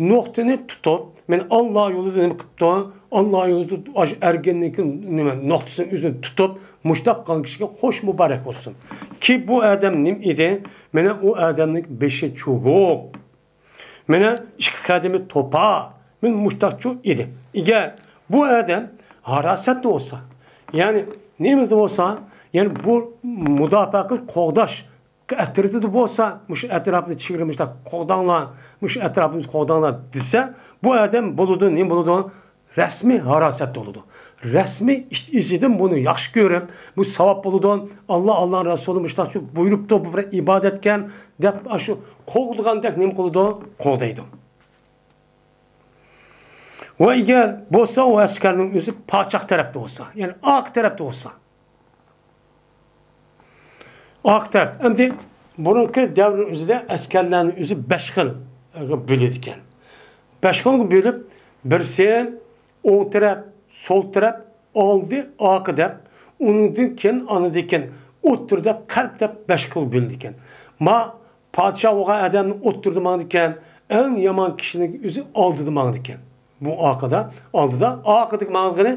نۇقتىنى تۇتۇپ، مانا ئاللا يولىدا نېمە قىپتۇ؟ ئاللا يولىدا ئاشۇ ئەرگىننىڭكى نېمە، نۇقتىسىنى ئۆزىنى تۇتۇپ، مۇشتاق قىلغان كىشىگە خوش مۇبارەك بولسۇن. كى بۇ ئادەم نېمە ئىدى؟ مانا ئۇ ئادەمنىڭ بېشى چۇۋۇق. مانا ئىككى قەدىمى توپا، مەن مۇشتاقچۇ ئىدىم. ئەگەر بۇ ئادەم ھاراسەتتە بولسا، يەنى نېمىزدە بولسا، يەنى بۇ مۇداپىئە قىلىش، قوغداش ئەترىتىدە بولسا، مۇشۇ ئەتراپنى چېگرا مۇشۇنداق قوغداڭلار، مۇشۇ ئەتراپنى قوغداڭلار دېسە، بۇ ئادەم بولىدۇ، نېمە بولىدۇ؟ رەسمىي ھاراسەتتە بولىدۇ. رەسمىي ئىچ-، ئىچىدىن بۇنى ياخشى كۆرۈپ، بۇ ساۋاب بولىدۇ، ئاللا، ئاللا رەسۇلى مۇشۇنداق بۇيرۇپتۇ، بۇ بىر ئىبادەتكەن دەپ، ئاشۇ قوغدىغاندەك نېمە قىلىدۇ؟ قوغدايدۇ. ۋە ئەگەر بولسا، ئۇ ئەسكەرنىڭ ئۆزى پادىشاھ تەرەپتە بولسا، يەنى ئارقا تەرەپتە بولسا، ئارقا تەرەپ. ئەمدى بۇرۇنقى دەۋرنىڭ ئۆزىدە ئەسكەرلەرنىڭ ئۆزى بەش خىلغا بۆلىدىكەن. بەش خىلغا بۆلۈپ، بىرسى ئوڭ تەرەپ، سول تەرەپ، ئالدى، ئارقا دەپ، ئۇنىڭدىن كېيىن، ئانىدىن كېيىن ئوتتۇرا دەپ، قەلب دەپ بەش خىلغا بۆلىدىكەن. ما پادىشاھ بولغان ئادەمنى ئوتتۇرىدا ماڭىدىكەن، ئەڭ يامان كىشىنىڭ ئۆزى ئالدىدا ماڭىدىكەن. بۇ ئارقىدا، ئالدىدا، ئارقىدىكى ماڭىدىغىنى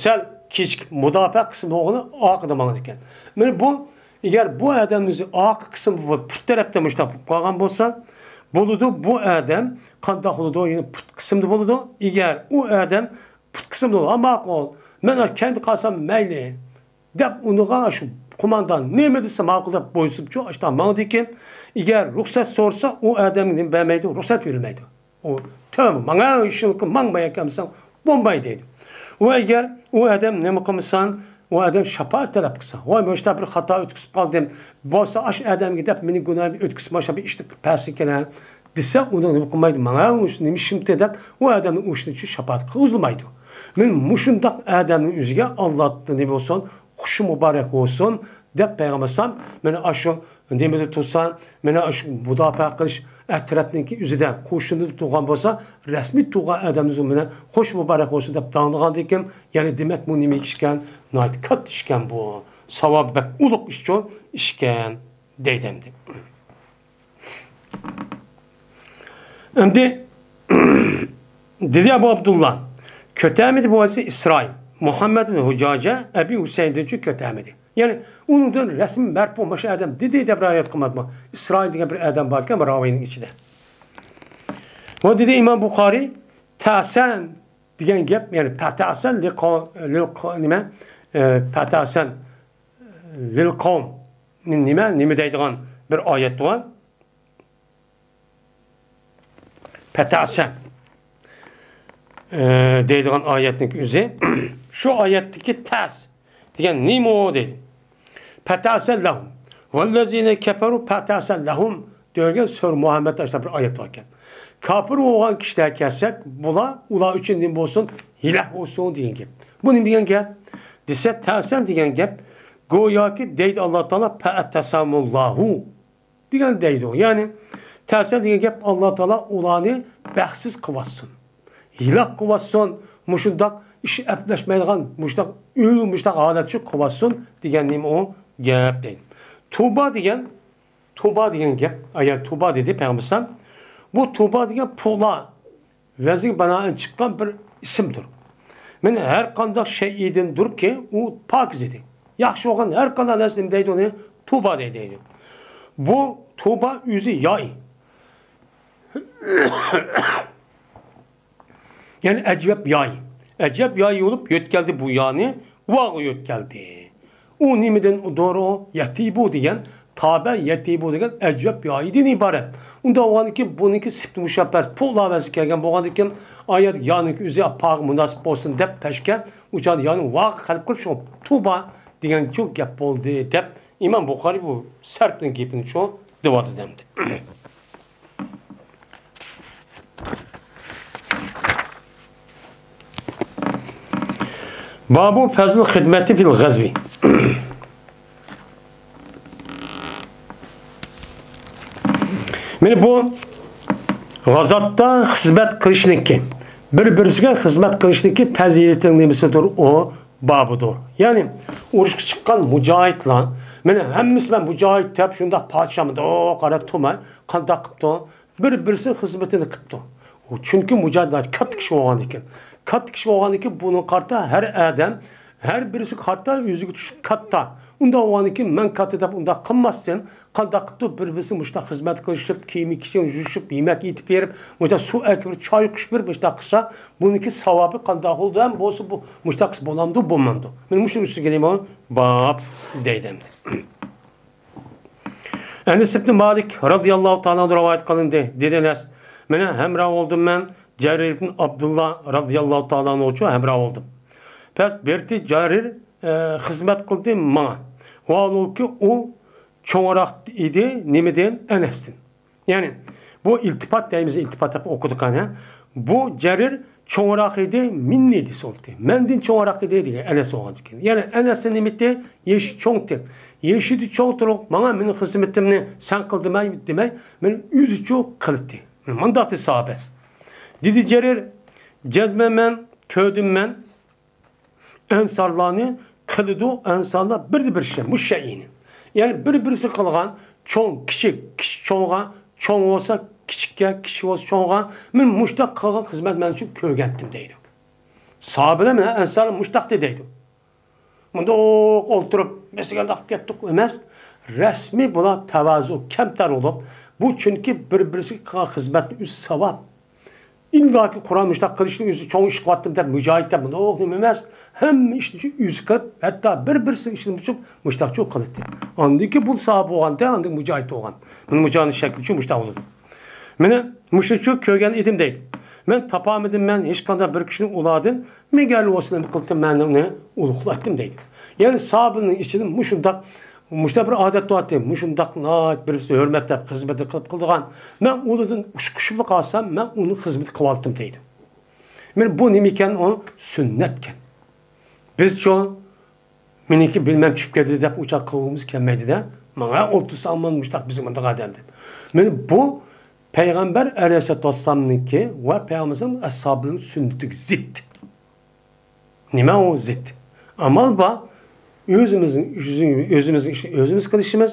سەل كېچىكىپ، مۇداپىئە قىسمى بولغىنى ئارقىدا ماڭىدىكەن. مانا بۇ، ئەگەر بۇ ئادەمنىڭ ئۆزى ئارقا قىسمى بولۇپ، پۇت تەرەپتە مۇشۇنداق بولۇپ قالغان بولسا، بولىدۇ، بۇ ئادەم قانداق بولىدۇ؟ يەنى پۇت قىسمىدا بولىدۇ. ئەگەر ئۇ ئادەم پۇت قىسمىدا بولىدۇ، ھە، ماقۇل، مەن كەينىدە قالسام مەيلى، دەپ، ئۇنىڭغا شۇ قوماندان نېمە دېسە ماقۇل دەپ بويسۇنۇپچۇ، ئاشۇنداق ماڭىدىكەن. ئەگەر رۇخسەت سورىسا، ئۇ ئادەمگە نېمە بەرمەيدۇ؟ رۇخسەت بېرىلمەيدۇ. ئۇ، تۆۋەن، ماڭا ئىشىڭنى قىل، ماڭماي ئەكەلمىسەڭ بولماي دەيدۇ. ۋە ئەگەر ئۇ ئادەم نېمە قىلمىسا، ئۇ ئادەم شاپائەت تەلەپ قىلسا، ۋاي، مۇشۇنداق بىر خاتا ئۆتكۈزۈپ قالدىم، بولسا ئاشۇ ئادەمگە دەپ مېنىڭ گۇناھىمنى ئۆتكۈزۈپ، مانا شۇ بىر ئىشنى قىلىپ بەرسىكىن دېسە، ئۇنىڭ نېمە قىلمايدۇ؟ ماڭا ئۇ نېمە ئىشىمتى دەپ، ئۇ ئادەمنىڭ ئۇ ئىشىنى ئۈچۈن شاپائەت قىلغۇزمايدۇ. مەن مۇشۇنداق ئادەمنىڭ ئۆزىگە ئاللا نېمە بولسۇن، خۇشى مۇبارەك بولسۇن دەپ پەيغەمبەر ئەلەيھىسسالام مانا ئاشۇ نېمىدە تۇرسا، مانا ئاشۇ مۇداپىئە قىلىش ئەترەتنىڭكى ئۆزىدە، قوشۇنىدا تۇرغان بولسا، رەسمىي تۇرغان ئادەمنى مانا خۇش مۇبارەك بولسۇن دەپ داڭلىغاندىكىن، يەنى دېمەك بۇ نېمە ئىشكەن؟ ناھايىتى كاتتا ئىشكەن بۇ. ساۋابى بەك ئۇلۇغ ئىشچۇ ئىشكەن دەيدۇ ئەمدى. ئەمدى دېدى ئەبۇ ئابدۇللا، كۆتەرمىدى بۇ ھەدىسنى ئىسرائىل، مۇھەممەد ئىبن ھۇجاجە، ئەبى ھۈسەيىندىنچۇ كۆتەرمىدى. يەنى ئۇنىڭدىن رەسمىي مەرپۇ مۇشۇ ئادەم دېدى دەپ رىۋايەت قىلماپتۇ. ئىسرائىل دېگەن بىر ئادەم باركەن بۇ راۋىنىڭ ئىچىدە. ۋە دېدى ئىمام بۇخارى، تەسەن دېگەن گەپ، يەنى پەتەسەن لىقا-، لىلقا-، نېمە؟ ئە، پەتەسەن لىلقەۋم. نېمە، نېمە دەيدىغان بىر ئايەت بار. پەتەسەن، ئە، دەيدىغان ئايەتنىڭ ئۆزى. شۇ ئايەتتىكى تەس دېگەن نېمە ئۇ دەيدۇ. پەتەسەن لەھۇم. ۋەللەزىنە كەپەرۇ پەتەسەن لەھۇم دېگەن سۈرە مۇھەممەدتە ئاشۇنداق بىر ئايەت باركەن. كاپىر بولغان كىشىلەرگە كەلسەك، بۇلار، ئۇلار ئۈچۈن نېمە بولسۇن؟ ھىلاك بولسۇن دېگەن گەپ. بۇ نېمە دېگەن گەپ؟ دېسە، تەسەن دېگەن گەپ، گوياكى دەيدۇ ئاللا تائالا، پەئەتەسەمۇللاھۇ دېگەن دەيدۇ. يەنى، تەسەن دېگەن گەپ، ئاللا تائالا ئۇلارنى بەختسىز قىلىۋاتسۇن، ھىلاك قىلىۋاتسۇن، مۇشۇنداق ئىش ئەپلەشمەيدىغان، مۇشۇنداق ئۆل، مۇشۇنداق ھالەتچۇ قىلىۋاتسۇن دېگەن نېمە ئۇ گەپ دەيدۇ. تۇبا دېگەن، تۇبا دېگەن گەپ، ئەگەر تۇبا دېدى پەيغەمبەر ئەلەيھىسسالام، بۇ تۇبا دېگەن پۇلا ۋەزنىگە بىنائەن چىققان بىر ئىسىمدۇر. مانا ھەر قانداق شەيئىدىندۇركى، ئۇ پاكىز ئىدى. ياخشى بولغان ھەر قانداق نەرسە نېمە دەيدۇ ئۇنى؟ تۇبا دەيدۇ. بۇ تۇبا ئۆزى ياي. يەنى ئەجەب ياي. ئەجەب ياي بولۇپ يۆتكەلدى بۇ يانى، ۋاغا يۆتكەلدى. ئۇ نېمىدىن دۇر ئۇ؟ يەتىبۇ دېگەن، تابە يەتىبۇ دېگەن ئەجەب يايىدىن ئىبارەت. ئۇنداق بولغاندىكىن بۇنىڭكى سۈپىتى مۇشەببەس پۇلا ۋەزنى كەلگەن بولغاندىكىن، ئايەت يانىڭكى ئۆزى پاغا مۇناسىپ بولسۇن دەپ پەشكە، ئۇ چاغدا يانى ۋاغا قەلب قىلىپ شۇ تۇبا دېگەن شۇ گەپ بولدى دەپ ئىمام بۇخارى بۇ سەرپنىڭ گېپىنى شۇ دېۋاتىدۇ ئەمدى. بابۇ فەزل خىدمەتى فىل غەزۋى. مانا بۇ غازاتتا خىزمەت قىلىشنىڭكى، بىر-بىرسىگە خىزمەت قىلىشنىڭكى پەزىلىتىنىڭ نېمىسىدۇر؟ ئۇ بابىدۇر. يەنى ئۇرۇشقا چىققان مۇجاھىدلار، مانا ھەممىسى مەن مۇجاھىد دەپ شۇنداق پادىشاھمۇدۇق قاراپ تۇرماي، قانداق قىپتۇ؟ بىر-بىرسىنىڭ خىزمىتىنى قىپتۇ. چۈنكى مۇجاھىد ناھايىتى كاتتا كىشى بولغاندىكىن. كاتتا كىشى بولغاندىكىن بۇنىڭغا قارىتا ھەر ئادەم ھەر بىرسى قارتا، ئۆزىگە چۈشكەن كاتتا. ئۇنداق بولغاندىكىن مەن كاتتا دەپ ئۇنداق قىلماستىن، قانداق قىپتۇ، بىر-بىرسى مۇشۇنداق خىزمەت قىلىشىپ، كىيىم-كېچەك يۇيۇشۇپ، يېمەك ئېتىپ بېرىپ، مۇشۇنداق سۇ ئەكىپ بېرىپ، چاي قۇيۇپ بېرىپ، مۇشۇنداق قىلسا، بۇنىڭكى ساۋابى قانداق بولىدۇ ھەم بولسا بۇ مۇشۇنداق قىلسا بولامدۇ، بولمامدۇ؟ مەن مۇشۇنىڭ ئۈستىگە دەيمەن، باب دەيدۇ ئەمدى. ئەنەس ئىبنى مالىك رازىياللاھۇ تائالا ئەنھۇ رىۋايەت قىلىندى. دېدى ئەنەس، مېنىڭ ھەمراھ بولدۇم مەن، جەرىر ئىبن ئابدۇللا رازىياللاھۇ تائالا ئەنھۇچۇ ھەمراھ بولدۇم. پەس بېرتى جەرىر، ئە، خىزمەت قىلدى ماڭا. ۋاھالۇكى ئۇ چوڭراق ئىدى نېمىدىن؟ ئەنەستىن. يەنى بۇ ئىلتىپات دەيمىز، ئىلتىپات دەپ ئوقۇدۇق قانى. بۇ جەرىر چوڭراق ئىدى، مىننى دېسە بولدى. مەندىن چوڭراق ئىدى دېگەن ئەنەس بولغان ئىكەن. يەنى ئەنەستىن نېمە ئىدى؟ يېشى چوڭ ئىدى. يېشىدا چوڭ تۇرۇپ، ماڭا مېنىڭ خىزمىتىمنى سەن قىل دېمەي، دېمەي، مېنى ئۆزىچۇ قىلدى. مانداق دېدى ساھابە. دېدى جەرىر، جەزمەن مەن كۆردۈم مەن. ئەنسارلارنى قىلىدۇ، ئەنسارلار بىردە بىر ئىشلەيدۇ مۇشۇ شەيئىنى. يەنى بىر-بىرسى قىلغان، چوڭ، كىچىك، كىچىك چوڭغا، چوڭ بولسا كىچىككە، كىچىك بولسا چوڭغا، مەن مۇشۇنداق قىلغان خىزمەت مەن ئۈچۈن كۆرگەنتىم دەيدۇ. ساھابىلەر مەن ئەنسارلار مۇشۇنداق دېدى دەيدۇ. مۇنداق ئولتۇرۇپ، بىز دېگەنداق قىلىپ كەتتۇق ئەمەس. رەسمىي بۇلار تەۋازۇ، كەمتەر بولۇپ، بۇ چۈنكى بىر-بىرسىگە قىلغان خىزمەتنىڭ ئۆزى ساۋاب. ئىللاكى قۇرئان مۇشۇنداق قىلىشنىڭ ئۆزى چوڭ ئىش قىلىۋاتتىم دەپ مۇجاھىد دەپ مۇنداق نېمە ئەمەس. ھەممە ئىشنى ئۆزى قىلىپ، ھەتتا بىر-بىرسىنىڭ ئىشىنى بۇزۇپ مۇشۇنداقچۇ قىلاتتى. ئاندىن كېيىن بۇ ساھابە بولغاندا ئاندىن مۇجاھىد بولغان. مانا مۇجاھىدنىڭ شەكلىچۇ مۇشۇنداق بولىدۇ. مانا مۇشۇنىچۇ كۆرگەن ئىدىم دەيدۇ. مەن تاپالمىدىم، مەن ھېچقانداق بىر كىشىنى ئۇلاردىن مىگەل ۋاسىلەم قىلتىم، مەن ئۇنى ئۇلۇغلاتتىم دەيدۇ. يەنى ساھابىنىڭ ئىچىدە مۇشۇنداق، مۇشۇنداق بىر ئادەت بارتى، مۇشۇنداق ناھايىتى بىرسى ھۆرمەتلەپ خىزمىتىنى قىلىپ قىلىدىغان، مەن ئۇنىڭدىن ئۇشقۇشۇپلا قالسام، مەن ئۇنىڭ خىزمىتىنى قىلىۋالدىم دەيدۇ. مانا بۇ نېمە ئىكەن؟ ئۇ سۈننەتكەن. بىزچۇ مېنىڭكى بىلمەم چۈشۈپ كەتتى دەپ ئۇچاق قىلغۇمىز كەلمەيدۇ-دە. ماڭا ئولتۇرسا ئامان مۇشتاق بىزگە مۇنداق ئادەم دەپ. مانا بۇ پەيغەمبەر ئەلەيھىسسالامنىڭكى ۋە پەيغەمبەر ئەسھابىنىڭ سۈننىتىگە زىت. نېمە ئۇ زىت؟ ئامال بار. ئۆزىمىزنىڭ، ئۆزىمىزنىڭ ئىشىنى ئۆزىمىز قىلىشىمىز.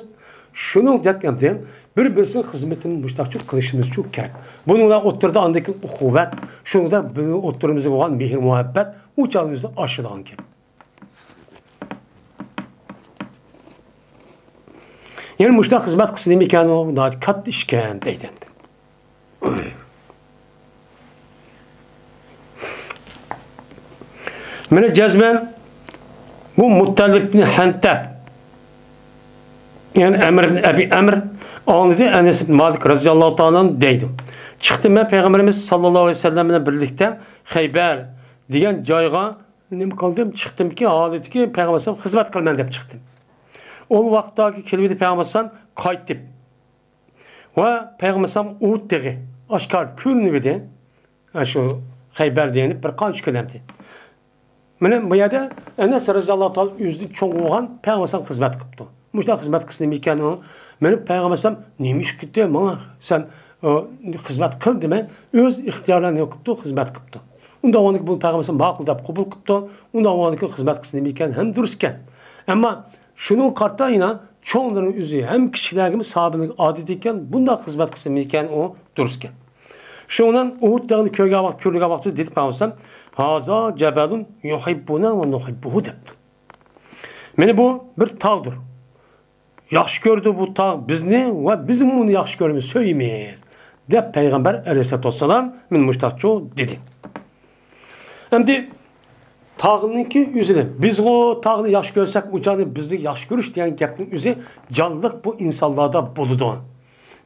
شۇنىڭدەك ئەمدى بىر-بىرسىنىڭ خىزمىتىنى مۇشتاقچۇ قىلىشىمىزچۇ كېرەك. بۇنىڭ بىلەن ئوتتۇرىدا ئاندىن كېيىن ئۇخۇۋەت، شۇنىڭدا بىر ئوتتۇرىمىزدا بولغان مېھىر-مۇھەببەت ئۇ چاغدا ئۆزى ئاشىدىغان گەپ. يەنە مۇشۇنداق خىزمەت قىلسا نېمە ئىكەن ئۇ؟ ناھايىتى كاتتا ئىش ئىكەن دەيدۇ ئەمدى. مانا جەزمەن بۇ مۇتتەلىپ ئىبن ھەنتەب، يەنى ئەمر ئىبن ئەبى ئەمر ئاڭلىدى، ئەنەس ئىبن مالىك رازىياللاھۇ تائالا ئەنھۇ دەيدۇ. چىقتىم مەن پەيغەمبىرىمىز ساللاللاھۇ ئەلەيھى ۋەسەللەم بىلەن بىرلىكتە خەيبەر دېگەن جايغا نېمە قىلدىم؟ چىقتىمكى، ھالىتىكى پەيغەمبەر ئەلەيھىسسالام خىزمەت قىلىمەن دەپ چىقتىم. ئۇ ۋاقىتتاكى كېلىۋىدى پەيغەمبەر ئەلەيھىسسالام قايتىپ. ۋە پەيغەمبەر ئەلەيھىسسالام ئۇھۇد تېغى ئاشكارا كۆرۈنۈۋىدى. ئاشۇ خەيبەر دېگەن بىر قانچە كۈن ئەمدى. مانا بۇ يەردە ئەنەس رازىياللاھۇ تائالا ئۆزىدىن چوڭ بولغان پەيغەمبەر ئەلەيھىسسالام خىزمەت قىپتۇ. مۇشۇنداق خىزمەت قىلسا نېمە ئىكەن ئۇ؟ مانا پەيغەمبەر ئەلەيھىسسالام نېمە ئىش قىلدى ماڭا سەن، ئۇ، خىزمەت قىل دېمەي، ئۆز ئىختىيارى بىلەن نېمە قىپتۇ؟ خىزمەت قىپتۇ. ئۇنداق بولغاندىكىن بۇنى پەيغەمبەر ئەلەيھىسسالام ماقۇل دەپ قوبۇل قىپتۇ. ئۇنداق بولغاندىكىن خىزمەت قىلسا نېمە ئىكەن؟ ھەم دۇرۇس ئىكەن. ئەمما شۇنىڭغا قارىتا يەنە چوڭلىرىنىڭ ئۆزى ھەم كىچىكلەرگىمۇ ساھابىنىڭ ئادىتى ئىكەن، بۇنداق خىزمەت قىلسا نېمە ئىكەن؟ ئۇ دۇرۇس ئىكەن. شۇنىڭ بىلەن ئۇھۇد تېغىنى كۆرگەن ۋاقىت، كۆرگەن ۋاقتىدا دېدى پەيغەمبەر ئەلەيھىسسالام، ھازا جەبەلۇن يۇھىببۇنا ۋە نۇھىببۇھۇ دەپتۇ. مانا بۇ بىر تاغدۇر. ياخشى كۆرىدۇ بۇ تاغ بىزنى ۋە بىزمۇ ئۇنى ياخشى كۆرىمىز، سۆيىمىز، دەپ پەيغەمبەر ئەلەيھىسسالاتۇ ۋەسسالام مانا مۇشۇنداقچۇ دېدى. ئەمدى تاغنىڭكى ئۆزىنى، بىزغۇ تاغنى ياخشى كۆرسەك، ئۇ چاغنى بىزنى ياخشى كۆرۈش دېگەن گەپنىڭ ئۆزى جانلىق بۇ ئىنسانلاردا بولىدۇ.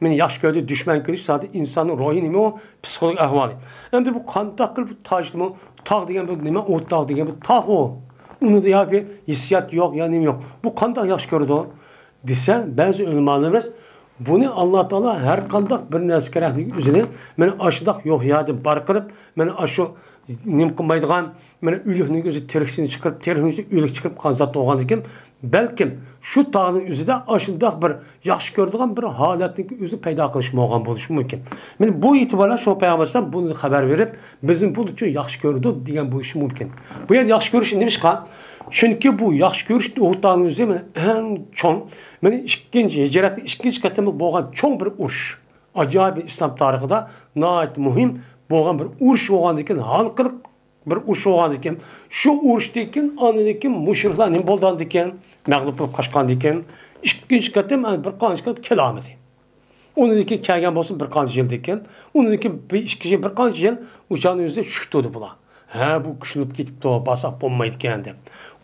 مېنى ياخشى كۆردى، دۈشمەن كۆرۈش زادى ئىنساننىڭ روھى نېمە ئۇ؟ پسىخولوگ ئەھۋالى. ئەمدى بۇ قانداق قىلىپ بۇ تاجنىمۇ، تاغ دېگەن بۇ نېمە؟ ئۇ تاغ دېگەن بۇ تاغ ئۇ. ئۇنىڭدا يا بىر ھېسسىيات يوق، يا نېمە يوق. بۇ قانداق ياخشى كۆرىدۇ؟ دېسە، بەزى ئۆلىمالىرىمىز بۇنى ئاللا تائالا ھەر قانداق بىر نەرسىگە رەھمىتى ئۆزىنى، مانا ئاشۇنداق يوق يەردە بار قىلىپ، مانا ئاشۇ نېمە قىلمايدىغان، مانا ئۆلۈكنىڭ ئۆزى تىرىكسىنى چىقىرىپ، تىرىكنىڭ ئۆزى ئۆلۈك چىقىرىپ قالغان زات بولغاندىكىن، بەلكىم شۇ تاغنىڭ ئۆزىدە ئاشۇنداق بىر ياخشى كۆرىدىغان بىر ھالەتنىڭ ئۆزى پەيدا قىلىشى بولغان بولۇشى مۇمكىن. مانا بۇ ئېتىبار بىلەن شۇ پەيغەمبەر ئەلەيھىسسالام بۇنى خەۋەر بېرىپ، بىزنى بۇنىڭ ئۈچۈن ياخشى كۆرىدۇ دېگەن بولۇشى مۇمكىن. بۇ يەردە ياخشى كۆرۈش نېمىشقا؟ چۈنكى بۇ ياخشى كۆرۈش ئۇھۇد تاغنىڭ ئۆزى مانا ئەڭ چوڭ، مانا ئىككىنچى، ھىجرەتنىڭ ئىككىنچى قېتىملىق بولغان چوڭ بىر ئۇرۇش. ئاجايىپ ئىسلام تارىخىدا ناھايىتى مۇھىم بولغان بىر ئۇرۇش بولغاندىكىن، ھالقىلىق بىر ئۇرۇش بولغاندىكىن، شۇ ئۇرۇشتىكىن، ئاندىن كېيىن مۇشرىكلار نېمە بولغاندىكىن، مەغلۇپ بولۇپ قاچقاندىكىن، ئىككىنچى قېتىم، بىر قانچە قېتىم كېلەلمىدى. ئۇنىڭدىن كېيىن كەلگەن بولسا بىر قانچە يىلدىن كېيىن، ئۇنىڭدىن كېيىن بىر ئىككى يىل، بىر قانچە يىل ئۇ چاغنىڭ ئۆزىدە چۈشۈپ تۇردى بۇلار. ھە، بۇ كۈچلىنىپ كېتىپتۇ، بارساق بولمايدىكەن دەپ.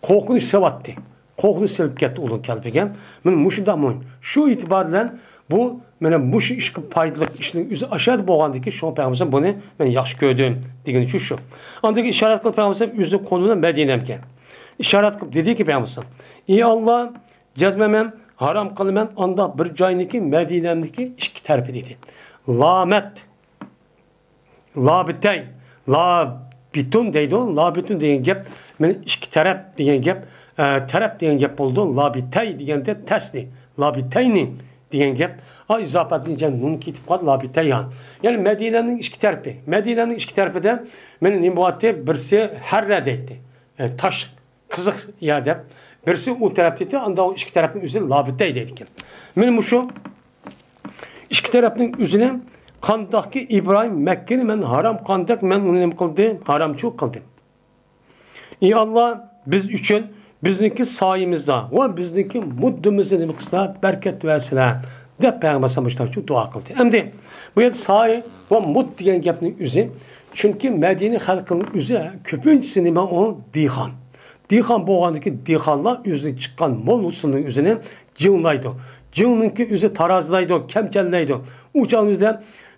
قورقۇنچ سېلىۋەتتى. قورقۇنچ سېلىپ كەتتى ئۇنىڭ قەلبىگە. مانا مۇشۇنداق مۇھىم. شۇ ئېتىبار بىلەن بۇ، مانا مۇشۇ ئىشقا پايدىلىق ئىشنىڭ ئۆزى ئاشۇ يەردە بولغاندىكىن، شۇڭا پەيغەمبەر بۇنى مەن ياخشى كۆردۈم دېگىنى شۇ، شۇ. ئاندىن كېيىن ئىشارەت قىلىپ پەيغەمبەر ئۆزىنىڭ قولى بىلەن مەدىنەمگە ئىشارەت قىلىپ دېدىكى پەيغەمبەر، ئى ئاللا، جەزمەن مەن ھارام قىلىمەن ئانداق بىر جاينىكى مەدىنەمدىكى ئىككى تەرىپى دېدى. لامەت، لابىتەي، لابىتۇن دەيدۇ. لابىتۇن دېگەن گەپ، مانا ئىككى تەرەپ دېگەن گەپ، ئە، تەرەپ دېگەن گەپ بولىدۇ. لابىتەي دېگەندە تەسنى، لابىتەينى دېگەن گەپ. ئا، ئىزاپەتنى جەم نۇن كېتىپ قالدى، لابىتەيھا. يەنى مەدىنەنىڭ ئىككى تەرىپى. مەدىنەنىڭ ئىككى تەرىپىدە مانا نېمە بولاتتى؟ بىرسى ھەررە دەيتتى. ئە، تاش قىزىق يەر دەپ، بىرسى ئۇ تەرەپتە ئىدى، ئاندىن ئۇ ئىككى تەرەپنىڭ ئۆزى لابىتەي دەيدىكەن. مانا مۇشۇ ئىككى تەرەپنىڭ ئۆزىنى قانداقكى ئىبراھىم مەككىنى مەن ھارام قىلغاندەك مەن ئۇنى نېمە قىلدىم؟ ھارامچۇ قىلدىم. ئى ئاللا، بىز ئۈچۈن بىزنىڭكى سايىمىزدا ۋە بىزنىڭكى مۇددىمىزدا نېمە قىلسىلا، بەرىكەت بەرسىلە دەپ پەيغەمبەر ئەلەيھىسسالام مۇشۇنداق دۇئا قىلدى. ئەمدى بۇ يەردە سايە ۋە مۇد دېگەن گەپنىڭ ئۆزى، چۈنكى مەدىنە خەلقىنىڭ ئۆزى كۆپىنچىسى نېمە ئۇ؟ دېھقان. دېھقان بولغاندىكىن دېھقانلار ئۆزىنىڭ چىققان مول ھوسۇلىنىڭ ئۆزىنى جىڭلايدۇ. جىڭنىڭكى ئۆزى تارازىلايدۇ، كەمچەللەيدۇ. ئۇ چاغنىڭ ئۆزىدە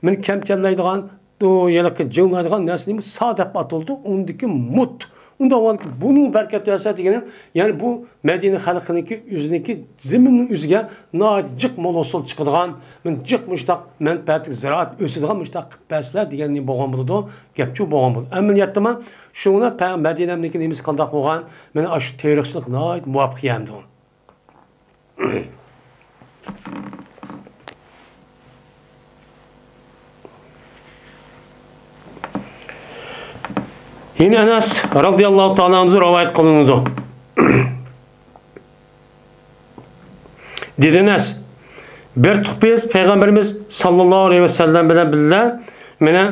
مېنى كەمچەللەيدىغان، ئۇ ھېلىقى جىڭلايدىغان نەرسە نېمە؟ سا دەپ ئاتىلىدۇ. ئۇنىڭدىكى مۇت. ئۇنداق بولغاندىكىن بۇنىڭ بەرىكەت بەرسە دېگىنىم، يەنى بۇ مەدىنە خەلقىنىڭكى ئۆزىنىڭكى زېمىننىڭ ئۆزىگە ناھايىتى جىق مول ھوسۇل چىقىدىغان، مانا جىق مۇشتاق مەنپەئەتلىك زىرائەت ئۆسىدىغان مۇشتاق قىلىپ بەرسىلە دېگەن نېمە بولغان بولىدۇ؟ گەپچۇ بولغان بولىدۇ. ئەمەلىيەتتىمۇ شۇڭا پە-، مەدىنەمدىكى نېمىسى قانداق بولغان؟ مانا ئاشۇ تېرىقچىلىق ناھايىتى مۇۋاپىق يەمدۇ. يەنە ئەنەس رازىياللاھۇ تائالا ئەنھۇ رىۋايەت قىلىنىدۇ. دېدى ئەنەس، بىر تۇق بىز پەيغەمبىرىمىز ساللاللاھۇ ئەلەيھى ۋەسەللەم بىلەن بىللە مانا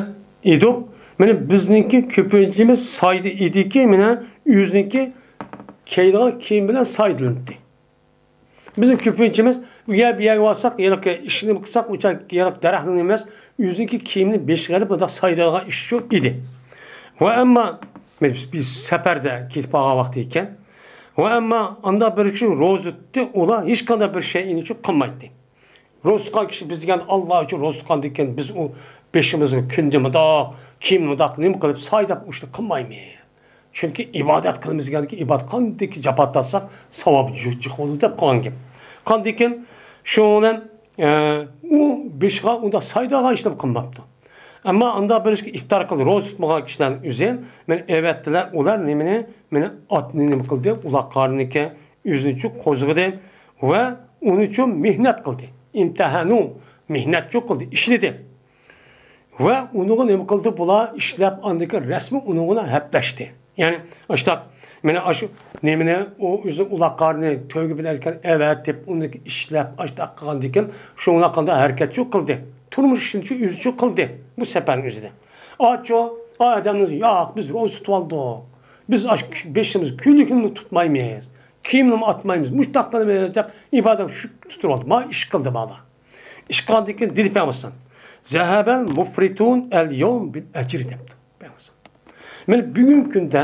ئىدۇق. مانا بىزنىڭكى كۆپىنچىمىز سايدا ئىدىكى، مانا ئۆزىنىڭكى كىيىدىغان كىيىم بىلەن سايدىلىناتتى. بىزنىڭ كۆپىنچىمىز ئۇ يەر بۇ يەرگە بارساق، ھېلىقى ئىشنى قىلساق، ئۇ يەرلىك دەرەخنىڭ ئەمەس، ئۆزىنىڭكى كىيىمىنى بېشىغا ئېلىپ، بۇنداق سايلايدىغان ئىش شۇ ئىدى. ۋە ئەمما بىز، بىز سەپەردە كېتىپ قالغان ۋاقتى ئىكەن. ۋە ئەمما ئاندا بىر كىشى روزا تۇتتى، ئۇلار ھېچقانداق بىر شەيئىنى شۇ قىلمايتتى. روزا تۇتقان كىشى بىز دېگەن ئاللا ئۈچۈن روزا تۇتقاندىكىن بىز ئۇ بېشىمىزغا كۈندە مۇنداق، كىيىمنى مۇنداق نېمە قىلىپ سايلاپ ئۇ ئىشنى قىلمايمىز. چۈنكى ئىبادەت قىلىمىز دېگەندىكىن ئىبادەت قاندىكى جاپا تارتساق ساۋابى جۇ-، جىق بولىدۇ دەپ قالغان گەپ. قاندىكىن شۇنىڭ بىلەن، ئە، ئۇ بېشىغا ئۇنداق سايدىغان ئىشنى قىلماپتۇ. ئەمما ئاندا بىر ئىشقا ئىپتار قىلدى، روزا تۇتمىغان كىشىلەرنىڭ ئۆزى مېنى ئەۋەتتىلەر، ئۇلار نېمىنى، مېنى ئاتنى نېمە قىلدى، ئۇلاقلارنىكى ئۆزىنىچۇ قوزغىدى ۋە ئۇنىچۇ مېھنەت قىلدى. ئىمتىھانۇ، مېھنەتچۇ قىلدى، ئىشلىدى. ۋە ئۇنىڭغا نېمە قىلدى؟ بۇلار ئىشلەپ، ئاندىن كېيىن رەسمىي ئۇنىڭغا ھەپتەشتى. يەنى، ئاشتاق، مانا ئاشۇ نېمىنى، ئۇ ئۆزى ئۇلاقارنى تۆگە بىلەن ئەۋەتىپ، ئۇنى ئىشلەپ، ئاشتاق قىلغاندىن كېيىن، شۇ ئۇلاقاردا ھەرىكەتچۇ قىلدى. تۇرمۇش ئىشىنىچۇ ئۆزىچۇ قىلدى. بۇ سەپەرنىڭ ئۆزىدە. ئاچۇ، ئا ئادەمنى، ياق، بىز روزا تۇتۇۋالدۇق. بىز ئاش-، بېشىمىز كۈنلۈكنىمۇ تۇتمايمىز. كىيىمنىمۇ ئاتمايمىز. مۇشتاق قىلىمىز دەپ ئىبادەت شۇ تۇتۇۋالدى. ما ئىش قىلدى بالا. ئىش قىلغاندىن كېيىن دېدى پەيغەمبەر ئەلەيھىسسالام، «زەھەبەل مۇفرىتۇن ئەل يەۋم بىل ئەجرى» دەپتۇ پەيغەمبەر ئەلەيھىسسالام. مانا بۈگۈنكى كۈندە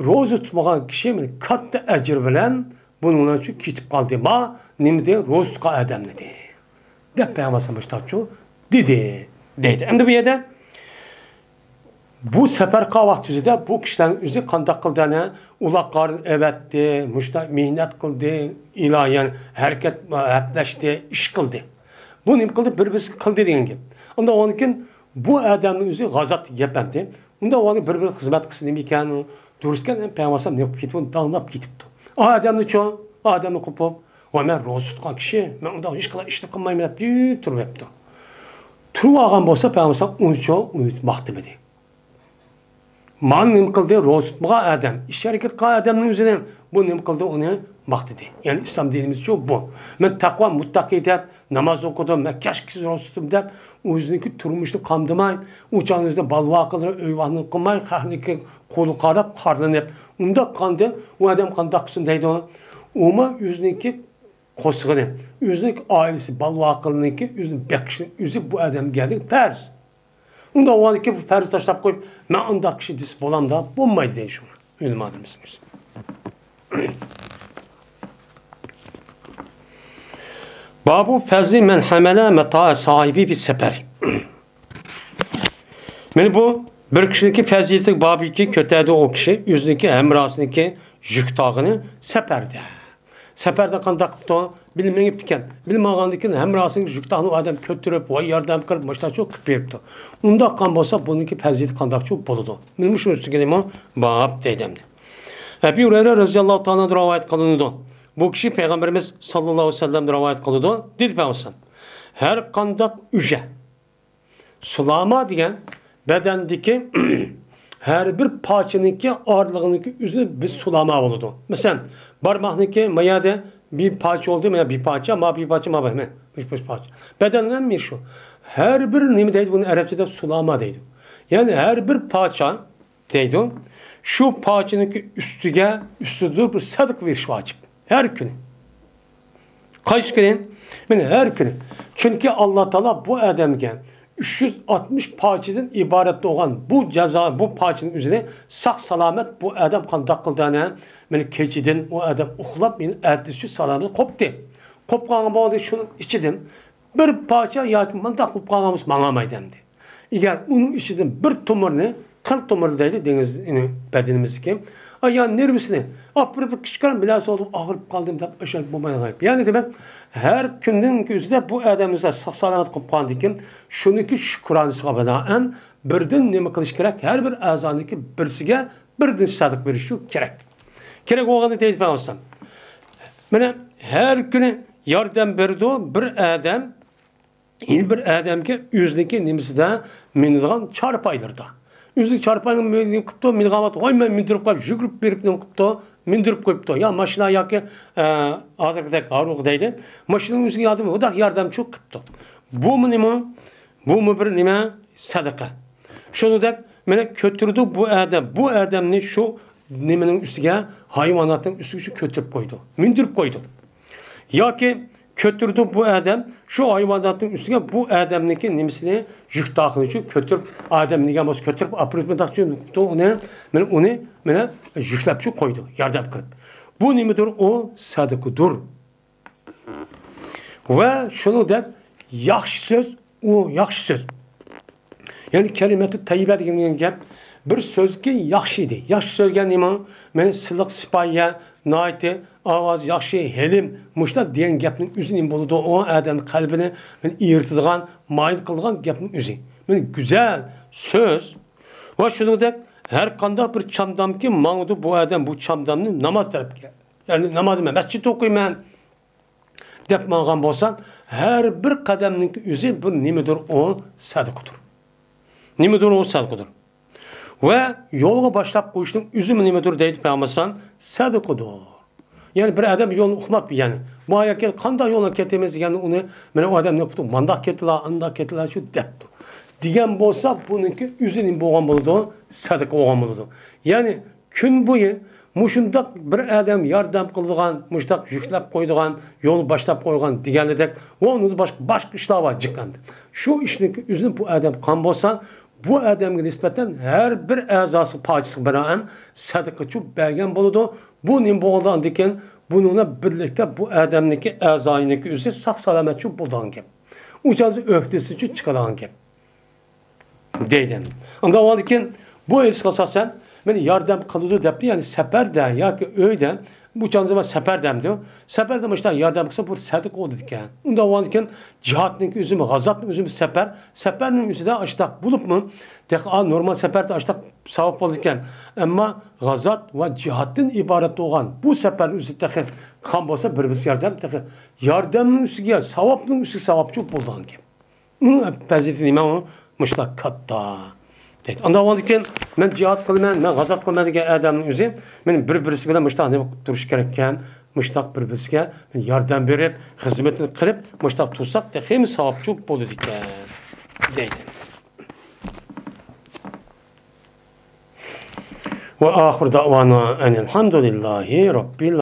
روزا تۇتمىغان كىشى مانا كاتتا ئەجىر بىلەن بۇنىڭ بىلەن شۇ كېتىپ قالدى. ما نېمە دېدى؟ روزا تۇتقان ئادەمنى دېدى. دەپ پەيغەمبەر ئەلەيھىسسالام مۇشۇنداقچۇ دېدى، دەيدۇ. ئەمدى بۇ يەردە بۇ سەپەر قىلغان ۋاقتى يۈزىدە بۇ كىشىلەرنىڭ ئۆزى قانداق قىلدى؟ ئەنە ئۇلاقلارنى ئەۋەتتى، مۇشۇنداق مېھنەت قىلدى، ئىلاھىي، يەنى ھەرىكەت، ھەپتىلەشتى، ئىش قىلدى. بۇ نېمە قىلدى؟ بىر-بىرسىگە قىلدى دېگەن گەپ. ئۇنداق بولغاندىكىن بۇ ئادەمنىڭ ئۆزى غازات گەپ ئەمدى. ئۇنداق بولغاندا بىر-بىرى خىزمەت قىلسا نېمە ئىكەن، دۇرۇسكەن، پەيغەمبەر ئەلەيھىسسالام نېمە قىلىپ كېتىپتۇ؟ داڭلاپ كېتىپتۇ. ئا ئادەمنىچۇ، ئا ئادەمنى قوپۇپ، ۋە مەن روزا تۇتقان كىشى، مەن ئۇنداق ھېچقانداق ئىشنى قىلمايمەن دەپ تۇرۇۋەپتۇ. تۇرۇۋالغان بولسا پەيغەمبەر ئەلەيھىسسالام ئۇنىچۇ ئۇنى ماختىمىدى. مانا نېمە قىلدى؟ روزا تۇتمىغان ئادەم، ئىش ھەرىكەت قىلغان ئادەمنىڭ ئۆزىنى بۇ نېمە قىلدى؟ ئۇنى ماختىدى. يەنى ئىسلام دىنىمىزچۇ بۇ. مەن تەقۋا مۇتتەقى دەپ ناماز ئوقۇدۇم، مەن كەچ كېچە روزا تۇتتۇم دەپ، ئۆزىنىڭكى تۇرمۇشىنى قامدىماي، ئۇ چاغنىڭ ئۆزىدە بالا ۋاقىلىرى ئۆي ۋاقلىرىنى قىلماي، خەقنىڭكى قولىغا قاراپ خارلىنىپ، ئۇنداق قاندىن ئۇ ئادەم قانداق قىلسۇن دەيدۇ؟ ئۇمۇ ئۆزىنىڭكى قورسىقىنى، ئۆزىنىڭكى ئائىلىسى، بالا ۋاقىلىنىڭكى ئۆزىنى بېقىشنى ئۆزى بۇ ئادەمگە پەرز. ئۇنداق بولغاندىكىن بۇ پەرزنى تاشلاپ قويۇپ، مەن ئۇنداق كىشى دېسە بولامدا؟ بولمايدۇ دەيدۇ شۇ ئۆلىمالىرىمىز. بابۇ فەزلى مەن ھەمەلە مەتائە ساھىبى بىس سەپەر. مانا بۇ بىر كىشىنىڭكى پەزىلەتلىك بابىكى كۆتەردى ئۇ كىشى ئۆزىنىڭكى ھەمراھىسىنىڭكى يۈك تاغىنى سەپەردە. سەپەردە قانداق قىپتۇ؟ بىللە مېڭىپتىكەن. بىللە ماڭغاندىكىن ھەمراھىسىنىڭكى يۈك تاغىنى ئۇ ئادەم كۆتۈرۈپ، ۋاي ياردەم قىلىپ، مۇشۇنداقچۇ قىلىپ بېرىپتۇ. ئۇنداق قىلغان بولسا بۇنىڭكى پەزىلىتى قانداقچۇ بولىدۇ؟ مانا مۇشۇنىڭ ئۈستىگە نېمە؟ باب دەيدۇ ئەمدى. ئەبى ھۇرەيرە رەزىياللاھۇ تائالا ئاندىن رىۋايەت قىلىنىدۇ. بۇ كىشى پەيغەمبىرىمىز ساللاللاھۇ ئەلەيھى ۋەسەللەمدىن رىۋايەت قىلىدۇ. دېدى پەيغەمبەر: ھەر قانداق ئۈژە، سۇلاما دېگەن بەدەندىكى ھەر بىر پارچىنىڭكى ئارىلىقىنىڭكى ئۆزى بىر سۇلاما بولىدۇ. مەسىلەن، بارماقنىڭكى ما يەردە بىر پارچە بولدى، مانا بىر پارچە، ما بىر پارچە، ما بىر، مانا بىر پارچە. بەدەننىڭ ھەممىسى شۇ. ھەر بىر نېمە دەيدۇ بۇنى ئەرەبچىدە؟ سۇلاما دەيدۇ. يەنى ھەر بىر پارچە دەيدۇ. شۇ پارچىنىڭكى ئۈستىگە، ئۈستىدە بىر سەدىقە بېرىش ۋاجىپ. ھەر كۈنى. قايسى كۈنى؟ مانا ھەر كۈنى. چۈنكى ئاللا تائالا بۇ ئادەمگە ئۈچ يۈز ئاتمىش پارچىدىن ئىبارەت بولغان بۇ جازا، بۇ پارچىنىڭ ئۆزىنى ساق سالامەت بۇ ئادەم قانداق قىلدى ئەنە؟ مانا كېچىدىن ئۇ ئادەم ئۇخلاپ، يەنە ئەتىسى سالامەت قوپتى. قوپقان بولدى شۇنىڭ ئىچىدىن بىر پارچە ياكى مۇنداق قىلىپ قالغان بولسا ماڭالمايدۇ ئەمدى. ئەگەر ئۇنىڭ ئىچىدىن بىر تومۇرنى، قىل تومۇرى دەيدۇ دېڭىز، يەنى بەدىنىمىزدىكى، ئاي يا نېرۋىسىنى ئاپىرىپ كىچىك بىلەن سولىدىم، ئاغرىپ قالدىم دەپ ئاشۇنداق بولمايدىغان گەپ. يەنى دېمەك، ھەر كۈننىڭ ئۆزىدە بۇ ئادەم ئۆزى ساق سالامەت قوپقاندىكىن شۇنىڭكى شۈكرانىسىغا بىنائەن بىردىن نېمە قىلىش كېرەك؟ ھەر بىر ئەزانىڭكى بىرسىگە بىردىن سەدىقە بېرىش شۇ كېرەك. كېرەك بولغاندا دەيدۇ پەيغەمبەر. مانا ھەر كۈنى ياردەم بېرىدۇ بىر ئادەم يەنە بىر ئادەمگە ئۆزىنىڭكى نېمىسىدە، مىنىدىغان چارپايلىرىدا. ئۆزىنىڭ چارپاينىڭ مىنىپ قىپتۇ، مىنىدىغان ۋاقىت، ۋاي مەن مىندۈرۈپ قويۇپ، يۈگۈرۈپ بېرىپ نېمە قىپتۇ، مىندۈرۈپ قويۇپتۇ. يا ماشىنا ياكى، ئە، ھازىرقىدەك ھارۋىغا دەيدۇ. ماشىنىنىڭ ئۆزىگە ياردەم، ئۇنداق ياردەمچۇ قىپتۇ. بۇمۇ نېمە؟ بۇمۇ بىر نېمە؟ سەدىقە. شۇنىڭدەك مانا كۆتۈرىدۇ بۇ ئادەم، بۇ ئادەمنى شۇ نېمىنىڭ ئۈستىگە، ھايۋاناتنىڭ ئۈستىگە شۇ كۆتۈرۈپ قويىدۇ، مىندۈرۈپ قويىدۇ. ياكى كۆتۈرىدۇ بۇ ئادەم، شۇ ھايۋاناتنىڭ ئۈستىگە بۇ ئادەمنىڭكى نېمىسىنى، يۈك تاقىنى شۇ كۆتۈرۈپ، ئادەم نېگەن بولسا كۆتۈرۈپ ئاپىرىپ مۇنداق قىپتۇ ئۇنى، مانا ئۇنى مانا يۈكلەپ شۇ قويىدۇ، ياردەم قىلىپ. بۇ نېمىدۇر؟ ئۇ سەدىقىدۇر. ۋە شۇنىڭدەك ياخشى سۆز، ئۇ ياخشى سۆز. يەنى كەلىمەتۇ تەييىبە دېگەن گەپ، بىر سۆزكى ياخشى ئىدى. ياخشى سۆزگە نېمە؟ مانا سىلىق سىپايە، ناھايىتى ئاۋاز ياخشى، ھېلىم، مۇشۇنداق دېگەن گەپنىڭ ئۆزى نېمە بولىدۇ؟ ئۇ ئادەمنىڭ قەلبىنى مانا ئېرىتىدىغان، مايىل قىلىدىغان گەپنىڭ ئۆزى. مانا گۈزەل سۆز. ۋە شۇنىڭدەك ھەر قانداق بىر چامدامكى ماڭىدۇ بۇ ئادەم، بۇ چامدامنى ناماز تەرەپكە. يەنى ناماز مەن مەسچىتتە ئوقۇيمەن دەپ ماڭغان بولسا، ھەر بىر قەدەمنىڭ ئۆزى بىر نېمىدۇر، ئۇ سەدىقىدۇر. نېمىدۇر، ئۇ سەدىقىدۇر. ۋە يولغا باشلاپ قويۇشنىڭ ئۆزىمۇ نېمىدۇر دەيدۇ پەيغەمبەر، سەدىقىدۇر. يەنى بىر ئادەم يولنى ئۇقماپتۇ، يەنى ما ياكى قانداق يولغا كېتىمىز دېگەندە ئۇنى، مانا ئۇ ئادەم نېمە قىپتۇ، مانداق كېتىلا، ئانداق كېتىلا شۇ دەپتۇ. دېگەن بولسا بۇنىڭكى ئۆزى نېمە بولغان بولىدۇ؟ سەدىقە بولغان بولىدۇ. يەنى كۈن بويى مۇشۇنداق بىر ئادەم ياردەم قىلىدىغان، مۇشۇنداق يۈكلەپ قويىدىغان، يولنى باشلاپ قويغان دېگەندەك، ۋە ئۇنىڭدىن باشقا، باشقا ئىشلار بار جىق ئەمدى. شۇ ئىشنىڭكى ئۆزىنى بۇ ئادەم قىلغان بولسا، بۇ ئادەمگە نىسبەتەن ھەر بىر ئەزاسى پارچىسىغا بىنائەن سەدىقىچۇ بەرگەن بولىدۇ. بۇ نېمە بولغاندىكىن، بۇنىڭ بىلەن بىرلىكتە بۇ ئادەمنىڭكى ئەزايىنىڭكى ئۆزى ساق سالامەتچۇ بولىدىغان گەپ. ئۇ چاغدا ئۆھدىسىچۇ چىقىدىغان گەپ. دەيدۇ. ئۇنداق بولغاندىكىن، بۇ ھەدىسكە ئاساسەن، مانا ياردەم قىلىدۇ دەپتۇ، يەنى سەپەردە ياكى ئۆيدە، بۇ چاغدا سەپەردە دەمدۇ. سەپەردە مۇشۇنداق ياردەم قىلسا، بۇ سەدىقە بولىدىكەن. ئۇنداق بولغاندىكىن، جىھادنىڭكى ئۆزىمۇ، غازاتنىڭ ئۆزىمۇ سەپەر، سەپەرنىڭ ئۆزىدە ئاشتاق بولۇپمۇ، تېخى ئا، نورمال سەپەردە ئاشتاق ساۋاب بولىدىكەن. ئەمما غازات ۋە جىھادتىن ئىبارەت بولغان بۇ سەپەرنىڭ ئۆزى تېخى قىلغان بولسا، بىر-بىرسى ياردەم، تېخى ياردەمنىڭ ئۈستىگە، ساۋابنىڭ ئۈستىگە ساۋابچۇ بولىدىغان گەپ. ئۇنىڭ پەزىلىتى نېمە ئۇ؟ مۇشۇنداق كاتتا. دەيدۇ. ئانداق بولغاندىكىن، مەن جىھاد قىلىمەن، مەن غازات قىلىمەن دېگەن ئادەمنىڭ ئۆزى، مەن بىر-بىرسىگە بىلەن مۇشۇنداق نېمە تۇرۇش كېرەككەن، مۇشۇنداق بىر-بىرسىگە ياردەم بېرىپ، خىزمىتىنى قىلىپ، مۇشۇنداق تۇرساق، تېخىمۇ ساۋابچۇ بولىدىكەن، دەيدۇ. وآخر دعوانا أن الحمد لله رب العالمين.